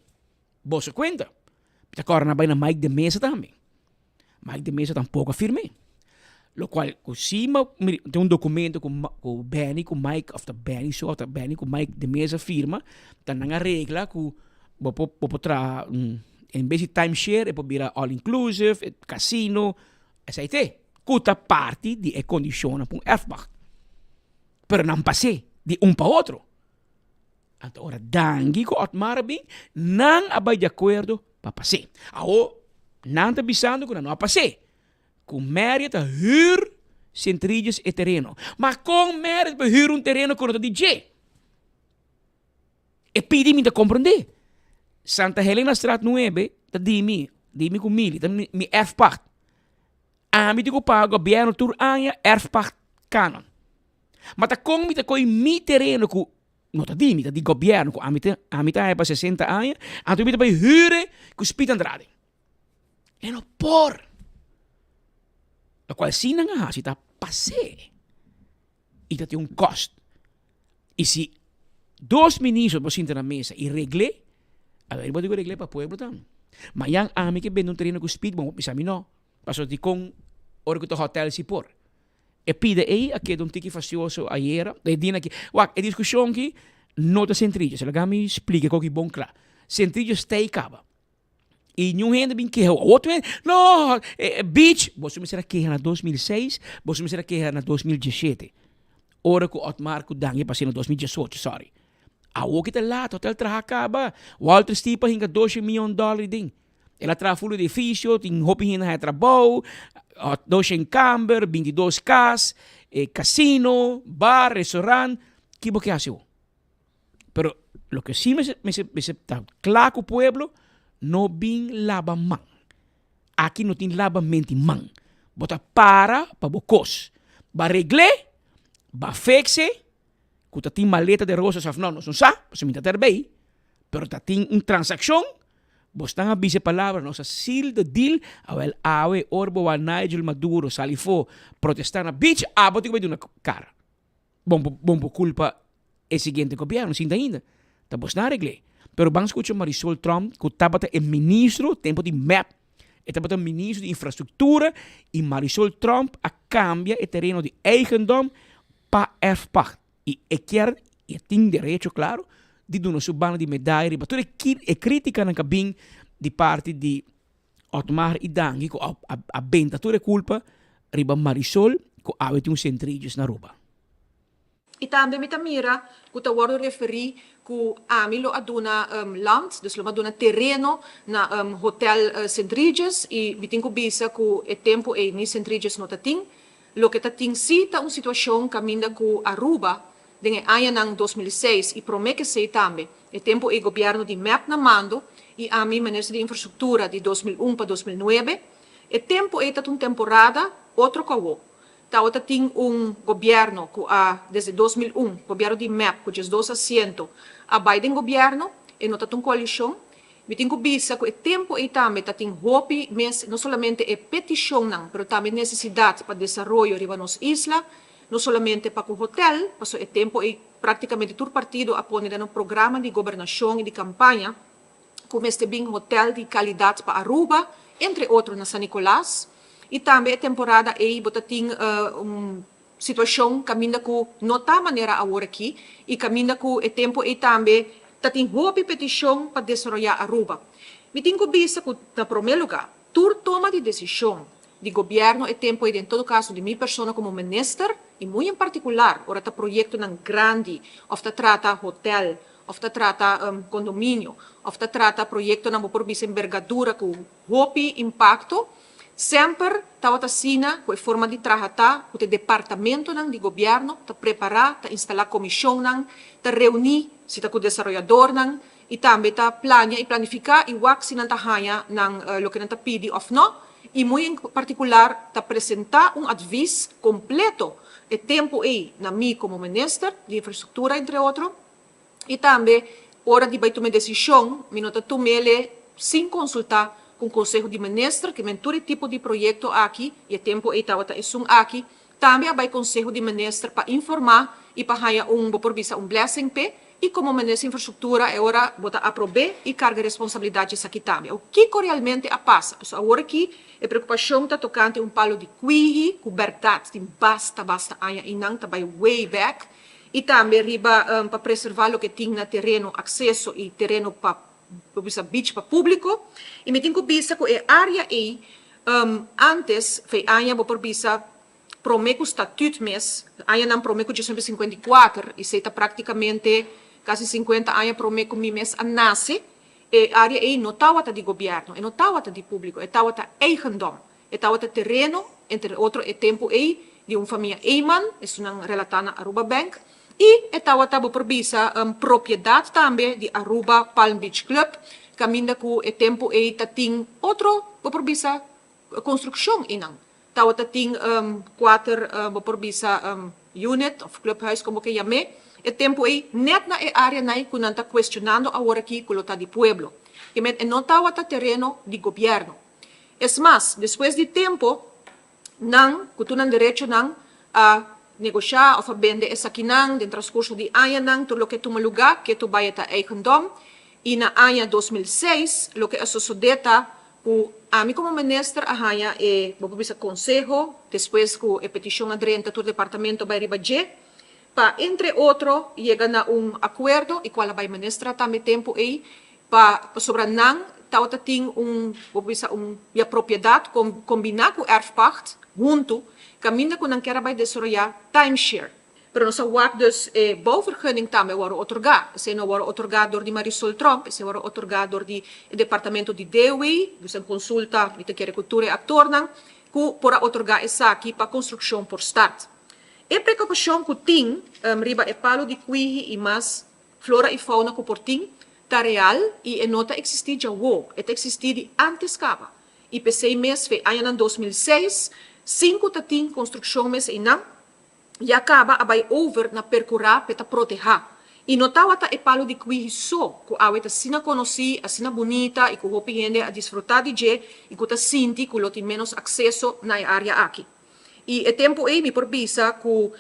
Boso kuenta. Mi ta kòrda nan bai na Mike de Meza tambe. Mike de Meza tampoko a firm'é. Lokual ku si mi tin un dokumento ku ku Benny ku Mike òf ta Benny so òf ta Benny ku Mike de Meza firma ta nan a regla ku bo por bo por traha en bes di time share e por bira all inclusive, casino, esei te. Ku ta parti di e kondishonnan pa un erfpacht. Pero nan pas'é di un pa otro. Anto ora Dangui ku Otmar a bin, nan a bai di akuerdo pa pas'é. Awor, nan ta bisando ku nan no a pas'é, ku Marriott a hür Sint Regis e tereno. Ma kon Marriott por hür un tereno ku no ta di dje? E pidi mi ta komprondé. Santa Helenastraat nuebe ta di mi, di mi ku Mili, ta mi erfpacht. Ami tin ku paga gobièrnu tur aña erfpacht kanon. Ma ta kon mi ta kohe mi tereno ku no ta di mi, ta di gobièrnu ku ami ta ami ta haña pa sesenta aña, anto mi ta bai hür ku Speed Andrade. E no por. Lokual si nan a hasi ta pas'é i ta tin un kòst. I si dos ministro por sinta na mesa i regl'é, a bo tin ku regl'é pa pueblo tambe. Mañan ami ke bende un tereno ku Speed bo bisa mi no. Pasobra dikon ora ku ta hotel si por? E pida ei a keda un tiki fastioso ayera, e dina aki. Wak, e diskushon aki No ta Sint Regis. Laga mi splika e koki bon kla. Sint Regis ta ei kaba. I niun hende bin keha. Otro hende, no, beach. Boso mester a keha na 2006, boso mester a keha na 2017. Ora ku Otmar ku Dangui pasa na 2018, sorry. Awor ki ta laat, hotel traha kaba. Walter Stipa hinka doshe miyon dòler den. El a traha ful edifisio, tin hopi hende haña trabou, doshen kamber, bintidos kas, e kasino, bar, restaurant. Ki bo ke hasi awor? Pero loke si mester mester mester ta kla ku pueblo, no bin laba man. Aki no tin labamenti man. Bo ta para pa bo kos. Bo a regl'é, bo a fix e, ku ta tin maleta de rosas òf no, nos no sa, pasobra mi ta terbei, pero ta tin un transakshon, bosnan a bisa e palabra, nos a seal the deal, awel awe ora bo wak Nigel Maduro sali fo protesta na beach, abo tin ku bai duna kara. Bon por bon por culpa e siguiente gobierno, sinta ainda. Ta bosnan a regl'é. Pero ban scucha Marisol Tromp cu tabata e ministro tempo di mep. E tabata ministro di infrastructura y Marisol Tromp a cambia e tereno di eigendom pa erfpacht. Y e kier y e tin derecho claro di duna su banda di medaya riba tur e e criticanan cu a bin di parti di Otmar y Dangui cu a a benta tur e culpa riba Marisol cu awe tin un Sint Regis na Aruba. Y tambe mi ta mira cu ta wordo referi cu ami lo a duna land, dus lo mi a duna tereno na Hotel Sint Regis y mi tin cu bisa cu e tempo ey ni Sint Regis no ta tin. Loke ta tin si ta un situacion caminda cu Aruba den e añanan 2006 y prome kesey tambe, e tempo ey gobierno di mep na mando y ami Minister di Infrastructura di 2001 pa 2009, e tempo ey ta un temporada otro cu awo. Tawata tin un gobierno cu a desde 2001, gobierno di mep cu 12 asiento a bay den gobierno, e no ta un coalicion. Mi tin cu bisa cu e tempo ey tambe ta tin hopi mes, no solamente e peticionnan, pero tambe necesidad pa desaroyo riba nos isla, no solamente pa cu hotel, paso e tempo ey practicamente tur partido a pone den nan programa di gobernacion y di campaña cu mester bin hotel di calidad pa Aruba, entre otro na San Nicolas, y tambe e temporada ey bo ta tin un Situacion caminda cu no ta manera awor aki y caminda cu e tempo ey tambe ta tin hopi peticion pa desaroya Aruba. Mi tin cu bisa cu na prome lugar tur toma di decision di gobierno e tempo ey den todo caso di mi persona como minister y muy en particular ora ta proyectonan grandi of ta trata hotel of ta trata condominio of ta trata proyectonan bo por bisa envergadura cu hopi impacto. Semper tabata asina cu e forma di traha ta cu ta e departamentonan di gobierno ta prepara, ta instala comisionnan, ta reuni si ta cu desaroyadornan y tambe ta plania y planifica y wak si nan ta haya nan loke nan ta pidi of no y muy en particular ta presenta un advies completo e tempo ey na mi como minister di infrastructura entre otro. I tambe ora di bai tuma e desishon mi no ta tum'ele sin konsultá ku un konseho di minister, ke men tur e tipo di proyekto aki i e tempu ei tabata esun aki, tambe a bai konseho di minister pa informá i pa haña un, bo por bisa un blessing p'e, i komo minister infrastruktura e ora bo ta aprob'é i karga responsabilidat dje esaki tambe. Awor kiko realmente a pasa? Pasobra awor aki e preokupashon ta tokante un palo di kwihi ku bèrdat tin basta basta aña i nan ta bai way back, i tambe riba pa preservá loke tin na tereno akseso i tereno pa bo bisa beach pa públiko. I mi tin ku bisa ku e área ei ántes fei aña bo por bisa promé ku statüt mes, añanan promé ku 1954, i esei ta práktikamente kasi 50 aña promé ku mi mes a nase, e área ei no tabata di gobièrnu, e no tabata di públiko, e tabata eigendom. E tabata tereno, entre otro e tempu ei, di un famia Eman, esunnan relatá na Aruba Bank, i e tabata, bo por bisa, propiedat tambe di Aruba Palm Beach Club, kaminda ku e tempu ei ta tin otro, bo por bisa, konstrukshon einan. Tabata tin kuater, bo por bisa, unit òf clubhuis, komo ke yam'é, e tempu ei nèt na e áreanan ku nan ta kuestionando aworakí ku lo ta di pueblo. E no tabata tereno di gobièrnu. Es mas, despues di tempo, nan, ku tur nan derechonan, a negoshá òf a bende esakinan den transkurso di añanan, tur loke tuma lugá ke tur bai e ta eigendom. I na aña 2006, loke a sosodé ta ku ami komo minister a haña e, bo por bisa, konseho, despues ku e petishon a drenta tur departamento a bai riba dje. pa entre otro yega na un akuerdo i kual a bai ministra tambe tempu ei pa pasobra nan tabata tin un bo por bisa un ya propiedat kombiná ku erfpacht huntu kaminda ku nan kier a bai desaroyá timeshare. Pero nos a wak dus e bouwvergunning tambe a wòrdu otorgá. Esei no a wòrdu otorgá dor di Marisol Tromp, esei a wòrdu otorgá dor di e departamento di DOW, dus en konsulta mi ta kere ku tur e aktornan ku por a otorgá esaki pa konstrukshon por start. E prekupashon ku tin riba e palu di kwihi i mas flora i fauna ku por tin ta real i e no ta eksistí djawo, e ta eksistí di ántes kaba. I p'esei mes fe añanan 2006 sin ku ta tin konstrukshon mes einan, ya kaba a bai over na perkurá p'e ta protehá. I no tawata e palu di kwihi so ku awe ta asina konosí, asina bunita i ku hopi hende a disfrutá di dje i ku ta sinti ku lo tin ménos akseso na e área aki. I e tempu ei mi por bisa ku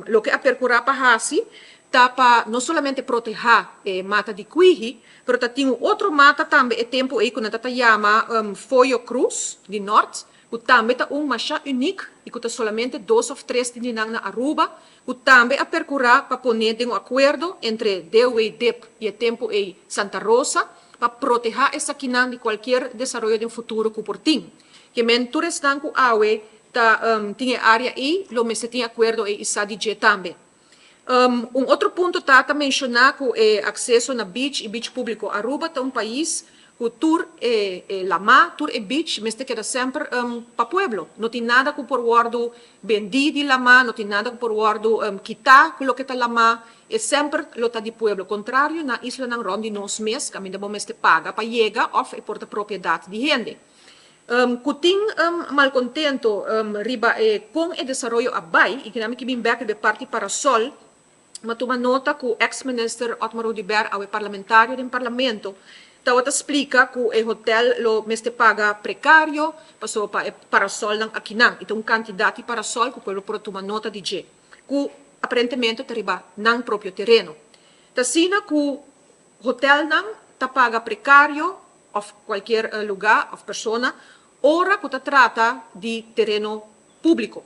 loke a perkurá pa hasi ta pa no solamente protehá e mata di kwihi, pero ta tin un otro mata tambe e tempu ei ku nan ta ta yama Foyo Cruz di Nort, ku tambe ta un masha unik i ku ta solamente dos òf tres di nan na Aruba, ku tambe a perkurá pa pone den un akuerdo entre DOW, dip i e tempu ei Santa Rosa pa protehá esakinan di kualkier desaroyo den futuro ku por tin. Ke men tur esnan ku awe ta tin e área ei lo mester tin e akuerdo ei i sa di dje tambe. Un otro punto ta ta menshoná ku e akseso na beach i beach públiko. Aruba ta un pais ku tur e e lamá, tur e beach mester keda semper pa pueblo. No tin nada ku por wòrdu bendí di lamá, no tin nada ku por wòrdu kitá ku loke ta lamá, e semper lo ta di pueblo. Kontrario na islanan rònt di nos mes kaminda bo mester paga pa yega òf e por ta propiedat di hende. Ku tin malkontento riba e kon e desaroyo a bai i kina mi ke bin bek riba e parti parasol, mi a tuma nota ku eks minister Otmar Oduber awe parlamentario den parlamento tabata splika ku e hotel lo mester paga prekario pasobra pa e parasolnan akinan i ta un kantidat di parasol ku pueblo por a tuma nota di dje ku aparentemente ta riba nan propio tereno. Ta asina ku hotelnan ta paga prekario òf kualkier lugá òf persona ora ku ta trata di tereno públiko.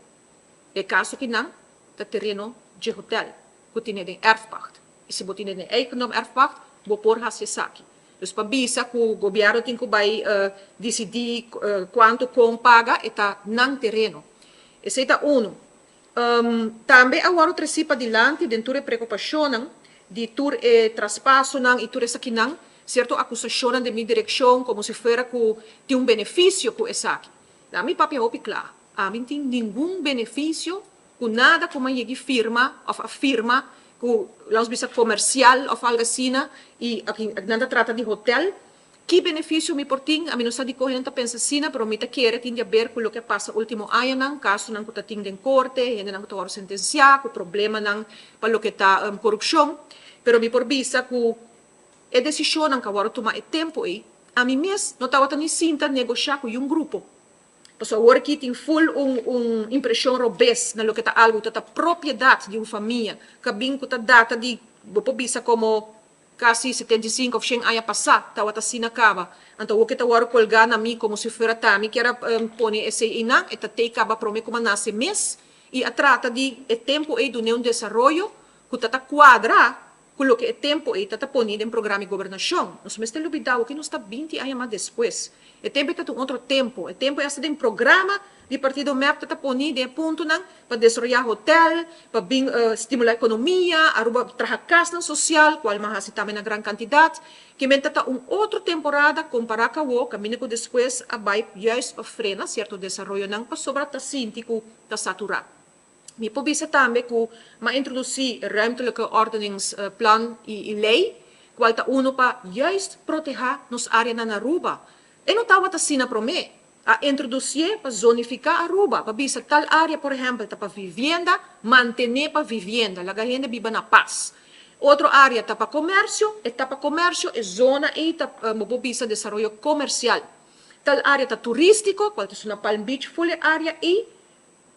E kaso kinan ta tereno dje hotèl ku tine den erfpacht. I si bo tine den eigendom erfpacht, bo por hasi esaki. Dus pa bisa ku gobièrnu tin ku bai disidí kuantu kon paga, e ta nan tereno. Esei ta unu. Tambe a wòrdu tresí padilanti den tur e preokupashonnan di tur e traspasonan i tur esakinan, sierto akusashonnan den mi direkshon komo si fuera ku tin un benefisio ku esaki. Na mi papia hopi kla, ami n tin ningun benefisio ku nada ku mi a yegi firma òf a firma ku, lanos bisa, komersial òf algu asina i aki nan ta trata di hotèl. Ki benefisio mi por tin? Ami no sa dikon hende ta pensa asina, pero mi ta kere tin di aber ku loke a pasa ultimo añanan, kasonan ku ta tin den korte, hendenan ku ta wòrdu sentensiá, ku problemanan pa loke ta korupshon. Pero mi por bisa ku e desishonnan ku a wòrdu tuma e tempu ei, ami mes no tabata ni sinta negoshá ku yun grupo. Pasobra awor aki tin ful un un impreshon robes na loke ta algu ku ta ta propiedat di un famia, ku a bin ku ta data di, bo por bisa komo Kasi 75 òf shen aña pasá tabata asina kaba. Anto awor ke ta wòrdu kolgá na mi komo si fuera ta mi kier a pone esei einan, e ta tei kaba promé ku mi a nase mes i a trata di e tempu ei dun'é un desaroyo ku ta ta kuadra ku loke e tempu ei ta ta poni den programa di gobernashon. Nos mester lubidá awor ke nos ta 20 aña mas despues. E tempu ei ta ta un otro tempu. E tempu ei asta den programa di partido mep ta ta poni den e puntonan pa desaroyá hotel, pa bin stimulá ekonomia, Aruba traha kasnan sosial, kual mas hasi tambe na gran kantidat. Ke men ta ta un otro temporada kompará ku awor, kaminda ku despues a bai juist pa frena sierto desaroyonan pasobra ta sinti ku ta saturá. Mi por bisa tambe ku m'a introdusí e Ruimtelijke Ordeningsplan i lei, kual ta unu pa juist protehá nos áreanan na Aruba. E no tabata asina promé. A introducié pa zonifica Aruba, pa bisa tal area por ehempel ta pa vivienda, mantene pa vivienda, laga hende biba na paz. Otro area ta pa comercio, e ta pa comercio, e zona ey ta bo por bisa desaroyo comercial. Tal area ta turistico, cual ta suna Palm Beach full e area ey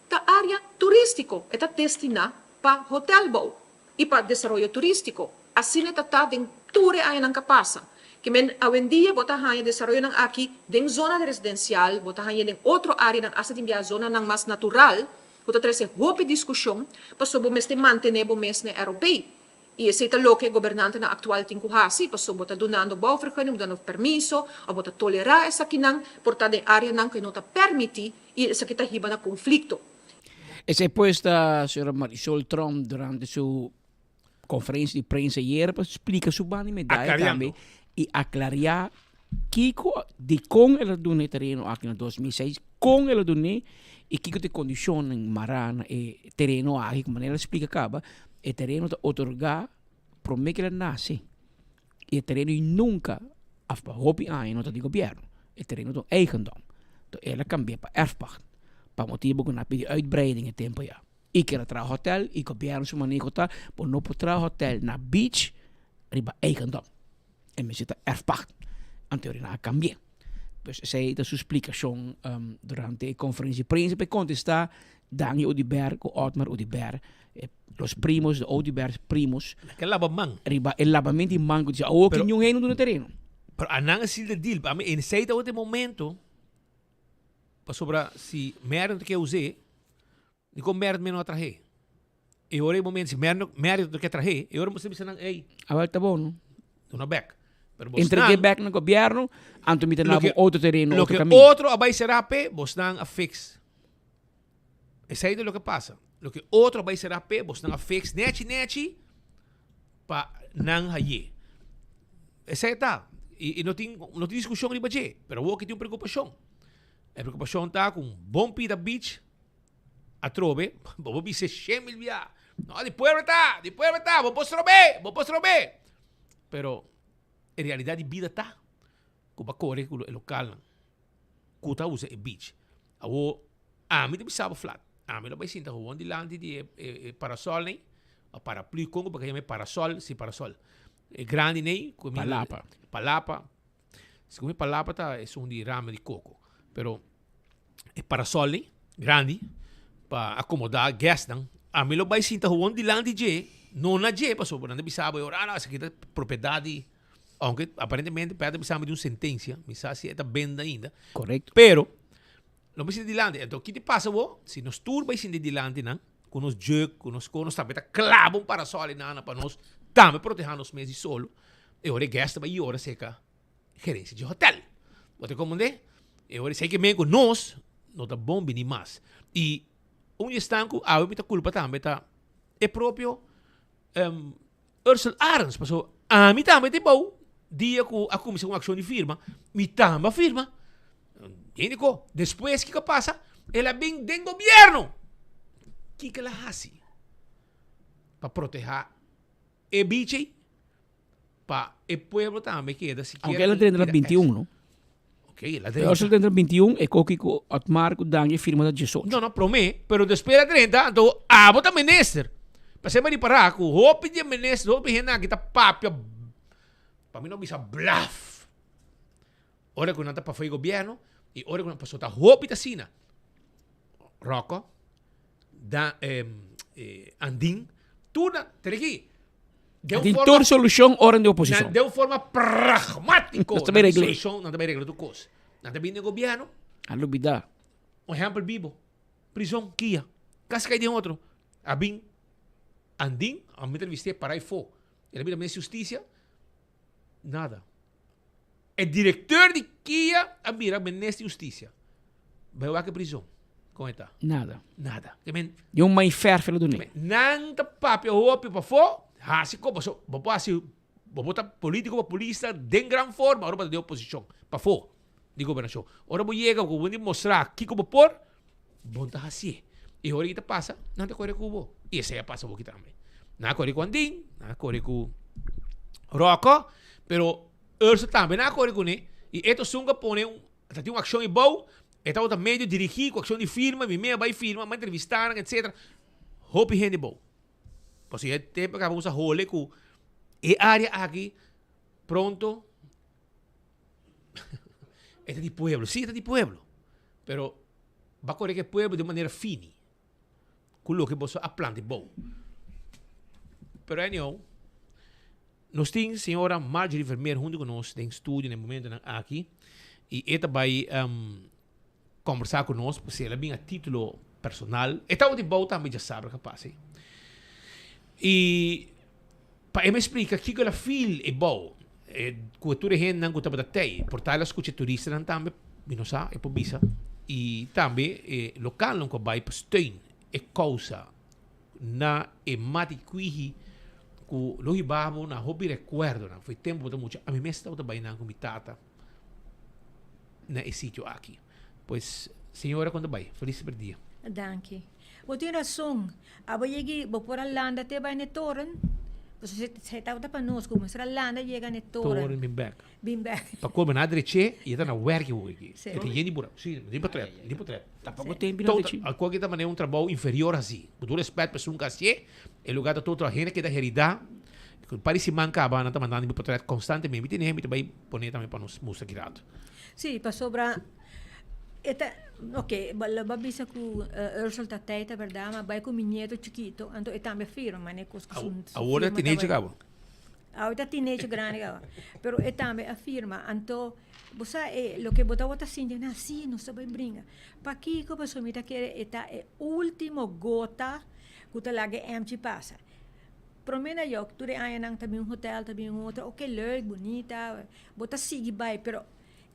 ta area turistico, e ta destina pa hotelbouw. i pa desaroyo turístiko. Asina e ta ta den tur e añanan ka pasa. Ke men awendia bo ta haña desaroyonan aki den zona residensial, bo ta hañ'e den otro áreanan, asta tin bia zonanan mas natural. ku ta trese hopi diskushon pasobra bo mester mantené bo mes na e ROP. I esei ta loke e gobernantenan aktual tin ku hasi, pasobra bo ta dunando bouwvergunning, bo ta dunando permiso, òf bo ta tolerá esakinan por ta den áreanan ku e no ta permití i esaki ta hiba na konflikto. Esei pues ta señora Marisol Tromp durante su konferensia di prensa ayer pa splika su banda di medaya tambe i aklariá kiko dikon el a duna e tereno aki na 2006, kon el a dun'é i kiko ta e kondishonnan mará na e tereno aki. Manera el a splika kaba, e tereno ta otorgá promé ku el a nase i e tereno ei nunka òf pa hopi aña no ta di gobièrnu, e tereno ta un eigendom. Enton el a kambi'é pa erfpacht pa motibu ku nan a pidi uitbreiding e tempu ya. I ker a traha hotel i gobièrnu su maneho ta bo no por traha hotel na beach riba eigendom. E mester ta erfpacht. Anto nan a kambi'é. Pues esei ta su splikashon durante e konferensia di prensa pa e kontestá Dangui Oduber ku Otmar Oduber, los primos de Oduber primos. Ke laba man. Riba e labamento di man ku dice awor ki niun hende duna tereno. Pero anan a seal de deal. Pa mi esei ta otro momento pasobra si Mary no ta ke us'é. Dikon Merit mi no a trah'é? E ora e momento si Merit no ke trah'é, e ora bo bisa nan, ey. Awel ta bon, no? Duna bek. Pero bosnan. Entreg'é bek na gobièrnu, anto mi ta na bo otro tereno, otro kaminda. Loke otro a bai será p'e, bosnan a fix. Esei ta loke pasa. Loke otro a bai será p'e, bosnan a fix nechi nechi pa nan hay'é. Esei ta. I no tin, no tin diskushon riba dje. Pero awor ki tin un preokupashon. E preokupashon ta ku un bon pida beach. Atrobe, bo por bisa 100.000 bia. No, di pueblo ta, di pueblo ta, bo por strob'é, bo por strob'é. Pero e realidad di bida ta ku bo a kore ku e lokalnan ku ta usa e beach. Awor, ami ta bisa bo flat, ami lo bai sinta gewoon dilanti di e parasol nei, o paraplu, kon ku bo ka yama e parasol, si parasol. E grandi nei, ku mi. Palapa. Palapa. Segun mi palabra ta esun di rama di koko. Pero e parasol ei, grandi, pa akomodá guestnan. Ami lo bai sinta gewoon dilanti dje, no na dje, pasobra nan ta bisa bo e ora, ah, no, esaki ta propiedat di, aunke aparentemente Pedro ta bisa mi di un sentensia, mi sa si e ta benda ainda. Korekto. Pero, lo bai sinta dilanti. Enton, ki ta pasa bo? Si nos tur bai sinta dilanti nan, ku nos jug, ku nos kos, nos tambe ta klaba un parasol einan pa nos tambe protehá nos mes di solo. E ora e guest ta bai yora serka gerencia di hotel. Bo ta comprende? E ora esei ke men ku nos no ta bon bini mas. I un di esnan ku awe mi ta kulpa tambe ta e propio um, Ursel Arends. Paso ami tambe ta bou dia ku a kuminsá un akshon di firma, mi tambe a firma. Hende ko, despues kiko a pasa? El a bin den gobierno. Kiko el a hasi pa proteha E bichi pa e pueblo tambe keda sikiera. Aunke el a drenta na 21, no? Ok, el a drenta. El a drenta na 21, e koki ku Otmar ku Dangui firma ta 18. No, no, promé, pero despues el a drenta, anto abo ta minister. Pasé mi ripará ku hopi di e minister, hopi hende aki ta papia, pa mi no bisa blaf. Ora ku nan ta pafó e gobièrnu i ora ku nan, pasobra ta hopi ta asina. Ròkò, da, eh, Andin, tur nan, tere aki, den un Tin forma, tur solushon ora di oposishon. nan, den un forma pragmátiko, Nos ta nan bai tin regl'é. solushon, nan ta bai regla tur kos. Nan ta bini den gobièrnu. A lubidá. Un ehèmpel bibo, prizon, kia, kasi kai den otro. A bin Andin, a mi entrevist'é para afó. El a bira minister di hustisia, nada. E directeur di kia a bira minister di husticia. Bai wak e prison. Con e ta? Nada. Nada. Ke men. Ni un mai ferfe lo dune. Nan ta papia hopi pafó, hasi ko paso bo por hasi bo por ta politico populista den gran forma ora bo ta den oposicion pafó di gobernacion. Ora bo yega ku bo di mostra kiko bo por, bo no ta hasié. I ora ki ta pasa, nan ta kore ku bo. I esei a pasa bo aki tambe. Nan a kore ku Andin, nan a kore ku Rocco, pero Urso tambe nan a kore kuné. I e tosun ku a pone un, ta tin un akshon ebou, e tabata medio dirigí ku akshon di firma, mi mei a bai firma, mi a entrevistá nan, etcetera. Hopi hende ebou. Pasobra e tempu a kaba usa hole ku e área aki pronto e ta di pueblo. Sí, e ta di pueblo. Pero ba kore ku e pueblo di un manera fini. Ku loke boso a planta bou. Pero anyhow, nos tin señora Marjorie Vermeer hunto ku nos den studio na e momentonan aki. I e ta bai um, kombersá ku nos, pasobra el a bin a título. personal. E tabata di bou tambe djasabra kapas ei. I pa e me splika kiko el a feel e bou, e ku e tur e hendenan ku tabata tei. Por ta el a skucha e turistanan tambe, mi no sa, e por bisa. I tambe e lokalnan ku a bai pa steun e kousa na e mati kwihi ku lo hiba bo na hopi rekuerdonan. Foi tempu bo ta mucha, ami mes tabata bai nan ku mi tata na e sitio aki. Pues, señora kon ta bai? Felis per dia. Danki. Bo tin rason. Abo yegi bo por a landa te bai n'e toren. Pasobra si tabata pa nos ku mester a landa yega n'e toren. Toren bin bek. Bin bek. Pa kobe na dreche y e ta na werk awor aki. Si. E ta yen di bura. Si, di potret, di potret. Tampoco tin bira drechi. Tot, alko aki ta manera un trabou inferior hasi. Ku tur respet pa esun ku hasié, e lugar ta tur hende keda herida. Ku un par di siman kaba nan ta mandando mi potret konstantemente. Mi tene mi ta bai pone tambe pa nos mustra ki rato. Si, pasobra e ta, ok, lo bo a bisa ku Ursel ta tei ta berdad, ma bai ku mi nieto chikito, anto e tambe firma, mane kos ku su Awor ta firma ta teenager bai. kaba. Awor ta teenager grandi kaba. Pero e tambe a firma, anto bo sa e loke bo tabata sinti, na si nos ta bai bringa. Pakiko? Pasobra mi ta kere e ta e ultimo gota ku ta laga e emchi pasa. Prome na yo, tur e añanan ta bin un hotel, ta bin un otro, ok leuk, bunita, bo ta sigui bai, pero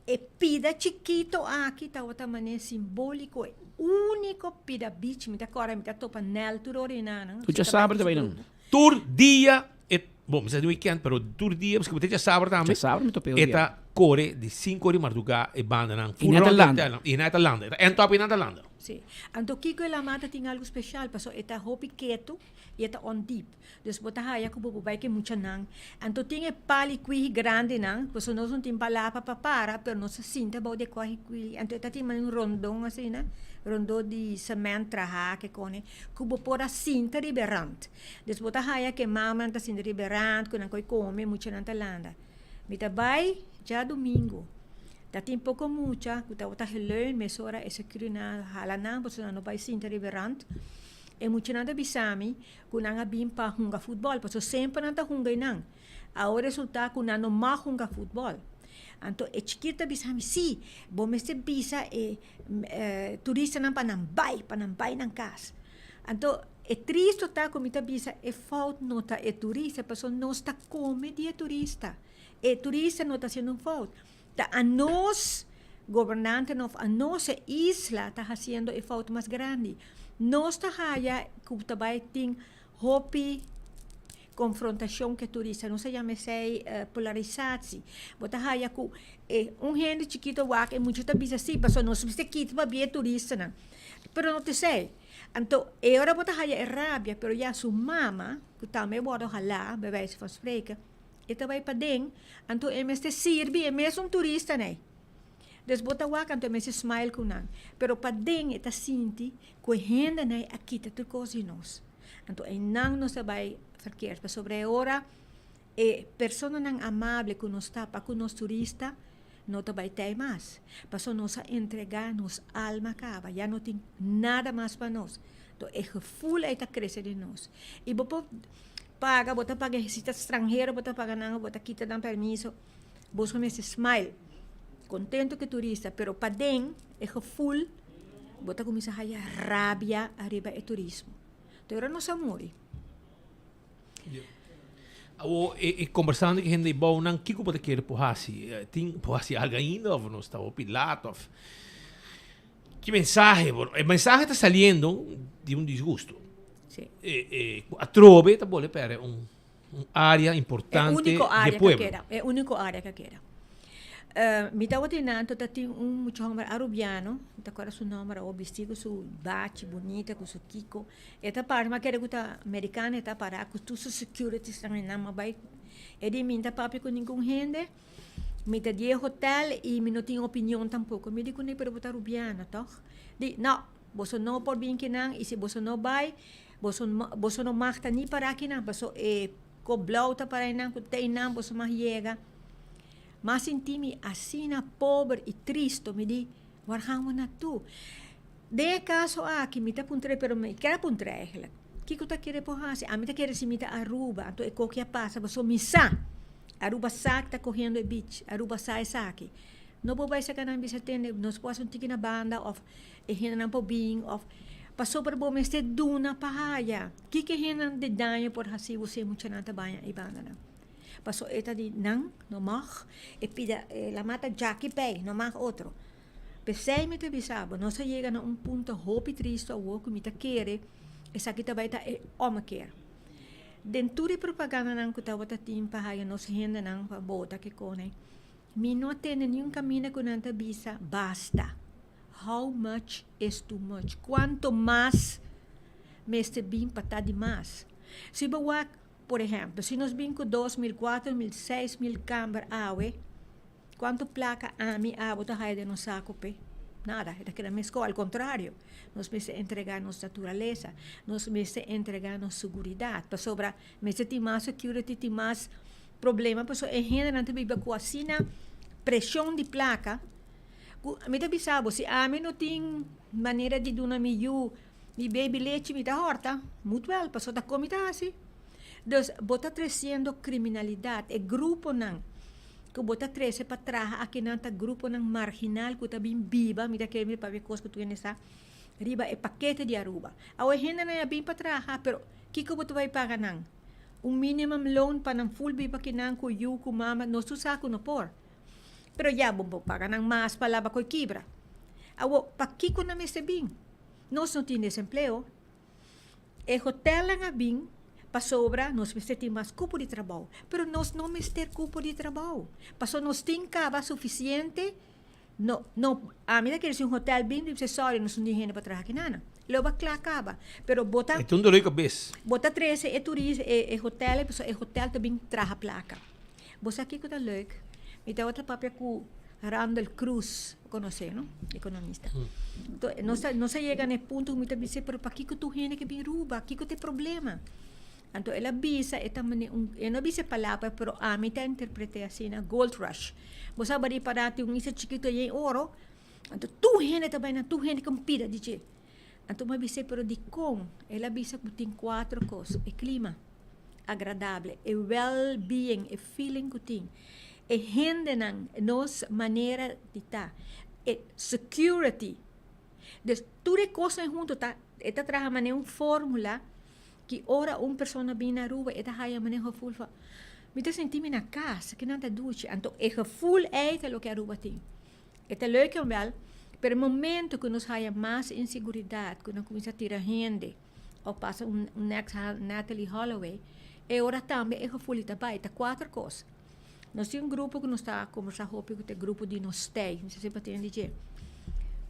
e pida chikito aki tabata manera simbolico, e unico pida beach, mi ta corda, mi ta topa Nel tur ora enanan. Tur djasabra ta bai nan? Tur dia, e, bon, mi sa di weekend, pero tur dia, paske bo ta djasabra tambe. Djasabra mi topa e E ta kore di sinku ora di marduga e bandanan. I nan ta landa. I nan ta landa. E ta end up i nan ta landa. Si. Anto kiko e lamá ta tin algo special, pasobra e ta hopi ketu. I e ta ondiep. Dus bo ta haya ku bo por bai ku e muchanan. Anto tin e pal i kwihi grandinan, pasobra nos no tin palabra pa para, pero nos ta sinta bou di e kòhi kwihi. Anto e ta tin manera un rondon asina, rondó di semènt trahá ke kone, ku bo por a sinta riba e rant. Dus bo ta haya ku e mamanan ta sinta riba e rant, ku nan koi kome, e muchanan ta landa. Mi ta bai djadumingu. Ta tin poko mucha ku tabata geleun, mesora e sekurinan a hala nan pasobra nan no bai sinta riba e rant. E muchanan ta bisa mi ku nan a bin pa hunga futbòl, pasobra semper nan ta hunga einan. Awor resultá ku nan no mag hunga futbòl. Anto e chikito ta bisa mi, Sí, bo mester bisa e turistanan pa nan bai, pa nan bai nan kas. Anto e tristu ta ku mi ta bisa e fout no ta e turista, pasobra nos ta kome di e turista. E turista no ta hasiendo un fout. Ta anos gobernantenan of anos e isla ta haciendo e fout mas grandi. Nos ta haya cu ta bay tin hopi confrontacion cu e turista. Nos ta yama esey polarisatie. Bo ta haya cu e un hende chikito wak e mucha ta bisa si pasobra nos mester kita pabia e turistanan. Pero no ta esey. Anto e ora bo ta haya e rabia pero ya su mama cu tambe wordo hala bij wijze van spreken. E ta bai paden, anto e mester sirbi e mesun turistanan ei. Dus bo ta wak anto e mester smile ku nan. Pero paden e ta sinti ku e hendenan ei a kita tur kos di nos. Anto einan nos ta bai verkeerd, pasobra e ora e personanan amable ku nos ta pa ku nos turista no ta bai tei mas. Pasobra nos a entregá nos alma kaba, ya no tin nada mas pa nos. Anto e gevoel ei ta krese den nos. I bo por paga, bo ta paga si ta stranhero bo ta paga nan, bo ta kita nan permiso, bo so mester smile, contento cu e turista, pero paden e gevoel bo ta cuminsa haya rabia ariba e turismo. Te ora nos a muri. Awo e conversando cu hende bou nan kico bo ta kere por haci? Tin por haci algo ainda of nos ta hopi laat of ki mensahe bo e mensahe ta saliendo di un disgusto. Sí. E, e, atrobe ta bole pere un, un área importante E único de área que pueblo. queda. E único área que queda. Uh, mi tabata in anto ta tin un mucha homber arubiano, mi ta acuerda su nomber awor, bisti cu su bachi bunita, cu su kiko. E ta para, mi a kere cu ta americano, e ta para cu tur su securities nan en nan, mi a bai, e di mi no ta papia cu ningun hende, mi ta di e hotel y mi no tin opinion tampoco. Mi di cune, pero bo ta arubiano, toch? Di, no, Boso no por bin kinan y si boso no bay, boso boso no mag ta ni para kinan, paso e ko blauw ta para einan ku te einan boso mag yega. M'a sinti mi asina pober y tristo, mi di, war gaan we naartoe? Den e caso aki mi ta puntr'é, pero mi kier a puntr'é eigenlijk, kiko ta kere por haci? Ami ta kere si mi ta Aruba, anto e koki a pasa, paso mi sa, Aruba sa ki ta cogiendo e beach, Aruba sa esaki. No por bay saca nan bisa tende, nos por haci un tiki na banda of e hendenan por bin of. Pasobra bo mester duna pa haya. Kiko e hendenan di daño por hasi bo si e muchanan ta baña ei bandanan? Paso e ta di nan no mag e pida e la mata djaki pei no mag otro. P'esei mi ta bisa bo nos a yega na un punto hopi tristo awor ku mi ta kere esaki ta bai ta e ommekeer. Den tur e propagandanan ku tabata tin pa haya nos hendenan pa bota ke kone mi no a tende niun kaminda ku nan ta bisa basta. How much is too much? Kuanto mas mester bin pa ta di mas? Si bo wak, por ehèmpel, si nos bin ku 2000, 4000, 6000 kamber awe, kuantu plaka ami, abo ta haya den nos saku p'e? Nada, e ta keda meskó. Al kontrario, nos mester entregá nos naturalesa, nos mester entregá nos seguridat, pasobra mester tin mas security, tin mas problema, pasobra e hendenan ta biba ku asina preshon di plaka, Ku mi ta bisa bo, si ami no tin manera di duna mi yu mi baby lechi mi ta hòrta, moet wèl, pasobra ta kon mi ta hasi. Dus bo ta tresiendo kriminalidat, e gruponan ku bo ta trese pa traha akinan ta gruponan marginal ku ta bin biba, mi ta kere mi papia kos ku tur hende sa, riba e pakete di Aruba. Awe hendenan a bin pa traha, pero kiko bo ta bai paga nan? Un minimum loon pa nan ful biba akinan ku yu, ku mama, nos tur sa ku no por. Pero ya bo por paga nan mas pa laba koe kibra. Awor, pakiko nan mester bin? Nos no tin desempleo. E hotelnan a bin pasobra nos mester tin mas kupo di trabou. Pero nos no mester kupo di trabou, pasobra nos tin kaba sufisiente. No, no, ami ta kere si un hotel bin, mi bisa sorry, nos no tin hende pa traha aki nan. Lo ba kla kaba. Pero bo ta. E ta un dolor di kabes. Bo ta trese e turis, e hotel, pasobra e hotel ta bin traha plaka. Bo sa kiko ta leuk? Mi tabata papia ku Randall Cruz, bo konosé no? Ekonomista. Anto nos a nos a yega na e punto ku mi ta bis'é, pero pakiko tur hende ke bin Ruba? Kiko ta e problema? Anto el a bisa, e ta mane un, e no a bisa e palabra, pero ami ta interpreté asina, gold rush. Bo sa bari pará tin un isla chikitu ayen oro, anto tur hende ta bai nan, tur hende ke un pida di dje. Anto mi a bis'é, pero dikon? El a bisa ku tin kuater kos, e klima agradable, e well-being, e feeling ku tin, e hendenan, nos manera di ta, e security. Dus tur e kosnan huntu ta, e ta traha manera un fórmula ki ora un persona bini na Aruba e ta haya manera un gevoel van, mi ta sinti mi na kas, kinan ta dushi. Anto e gevoel ei ta loke Aruba tin. E ta leuk en wel, pero e momento ku nos haya mas inseguridat, ku nan kuminsá tira hende òf pasa un next Natalee Holloway, e ora tambe e gevoel ta bai. Ta kuater kos. Nos tin un grupo ku nos ta kombersá hopi ku ta e grupo di nos tei, mi sa si bo a tende dje,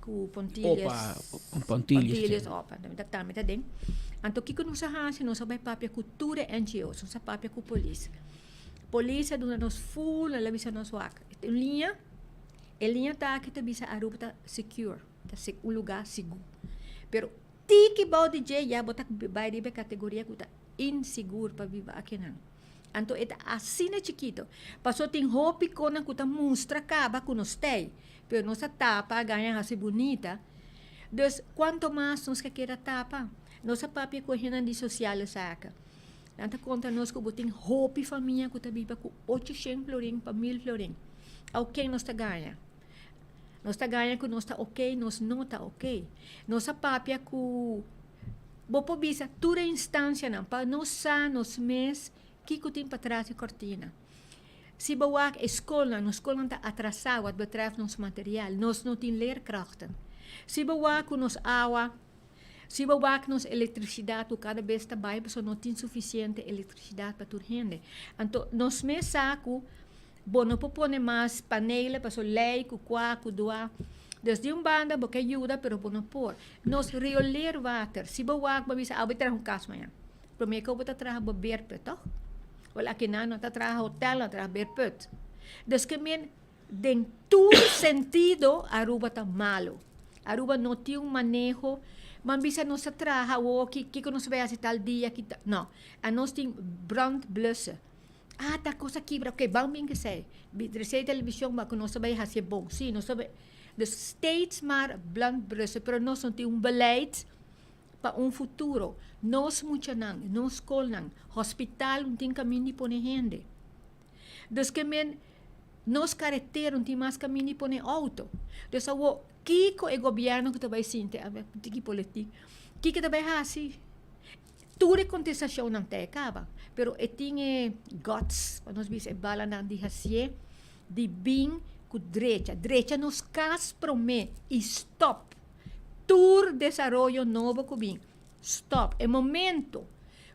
ku Pontilius. Opa, Pontilius. Pontilius, opa, tambe ta den. Anto kiko nos a hasi? Nos a bai papia ku tur e NGO's, nos a papia ku polis. Polis a duna nos ful, nan a bisa nos wak, un liña. E liña ta aki ta bisa Aruba ta secure, ta un lugar sigur. Pero tiki bou di dje ya bo ta bai riba e categoria cu ta insigur pa biba akinan. Anto e ta asina chikito. Paso tin hopi conan cu ta mustra caba cu nos tey, pero nos a tapa, a gaña haci bunita. Dus cuanto mas nos ke keda tapa? Nos a papia cu e hendenan di sociale zaken. Nan ta konta nos ku bo tin hopi famia ku ta biba ku ochoshen florin pa mil florin. Aw ken nos ta gaña? Nos ta gaña ku nos ta oke, nos no ta oke. Nos a papia ku bo por bisa tur e instansianan pa nos sa nos mes kiko tin patras di kortina. Si bo wak e skolnan, nos skolnan ta atrasá wat betrèft nos material, nos no tin leerkrachten. Si bo wak ku nos awa. Si bo wak nos elektrisidat ku kada bes ta bai pasobra no tin sufisiente elektrisidat pa tur hende. Anto nos mes sa ku bo no por pone mas panelen pasobra lei ku kua ku dua. Dus di un banda bo ke yuda pero bo no por. Nos rioleerwater, si bo wak bo bisa abo traha un kas mañan. Prome ku bo ta traha bo beerput tòg? Wèl akinan no ta traha hotel no ta traha beerput. Dus ke men Den tur sentido Aruba ta malo. Aruba no tin un maneho, man bisa nos ta traha awo ki kiko nos ta bay haci tal dia ki tal, no. Anos tin brand blussen. Ah ta cos a kibra, ok ban bin kesey. Resey television ba cu nos ta bay haci e bon. Si nos ta bay, dus steeds maar brand blussen, pero nos no tin un beleid pa un futuro. Nos muchanan, nos scolnan, hospital no tin caminda di pone hende. Dus ke men nos karetera no tin mas kaminda di pone outo. Dus awor, kiko e gobièrnu ku ta bai sinti, a ber, tiki politik, Kiko ta bai hasi? Tur e kontestashonnan ta e kaba, pero e tin e guts, pa nos bisa e balanan di hasié, di bin ku drecha. Drecha nos kas promé i stòp tur desaroyo nobo ku bin. Stòp. E momento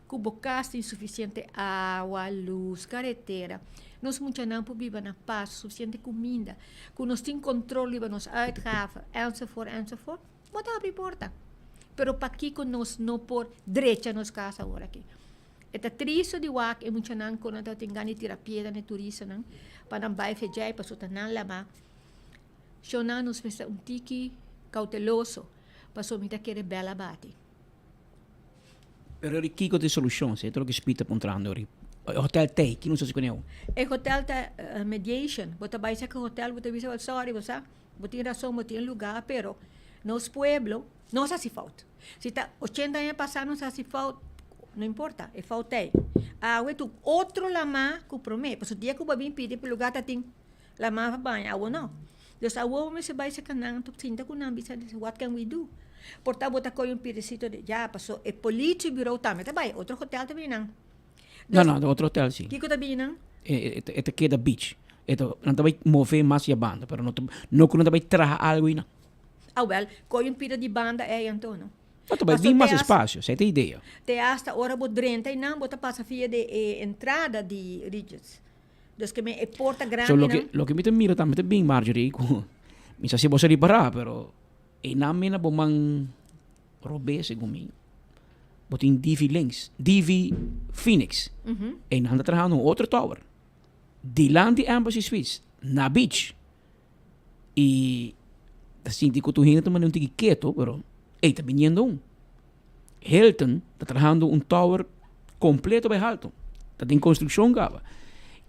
ku bo kas tin sufisiente awa, lus, karetera, nos muchanan por biba na pas, sufisiente kuminda, ku nos tin kontrol riba nos uitgaven, enzovoort, enzovoort. Bo ta habri porta. Pero pakiko nos no por drecha nos kas awor aki? E ta tristu di wak e muchanan ku nan tabatin gana di tira piedra na e turistanan pa nan bai fedjai pasobra ta nan lama. Shownan nos mester un tiki kauteloso pasobra mi ta kere bel a bati. Pero di kiko ta e solushon? Si e ta loke Speed ta puntrando ori. E hotel t'ei, ki nos hasi ku neu? E hotel ta mediation. Bo ta bai saka e hotel bo ta bisa, sorry bo sa. Bo tin rason, bo tin lugá, pero nos pueblo nos hasi fout. Si ta ochenta aña pasá nos hasi fout, no importa, e fout ei. Awe tu otro lamá ku promé, pasobra dia ku bo a bin pidi pa lugá ta tin lamá pa baña, awo no. Dus awo bo mester bai serka nan, sinta ku nan bisa what can we do? Por ta bo ta kohe un piresito di ya, pasobra e politiebureau tambe ta bai, otro hotel ta bini nan. No, no, otro hotel si. Kiko ta bini nan? E, e, e ta keda beach. E ta, nan ta bai move mas ya banda, pero no, no ku nan ta bai traha algo ei nan. Ah wel, koy un pida di banda ei anto, no? No, ta bai bin mas espacio, esei ta idea. Te hasta ora bo drenta ei nan, bo ta pasa via de e entrada di Regis. Dus ke men e porta grandi So, loke, loke mi ta mira tambe ta bin, Marjorie, ku mi sa si bo sa ripará, pero einan mi na bo man Robé segun mi. Bo tin Divi links, Divi Phoenix. E nan ta trahando un otro tower. Dilanti Embassy Suites, na beach. Y ta sinti cu tur hende ta manda un tiki keto, pero ey ta biniendo un. Hilton ta trahando un tower completo bay halto. Ta den construccion caba.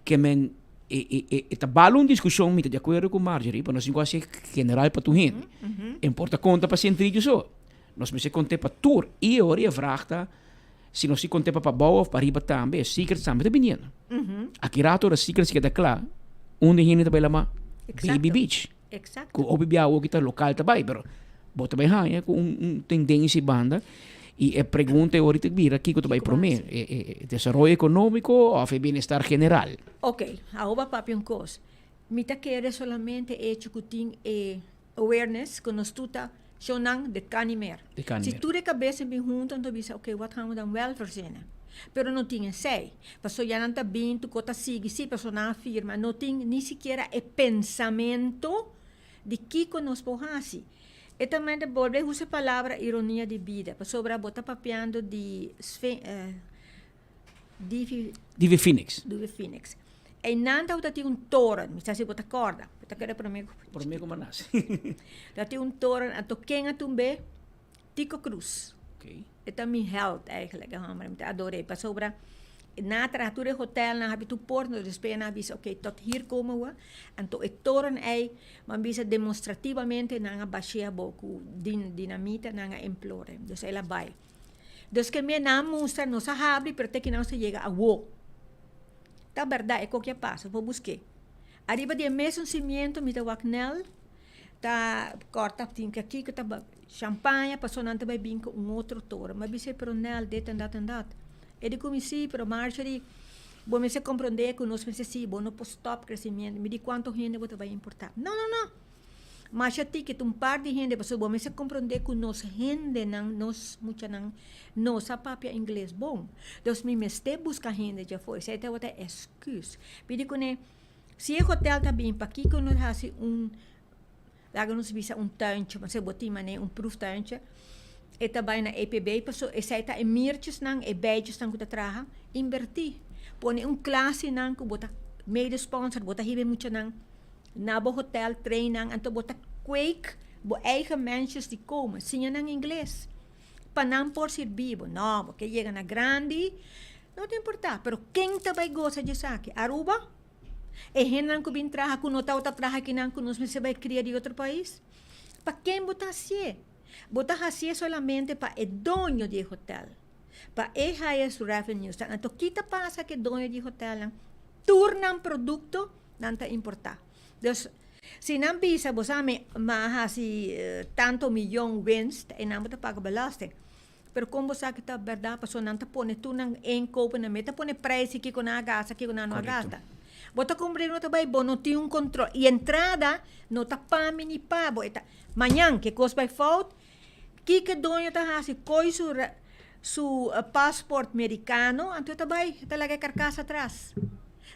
Ke men e e e e ta bal un discusion, mi ta di acuerdo cu Marjorie, pa nos tin cu haci general pa tur hende. E por ta conta pa Centrillo so. Nos mester conte pa tur. Y e ora e vraag ta si nos tin conte pa pabao of pariba tambe, e secrets tambe ta biniendo. Aki rato ora secrets keda cla, unda hende ta bay lama? Baby Beach. Exacto. Ku hopi bia awo kita lokal ta bai, pero bo ta bai haña ku un un tendensia banda i e pregunta e ora ta bira kiko ta bai promé, e e e desaroyo ekonómiko òf e bienestar general? Ok, awo bo a papia un kos. Mi ta kere solamente echo ku tin e awareness ku nos tur ta shownan dit kan ni mer. Dit kan ni Si mer. tur e kabes a bin hunto nan ta bisa ok wat gaan we dan wèl verzinnen. Pero no tin esei. Pasobra ya nan ta bin tur kos ta sigui si pasobra nan a firma. No tin ni sikiera e pensamento di kiko nos por hasi. E ta mende bolbe usa e palabra ironia di bida pasobra bo ta papiando di Divi Divi Phoenix. Divi Phoenix. Einan tabata tin un toren, mi sa si bo ta kòrda, bo ta kere promé ku. Promé ku bo nase. Ta tin un toren, anto ken a tumb'é? Tico Cruz. Okay. E ta mi held eigenlijk, e homber, mi ta ador'é pasobra nan a traha tur e hotelnan, a habri tur porta, despues nan a bisa ok, tot hier komen we. Anto e toren ei, bo a bisa demonstrativamente nan a bash'é abou ku dinamita, nan a implor'é. Dus el a bai. Dus ke mi nan a mustra, nos a habri, pero te ki nan nos a yega awo. Ta bèrdat e koki a pasa, bo busk'é. Ariba di e mesun simiento mi ta wak Nel ta kòrta tin ke kiko ta Champaña paso nan ta bai bin ku un otro toro. Mi a bis'é, pero Nel, dit en dat en dat. E di ku mi, sí, pero Marjorie, bo mester komprondé ku nos mester sigui, bo no por stòp kresimiento. Mi di, kuantu hende bo ta bai importá? No, no, no! Masha tiki, ta un par di hende, pasobra bo mester komprondé ku nos hendenan, nos muchanan, no sa papia ingles bon. Dus mi mester buska hende djafor. Esei tabata e èsküs. Mi di kuné, si e hotèl ta bin, pakiko no hasi un Laga nos bisa un tuintje, pasobra bo tin manera un proeftuintje, e ta bai na EPB pasobra esei ta e miertjesnan, e bijtjesnan ku ta traha, inbertí. Pone un klasenan ku bo ta mede sponsor, bo ta hiba e muchanan na bo hotel, train nan, anto bo ta kweek bo eigen mensjes di komen, siña nan ingles pa nan por sirbi bo. No, bo ke yega na grandi, no ta importá, pero ken ta bai gosa di esaki? Aruba? E hendenan ku bin traha ku no tabata traha akinan ku nos mester bai kria di otro pais? Pa ken bo ta hasié? Bo ta hasié solamente pa e doño di e hotel, pa e haya su revenues. Anto ki ta pasa ku e doño di hotelnan? Tur nan produkto nan ta importá. Dus, si nan bisa bo sa mi a hasi tanto miyon winst, einan bo ta paga belasting. Pero kon bo sa ku ta bèrdat? Pasobra nan ta pone tur nan inkopen, nan mester pone prijs di kiko nan a gasta, kiko nan no a gasta. Bo ta kumpra i no ta bai, bo no tin un kontrol. I entrada no ta pa mi ni pa bo. E ta mañan ku e kos bai fout, kiko e doño ta hasi? Koi su su pasport merikano, anto e ta bai, e ta laga e karkas atras.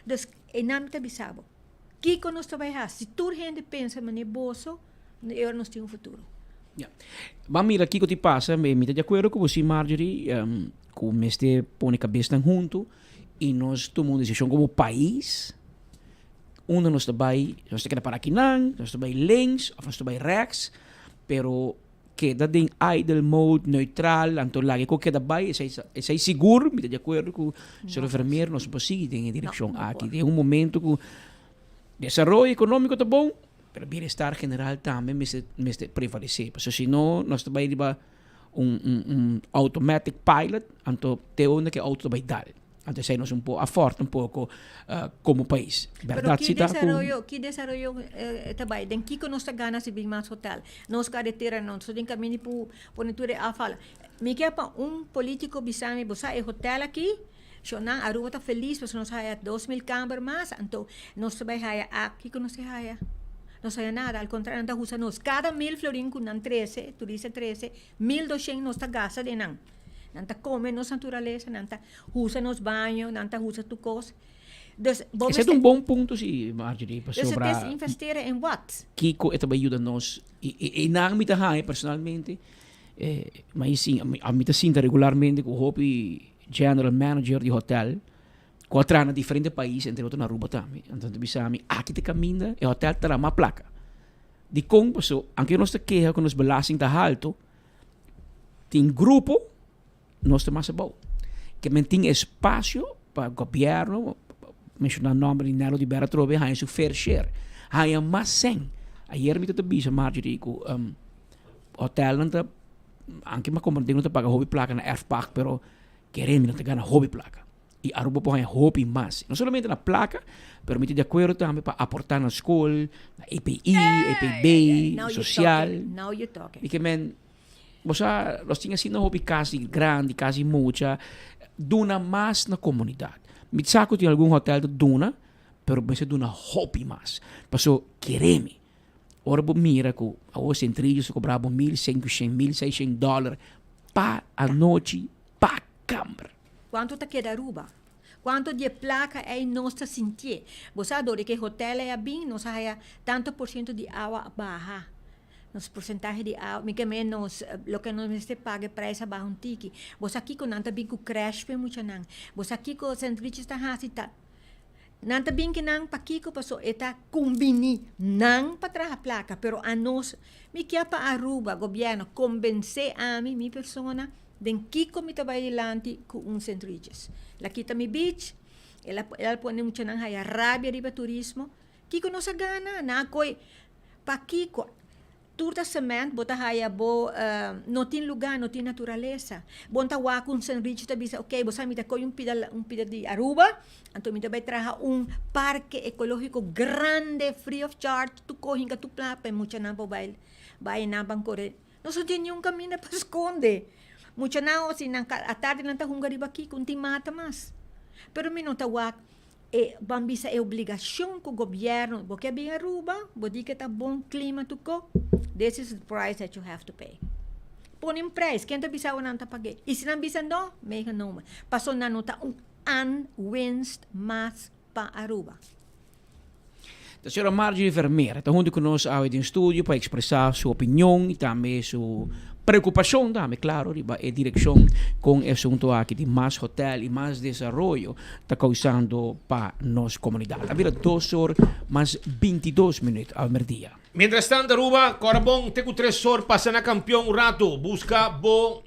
Dus einan mi ta bisa bo, kiko nos ta bai hasi? Si tur hende pensa manera boso, e ora nos tin un futuro. Ya. Ban mira kiko ti pasa. Mi ta di akuerdo ku bo si, Marjorie, ku mester pone kabesnan huntu i nos tuma un desishon komo pais unda nos ta bai, nos ta keda para akinan, nos ta bai links òf nos ta bai rèks, pero keda den idle mode, neutral, anto laga e kos keda bai, esei esei sigur mi ta di akuerdo ku señor Vermeer, nos no por sigui den e direkshon aki. Den un momento ku desaroyo ekonómiko ta bon, Pero bienestar general tambe mester mester prevalece, pasobra si no nos ta bay riba un un un automatic pilot, anto te unda ke auto ta bay dal. Anto esey nos un po a forta un poco como pais. Pero Berdad ki si ta cu. desaroyo, ki desaroyo ta bay? Den kiko nos ta gana si bin mas hotel? Nos karetera no so den kaminda pu pone tur e afval. Mi ke pa un politico bisa mi, bo sa e hotel aki Shonnan, Aruba ta felis pasobra nos haya 2000 kamber mas, anto nos ta bai haya a, kiko nos ta haya? Nos haya nada, al kontrario nan ta usa nos. Kada mil florin ku nan trese, turista trese, 1200 nos ta gasta den nan. Nan ta kome nos naturalesa, nan ta usa nos baño, nan ta usa tur kos. Dus bo Esei ta mester. un bon punto si, Marjorie, Dus het pasobra is investeren in wat? kiko e ta bai yuda nos i i einan mi ta haña personalmente, ma i sin, mi ta sinta regularmente ku hopi General manager di hotel cu a traha na diferente pais, entre otro na Aruba tambe. Anto ta bisa mi, aki ta caminda e hotel ta traha mas placa. Dicon? Paso aunke nos ta keha cu nos belasting ta halto, tin grupo nos ta mas abao. Ke men tin espacio pa gobierno, menciona nomber di Nelo di Berra atrobe, haya su fair share, haya mas cen. Ayer mi ta ta bisa Marjorie cu hotelnan ta. Anke mi a komprendé ku no ta paga hopi plaka na erfpacht, pero kere mi no ta gana hopi plaka. I Aruba por haña hopi mas. No solamente na plaka, pero mi ta di akuerdo tambe pa aportá na skol, na EPI, EPB, Now you sosial. talking, now you talking. Mi ke men, bo sa, nos tin asina hopi kas di grandi, kas di mucha. Duna mas na komunidat. Mi sa ku tin algun hotel ta duna, pero mester duna hopi mas. Paso, kere mi, Ora bo mira ku awor Centrillo sa kobra bo mil senkushen, mil seishen dòler pa anochi pa kamber. Kuantu ta keda Aruba? Kuantu di e plaka ei nos ta sintié? Bo sa dor di ku e hotel ei a bin nos a haya tantu por siento di awa a baha. Nos porsentahe di awa, mi ke men nos loke nos mester paga e prijs a baha un tiki. Bo sa kiko nan ta bin ku crèsh pa e muchanan. Bo sa kiko Sint Richards ta hasi ta. Nan ta bin ki nan pakiko paso e ta kumbini nan pa traha plaka pero anos mi kia pa Aruba gobierno kombense ami mi persona den kiko mi ta bai dilanti ku un Sint Regis la kita mi beach el a el a pone muchanan haya rabia riba turismo kiko nos a gana nan a koi pakiko Tur ta cement, bo ta haya bo no tin luga, no tin naturalesa. Bo ta wak un Senrichi ta bisa, ok, bo sa mi ta koy un pida un pida di Aruba, anto mi ta bai traha un parke ecológico grande, free of charge, tur ko hinka tur pla pa e muchanan por bai bai nan ban kore. Nos no tin niun kaminda pa skonde. Muchanan o si nan atardi nan ta hunga riba kiko, no tin mata mas. Pero mi no ta wak E ban bisa e obligacion cu gobierno, bo ke bin Aruba, bo di ke ta bon clima tu ko, this is the price that you have to pay. Pone un prijs, ken ta bisa awo nan ta pag'e? Y si nan bisa no, meegenomen. Paso nan no ta un aanwinst mas pa Aruba. Ta señora Marjorie Vermeer ta hunto cu nos awe den studio pa expresa su opinion y tambe su preocupacion tambe, claro, riba e direccion con e asunto aki di mas hotel y mas desaroyo ta causando pa nos comunidad. A bira dos or mas bintidos minuut awe merdia. Mientras tanto Aruba, cora bon te cu tres or pasa na Campeon un rato, busca bo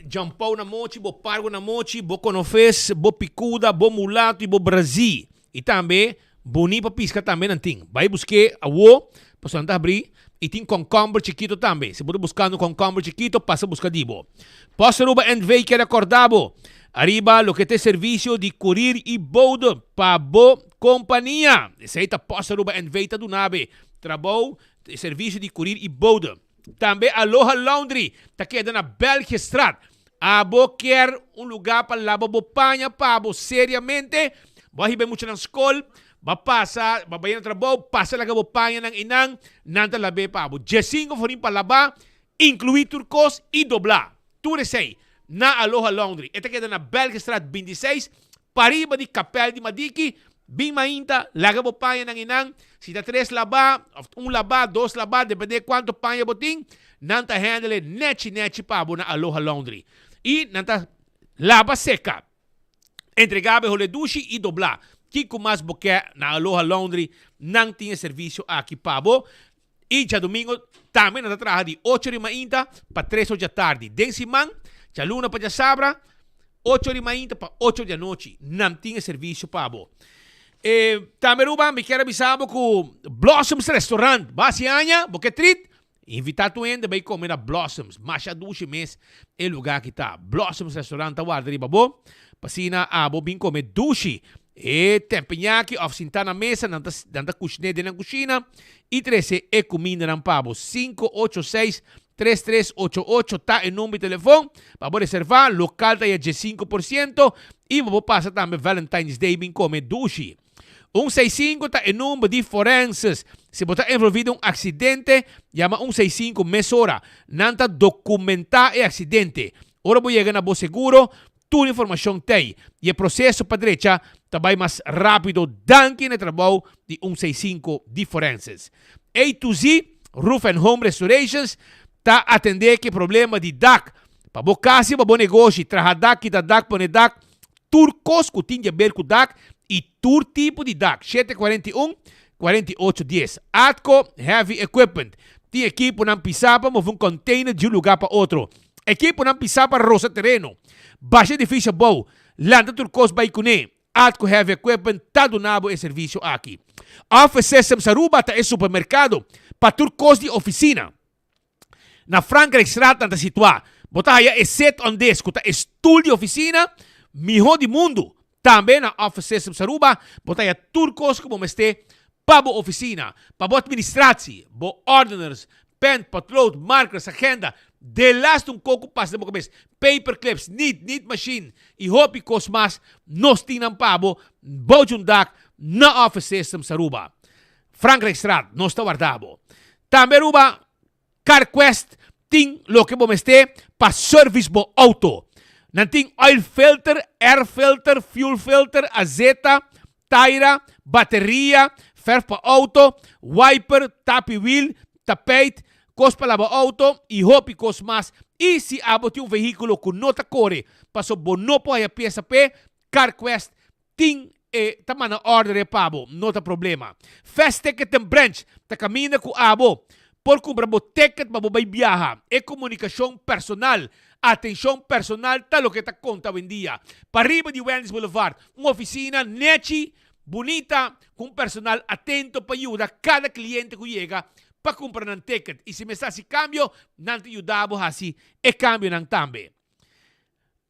jampou na mochi, bo pargo na mochi, bo conofes, bo picuda, bo mulato y bo brazi. Y tambe boni pa pisca tambe nan tin. Bay buske awo, pasobra nan ta habri y tin concomber chikito tambe. Si bo ta buscando concomber chikito, pasa busca di bo. Post Aruba NV kier acorda bo ariba loke ta e servicio di courier y bode pa bo compania. Esey ta Post Aruba NV ta duna be trabou, servicio di courier y bode. Tambe Aloha Laundry ta keda na Belgiëstraat. Abo kier un lugá pa laba bo paña pa bo seriamente? Bo a hiba e muchanan skol, bo a pasa, bo a bai na trabou, pasa laga bo pañanan einan, nan ta lab'é pa bo. Diesinco florin pa labá, inkluí tur kos i doblá. Tur esei na Aloha Laundry. E ta keda na Belgestraat 26, pariba di Kapèl di Madiki. Bin mainta, laga bo pañanan einan. Si ta tres labá, òf un labá, dos labá, dependé kuantu paña bo tin, nan ta handle nèchi nèchi pa bo na Aloha Laundry. I nan ta laba seka, entregá bo e hole dushi i doblá. Kiko mas bo ke na Aloha Laundry, nan tin e servisio aki pa bo. I djadumingo tambe nan ta traha di ocho di mainta pa tres or djatardi. Den siman, djaluna pa djasabra, ocho di mainta pa ocho di anochi, nan tin e servisio pa bo. E tambe Ruba, mi kier a bisa bo ku Blossoms Restaurant bo hasi aña, bo ke trit, invita tur hende bai kome na Blossoms. Masha dushi mes e luga aki ta. Blossoms Restaurant ta warda riba bo, pa asina abo bin kome dushi. E tempeñaki of sintá na mesa, nan ta nan ta kushiné den nan kushina i trese e kumindanan pa bo. 586 3388 ta e number di telefon pa bo reservá. Lokal ta ya 15% i bo por pasa tambe Valentine's Day bin kome dushi. Un seis sinku ta e number di forenses. Si bo ta envolví den un aksidente, yama un seis sinku mesora. Nan ta dokumentá e aksidente. Ora bo yega na bo seguro, Tur informacion t'ey y e proceso pa drecha ta bay mas rapido danki na e trabou di un seis sinku di Forenses. A to Z Roof and Home Restorations ta atende cu e problema di dak pa bo cas y pa bo negoshi, traha dak, kita dak, pone dak, tur cos cu tin di haber cu dak y tur tipo di dak. 741 48 dies. Atco Heavy Equipment tin ekiponan pisa pa move un container di un lugar pa otro. Ekiponan pisá pa rosa tereno, basha edifisio abou, lanta tur kos bai kuné. Atco Heavy Equipment ta duna bo e servisio aki. Office Systems Aruba ta e supermerkado pa tur kos di ofisina. Na Frankrijkstraat nan ta situá. Bo ta haya e sit on desk ku ta e stul di ofisina mihó di mundu. Tambe na Office Systems Aruba bo ta haya tur kos ku bo mester pa bo ofisina, pa bo administratie, bo ordeners, pen, potlood, markers, agenda, delaste un koko pasa den bo kabes, paper clips, niet, niet machine y hopi kos mas nos tin nan pa bo bou di un dak na Office Systems Aruba. Frankrijkstraat, nos ta warda bo. Tambe Aruba CarQuest tin loke bo mester pa service bo auto. Nan tin oil filter, air filter, fuel filter, azeta, taira, bateria, verf pa auto, wiper, tapi wiel, tapijt, kos pa laba auto y hopi kos mas. Y si abo tin un vehiculo cu no ta core paso bo no por haya pieza p'e, CarQuest Tin e ta manda order e pa bo, no ta problema. Fast Ticket and Branch ta caminda cu abo por cumpra bo ticket pa bo bay biaha. E comunicacion personal, atencion personal ta loke ta conta awendia. Pariba di Wendy's Boulevard, un oficina nechi, bunita, cu un personal atento pa yuda cada cliente cu yega pa cumpra nan ticket. Y si mester haci cambio, nan ta yuda bo haci e cambionan tambe.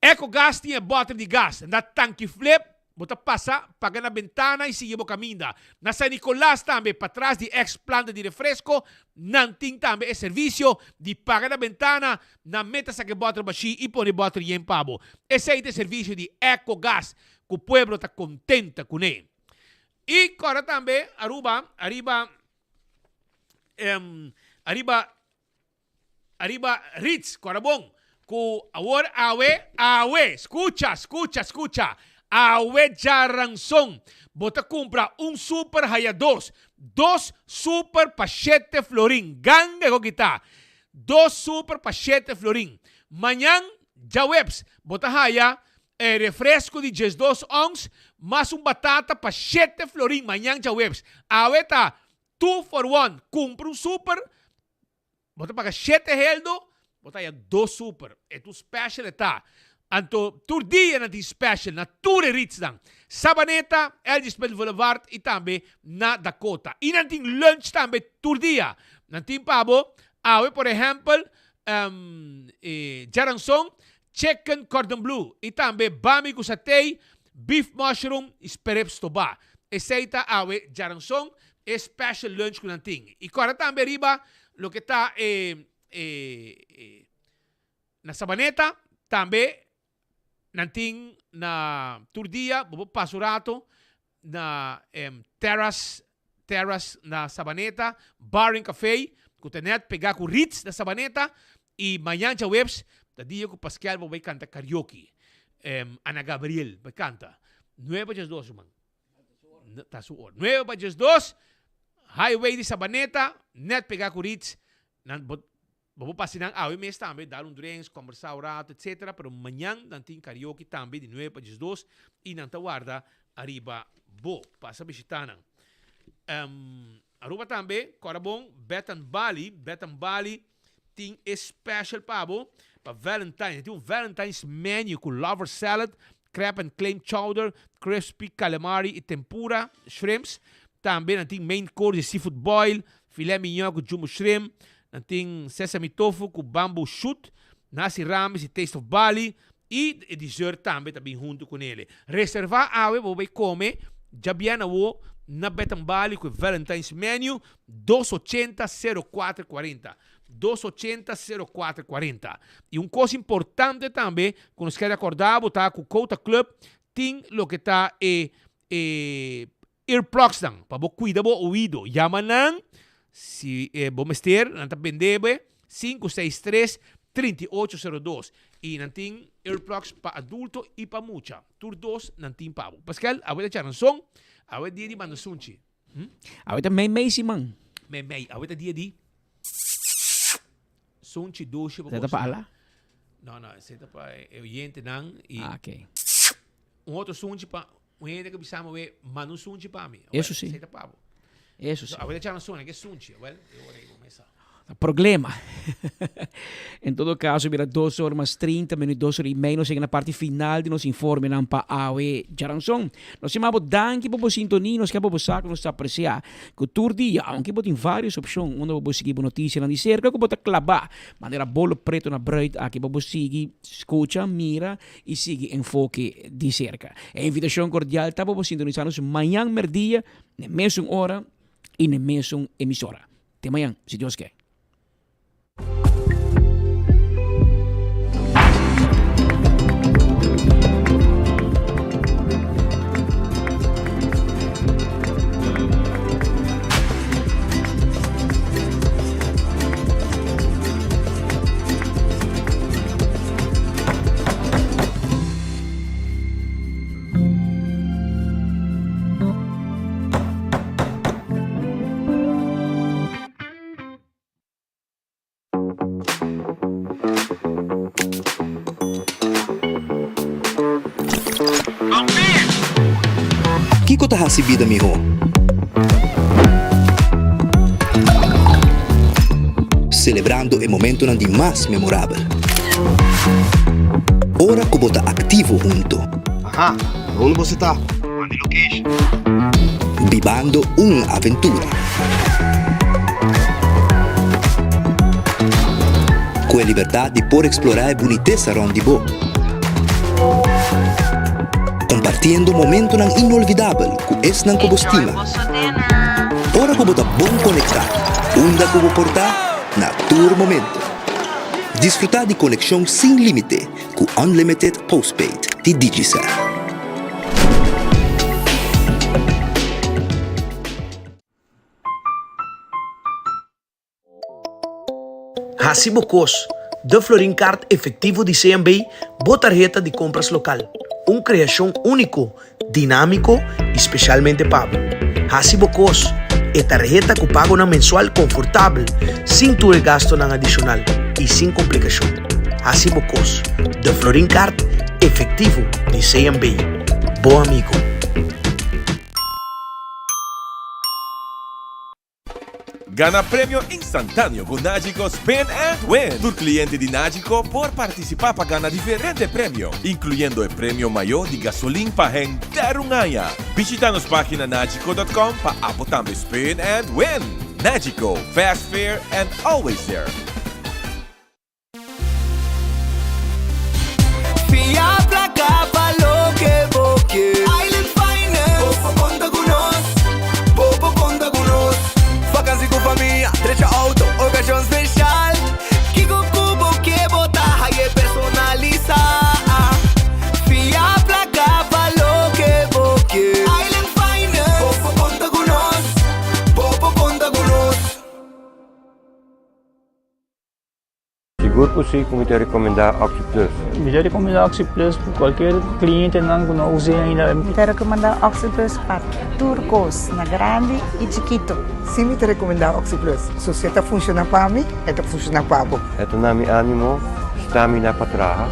Ecogas tin e bòter di gas na tanki flip, bo ta pasa, paga na bentana i sigui bo kaminda. Na San Nicolas tambe, patras di ex planta di refresco, nan tin tambe e servisio di paga na bentana, nan meta saka e bòter bashí i pone bòter yen pa bo. Esei ta e servisio di Ecogas ku pueblo ta kontenta kuné. I kòrda tambe Aruba ariba ariba Ariba Ritz, kora bon, ku awor awe, awe, skucha, skucha, skucha, awe djaranson bo ta kumpra un super haya dos, dos super pa shete florin, ganga e koki ta, dos super pa shete florin. Mañan djaweps bo ta haya e refresco di 12 ons mas un batata pa shete florin, mañan djaweps. Awe ta two for one, kumpra un super Bo ta paga shete heldo, bo ta haya dos super. E tur special e ta. Anto tur dia nan tin special na tur e Ritz-nan. Sabaneta, Elgin Smith Boulevard y tambe na Dakota. Y nan tin lunch tambe tur dia. Nan tin pa bo awe por ehempel e djaranson, chicken cordon bleu y tambe bami cu satey, beef mushroom y sperep stoba. Esey ta awe djaranson E special lunch ku nan tin. I kòrda tambe riba loke ta e e na Sabaneta. Tambe nan tin na tur dia bo por pasa un rato na Terrace Terrace na Sabaneta, Bar and Café ku ta net pegá ku Ritz na Sabaneta i mañan djaweps ta dia ku Paskel bo bai kanta karaoke. Ana Gabriel bai kanta. Nuebe pa djesdos ruman. Ta su ora. Nuebe pa djesdos, Highway di Sabaneta, net pegá ku Ritz. Nan bo bo por pasa nan awe mes tambe, dal un drinks, kombersá un rato, etcetera, pero mañan nan tin karaoke tambe di nuebe pa djesdos i nan ta warda ariba bo. Pasa bishitá nan. Aruba tambe, kòrda bon, Bed and Bali, Bed and Bali tin e special pa bo pa Valentine's. Nan tin un Valentine's menu ku lover salad, crab and claim chowder, crispy calamari i tempura shrimps. Tambe nan tin main course di seafood boil, filet mignon ku jumbo shrimp. Nan tin sesame tofu ku bamboo shoot, nasi rames i taste of Bali. I e dessert tambe ta bin huntu ku nele. Reserva awe bo bai kome djabièrnè awo na Bed and Bali ku e Valentine's menu, 280 04 40. 280 04 40. I un kos importante tambe ku nos kere rekordá bo ta ku Kota Club tin loke ta e e earplugsnan pa bo kuida bo oido. Yama nan si bo mester, nan ta bende bo e 563 3802 i nan tin earplugs pa adulto i pa mucha. Tur dos nan tin pa bo. Paskel, awe ta djaranson, awe dia di manda sunchi. Awe ta mei mei siman. Mei mei, awe ta dia di sunchi dushi pa Esei ta pa Ala? No, no, esei ta pa e oyentenan i Ah, ok. un otro sunchi pa un hende ku bisa mi awe manda un sunchi pa mi. Eso si. Esei ta pa bo. Eso si. Awe ta djaranson, ke sunchi? Awel, e ora ei bo mesa. Problema. En todo caso, mira dos or mas 30 minuut, dos or y mei, nos llega na parti final di nos informenan pa awe djaranson. Nos yama bo danki pa bo sintonia, nos ke pa bo sa ku nos ta apresia ku tur dia, aunke bo tin varios opshon unda bo por sigui bo notisianan di serka ku bo ta klabá manera bolo preto na bruid aki pa bo sigui skucha, mira y sigui enfoke di serka. E invitashon kordial ta pa bo sintonisa nos mañan merdia n'e mesun ora y n'e mesun emisora. Te mañan, si Dios ke. Kiko ta hasi bida mihó? Selebrando e momentonan di mas memorabel. Ora ku bo ta aktivo hunto. Aha, unda boso ta? Manda location. Bibando un aventura. Ku e libertat di por eksplorá e bunitesa rònt di bo. Kompartiendo momentonan inolvidabel ku esnan ku bo stima. Ora ku bo ta bon konektá, unda ku bo por ta, na tur momento. Disfrutá di konekshon sin límite ku Unlimited Postpaid di Digicel. Hasi bo kos, De Florin Card Efectivo di CMB, bo tarheta di kompras lokal. Un kreashon úniko, dinámiko i spesialmente pa bo. Hasi bo kos, E tarheta ku pagonan mensual konfortabel, sin tur e gastonan adishonal i sin komplikashon. Hasi bo kos, De Florin Card Efectivo di CMB, bo amigo. Gana premio instantáneo ku Nagico Spin and Win! Tur kliente di Nagico por partisipá pa gana diferente premio, inkluyendo e premio mayó di gasolin pa henter un aña. Bishita nos página nagico dot com pa abo tambe spin and win! Nagico, fast, fair and always there! Fia placa pa loke bo ke. Island Finance. Bo por conta cu nos. Bo por conta cu nos. Vakantie cu famia, drecha auto, ocasion special. Kico cu bo ke bo ta haye personalisa. Sigur ku si ku mi ta rekomendá OxiPlus. Mi ta rekomendá OxiPlus pa kualker klientenan ku no us'é ainda. Mi ta rekomendá OxiPlus pa tur kos, na grandi i chikitu. Si mi ta rekomendá OxiPlus. So si e ta funshoná pa mi, e ta funshoná pa bo. E ta na mi ánimo, stamina pa traha,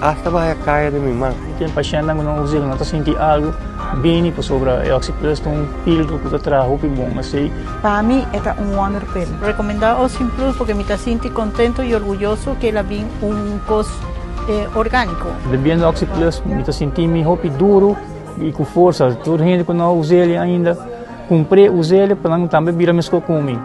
asta baha kaya den mi man. Tin pashèntnan ku no us'é ku no ta sinti algu bini pasobra e OxiPlus ta un pildo ku ta traha hopi bon. Esei. Pa mi e ta un wonderpil. Recomenda Ocean Plus porque mi ta sinti contento y orguyoso que el a bin un cos organico. Bebiendo Oxi Plus mi ta sinti mi hopi duro y cu forsa. Tur hende cu no a us'el ainda cumpr'e us'el pa nan tambe bira mesco cu mi.